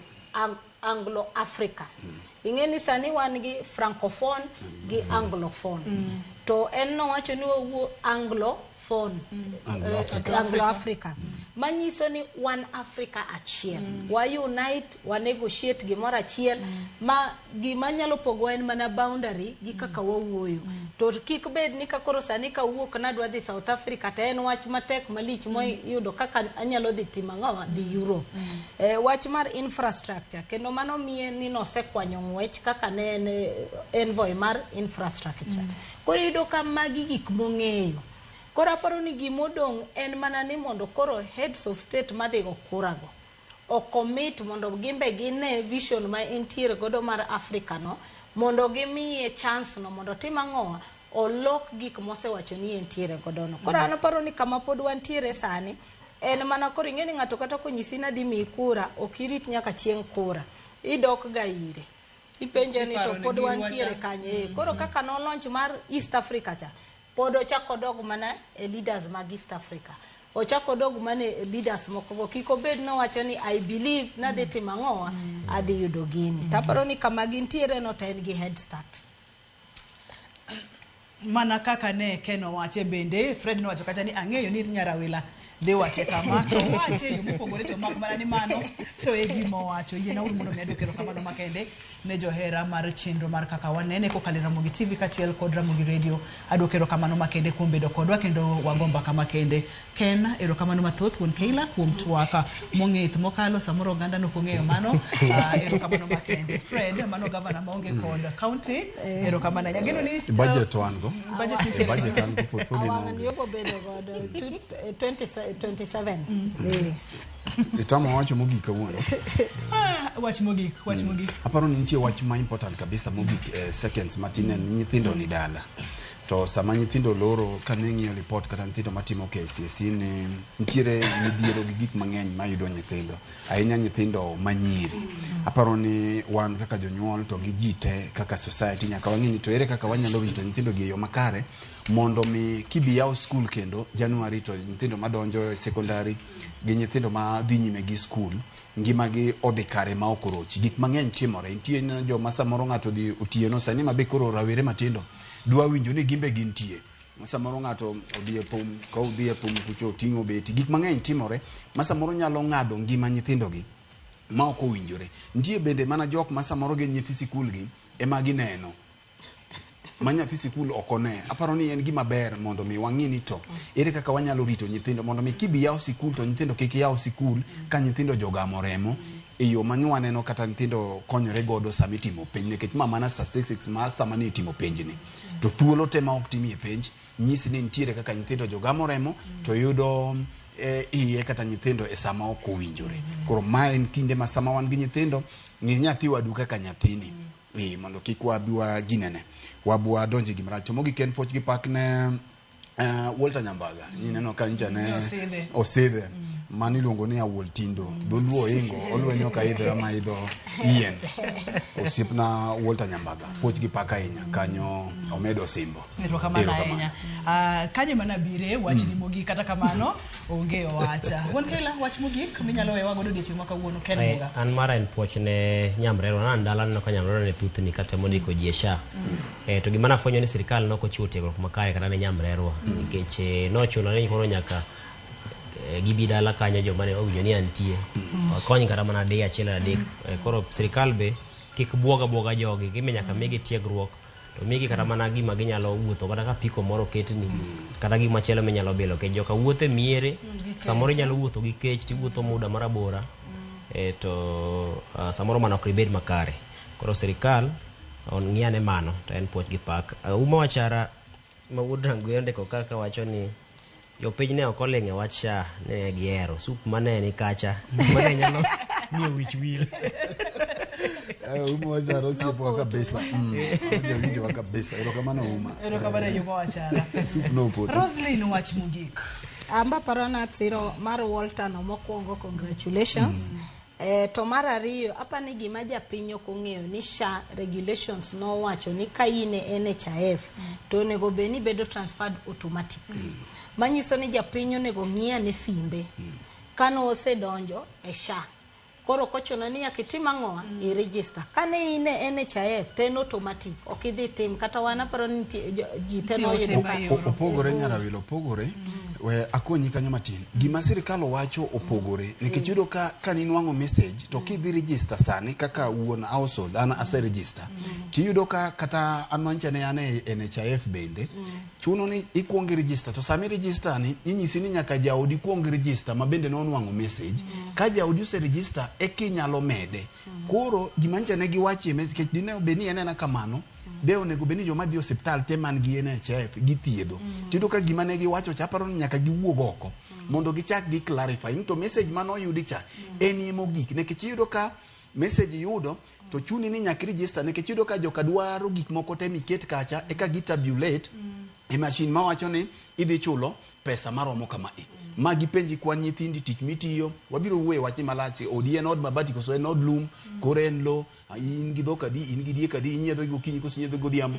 Anglo Africa. Ing'e ni sani wan gi francophone gi anglophone. To en nowacho ni wawuo anglophone. Anglo Africa. Anglo Africa. Manyiso ni wan Africa achiel. Wa unite, wa negotiate gimoro achiel ma gima nyalo pogowa en mana boundary gi kaka wawuoyo. To kik bed ni ka koro sani kawuok nadwa dhi South Africa to en wach matek malich moyudo kaka anyalo dhi timo ang'owa dhi Europe. Wach mar infrastructure kendo mano miye ni nosekwanyo ng'wech kaka ne en envoy mar infrastructure. Koro iyudo ka magi gik mong'eyo. Koro aparo ni gimodong' en mana ni mondo koro heads of state madhi go kura go o commit mondo gimbe gine vision ma entiere godo mar Africa no mondo gimiye chance no mondo otim ang'owa olok gik mosewacho ni entiere godo no. Koro an aparo ni kama pod wantiere sani en mana koro ing'e ni ng'ato kata konyisi ni adhi miyi kura ok irit nyaka chieng' kura idok ga ire ipenje ni to Iparo ni pod gin wantiere wacha. kanye. Koro kaka no launch mar East Africa cha pod ochako odog mana e leaders mag East Africa ochako odog mana e leaders moko go kik obed nowacho ni I believe nadhi timo ang'owa adhi yudo gini taparo ni kama gintiere no to en gi head start. Mana kaka ne Ken owache bende Fred nowacho kacha ni ang'eyo ni Nyarawila dhi wache kama to owache e yo mopogore to mak mana ni mano to e gima owacho. Yiena uru mondo mi aduok erokamano makende ne johera mar chenro mar kaka wanene kokalo e Ramogi TV kaachiel kod Ramogi Radio. Aduoko erokamano makende kuom bedo kodwa kendo wago mbaka makende. Ken, erokamano mathoth wuon Keila kuom twak mong'ith mokalo samoro oganda nok ong'eyo mano. Erokamano makende. Fred, mano gavana maonge kod county. Erokamano ahinya. Ageno ni Budget wan go. Budget nitiere. Budget wan go portfolio Awang' maonge. ni obo bedo godo 27. Itamo wacho mogik kawuono. Wach mogik, wach mogik. Aparo ni nitie wach ma important kabisa mogik seconds matin en nyithindo ni dala. To sama nyithindo loro kane ng'iyo report kata nyithindo matimo KCSE ni nitiere midhiero gi gik mang'eny mayudo nyithindo. Ahinya nyithindo manyiri. Aparo ni wan kaka jonyuol to gi ji te kaka society nyaka wang'e ni to ere kaka wanyalo rito nyithindo gi e yo makare mondo mi kibi yaw school kendo January to nyithindo madonjo e secondary gi nyithindo ma dhi nyime gi school Ngimagi odhi kare ma ok orochi. Gik mang'eny timore. Nitie joma samoro ng'ato odhi otieno sani ma be koro rawere matindo dwa winjo ni gimbe gintie. Samoro ng'ato odhi e thum, ka odhi e thum kucho oting'o beti. Gik mang'eny timore ma samoro nyalo ng'ado ngima nyithindogi ma ok owinjore. Nitie bende mana jok ma samoro gin nyithi sikul gi ema gineno ma nyathi sikul ok one. Aparo ni en gima ber mondo mi wang'i ni to ere kaka wanyalo rito nyithindo mondo mi kibi yaw sikul to nyithindo kik yaw sikul ka nyithindo jogamo remo e yo ma nwaneno kata nyithindo konyore godo sama itimo penj nikech ma mana statistics ma sama ni itimo penj ni to thuolo te ma ok timie penj nyisi ni nitiere kaka nyithindo jogamo remo to yudo iye kata nyithindo e sama ok owinjore. Koro ma en kinde ma sama wan gi nyithindo, ng'i nyathi wadu kaka nyathini. Mondo kik wabi waginene wabi wadonje gimrach. To mogik en puoch gi pak ne Walter Nyambaga. Ineno ka nyicha ne Osidhe. Osidhe. Mano iluongo ni awuol tindo. Dholuo oingo, olwenyo ka idhore ma idho yien. Osiepna Walter Nyambaga, puoch gi pak ahinya. Kanyo omedo osimbo. Erokamano ahinya. Kanyo mana bire wachni mogik kata kamano onge owacha. Wuon Kela, wach mogik minyalo wewa godo odiechieng' ma kawuono Ken Muga. An mara en puoch ne Nyamrerwa. An dala aneno ka Nyamrerwa ne thuthni kata mondiko ji e SHA. To gima nafwenyo ni sirikal ne ok ochiwo tiegruok makare kata ne Nyamrerwa. Nikech nochuno ni koro nyaka gibi dala kanyo joma ne owinjo ni antie. Wakony kata mana adek achiel adek. Koro sirikal be kik buoga buoga jogi. Gime nyaka migi tiegruok. To migi kata mana gima ginyalo wuotho kata ka piko moro oketni kata gima chielo minyalo bilo nikech joka wuotho e miere samoro inyalo wuotho gi kech tiwuotho muda marabora to samoro mano ok ibed makare. Koro sirikal ng'i ane mano to en puoch gi pak. Uma Wachara ma wuod Rangwe ondiko kaka wacho ni jopiny ne ok oling' e wach SHA ne gihero sup mane ni kacha mane nyalo miyo wich wil. Uma Wachara osiepo kabisa. Jawinjo kabisa. Erokamano Uma. Erokamano Uma Wachara. Sup nopoto. Roslyn, wach mogik. Amba parona tiro mar Walter no mokwongo congratulations. To mar ariyo apani gima japiny ok ong'eyo ni SHA regulations nowacho ni ka in e NHIF to onego bed ni bedo transferred automatic. Manyiso ni japiny onego ng'i ane simbe kane osedonjo e SHA. Koro kochuno ni nyaka itim ang'o? I register. Kane in e NHIF to en automatic, ok idhi tim kata wan aparo ni ji te noyudo ka. Opogore Nyarawilo, opogore. We akonyi kanyo matin. Gima sirikal owacho opogore nikech yudo ka ninwang'o message to kidhi register sani kaka wuon household an ase register. Tiyudo ka kata an mancha ne an e NHIF bende chuno ni ikuong register to sami register ni inyisi ni nyaka jaodi kuong register ma bende nonwang'o message. Ka jaodi ose register eka inyalo mede. Koro gima nyicha ne giwacho e message nikech dine bed ni en ena kamano de onego bed ni joma dhi e osiptal te man gi NHIF githiedho. Tiyudo ka gima ne giwacho cha aparo ni nyaka giwuog oko mondo gichak gi clarify ni to message mane oyudi cha en e mogik nikech iyudo ka message yudo to chuni ni nyaka register nikech iyudo ka joka dwaro gik moko te miket kacha eka gitabulate e machine mawacho ni idhi chulo pesa maromo kama e. Ma gipenji kwan nyithindi, tich mitiyo, wabiro wuoyo e wachni malach, odi en od mabati koso en od lum, koro en lo, in gi dhok adi, in gi diek adi, inyiedho gi gokinyi koso inyiedho godhiambo.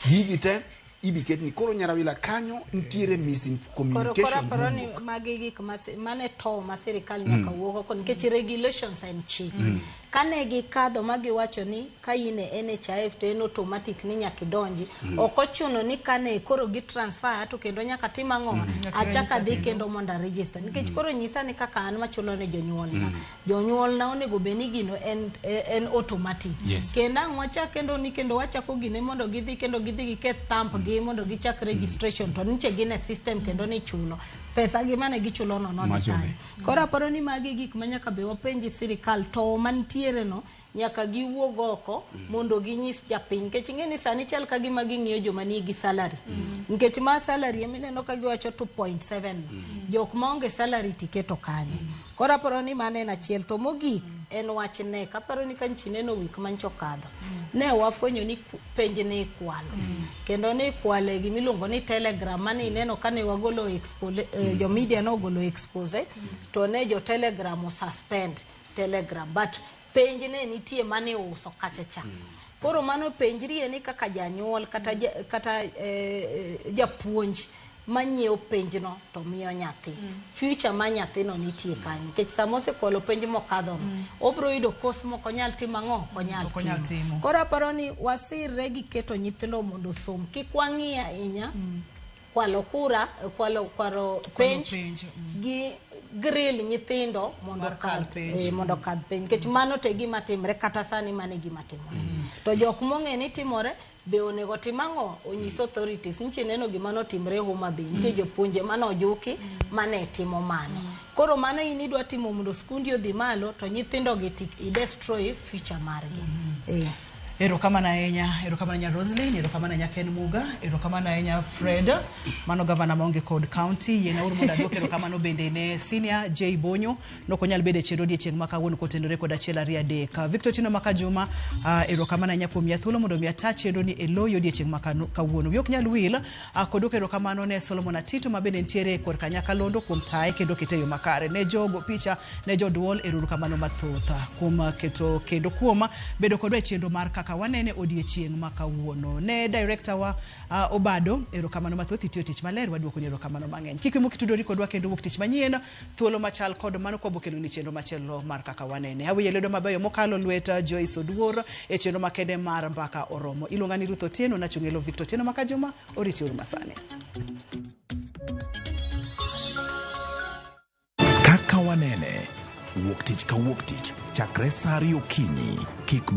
Gigi te ibi ketni. Koro Nyarawila kanyo nitiere miscommunication. Koro aparo ni magi gik mane to ma sirikal nyaka wuog oko nikech regulations en chik. Kane gikadho ma giwacho ni ka in e NHIF to en automatic ni nyaka idonji. Ok ochuno ni kane koro gi transfer to kendo nyaka tim ang'o? Achak adhi kendo mondo a register. Nikech koro nyisa ni kaka an machulo ne jonyuolna. Jonyuolna onego bed ni gino en automatic. Kendo ang' wachak kendo ni kendo wachako gine mondo gidhi kendo gidhi giket thumb gi mondo gichak registration to niche gin e system kendo ni chulo. Pesa gi mane gichulo no nodhi kanyo. Koro aparo ni magi gik ma nyaka be wapenji sirikal to mantiere no nyaka giwuog oko mondo ginyis japiny nikech ing'e ni sani chal ka gima ging'iyo joma nigi salary. Nikech ma salary emineno ka giwacho 2.7 jok maonge salary tiketo kanye. Koro aparo ni mano en achiel to mogik en wach nek. Aparo ni ka nchi neno wik mancho okadho ne wafwenyo ni penj ne ikwalo. Kendo ne ikwale gimiluongo ni Telegram mane ineno kane wagolo jo media nogolo expose to ne jo Telegram osuspend Telegram but penj ne nitie mane uso kacha cha. Koro mano penjrie ni kaka janyuol kata japuonj manyiewo penjno to miyo nyathi. Future ma nyathino nitie kanyo. Nikech sama osekwalo penj mokadhono, obiro yudo course mok onyal timo ang'o? Ok onyal Ok onyal timo. Koro aparo ni wasirre gi keto nyithindo mondo osom. Kik wang'i ahinya kwalo kura, kwalo kwalo penj penj, gi grill nyithindo mondo Mar kal okadh penj. mondo okadh penj. Nikech mano to e gima timre kata sani mano e gima timore. To jok mong'e ni timore be onego tim ang'o? Onyis authorities. Nitie neno gima notimre Homa Bay. Nitie jopuonje mane ojuki mane timo mano. Koro mano in idwa timo mondo skundi odhi malo to nyithindo gi ti i destroy future margi. Erokamano ahinya, erokamano ahinya Roslyn, erokamano ahinya Ken Muga, erokamano ahinya Fred, mano gavana maonge kod county. Yiena uru mondo aduok erokamano bende ne senior J Bonyo, nok onyal bedo e chenro odiechieng' ma kawuono kotenore kod achiel ariyo adek. Victor Otieno Makajuma, erokamano ahinya kuom miya thuolo mondo mi ata chenro ni e loyi odiechieng' ma kawuono. Wiya ok nyal wil kod duoko erokamano ne Solomon Atito ma bende nitiere korka nyakalondo kuom taye kendo kete e yo makare. Ne jogo picha, ne joduol, erokamano mathoth kuom keto kendo kuom bedo kodwa e chenro mar kaka wanene odiechieng' ma kawuono. Ne director wa Obado, erokamano mathoth, itiyo tich maler, waduokoni erokamano mang'eny. Kik imuk tudori kodwa kendo wuok tich manyien, thuolo machal kod mano kwa bokeloni chenro machielo mar kaka wanene. Awiye lwedo mabeyo mokalo lwet Joyce Oduor e chenro makende mar Mbaka Oromo. Iluonga ni Ruth Otieno, nachung' e lo Victor Otieno Makajuma, oriti uru masani. Kaka wanene, wuok tich ka wuok tich, chakre saa ariyo okinyi, kik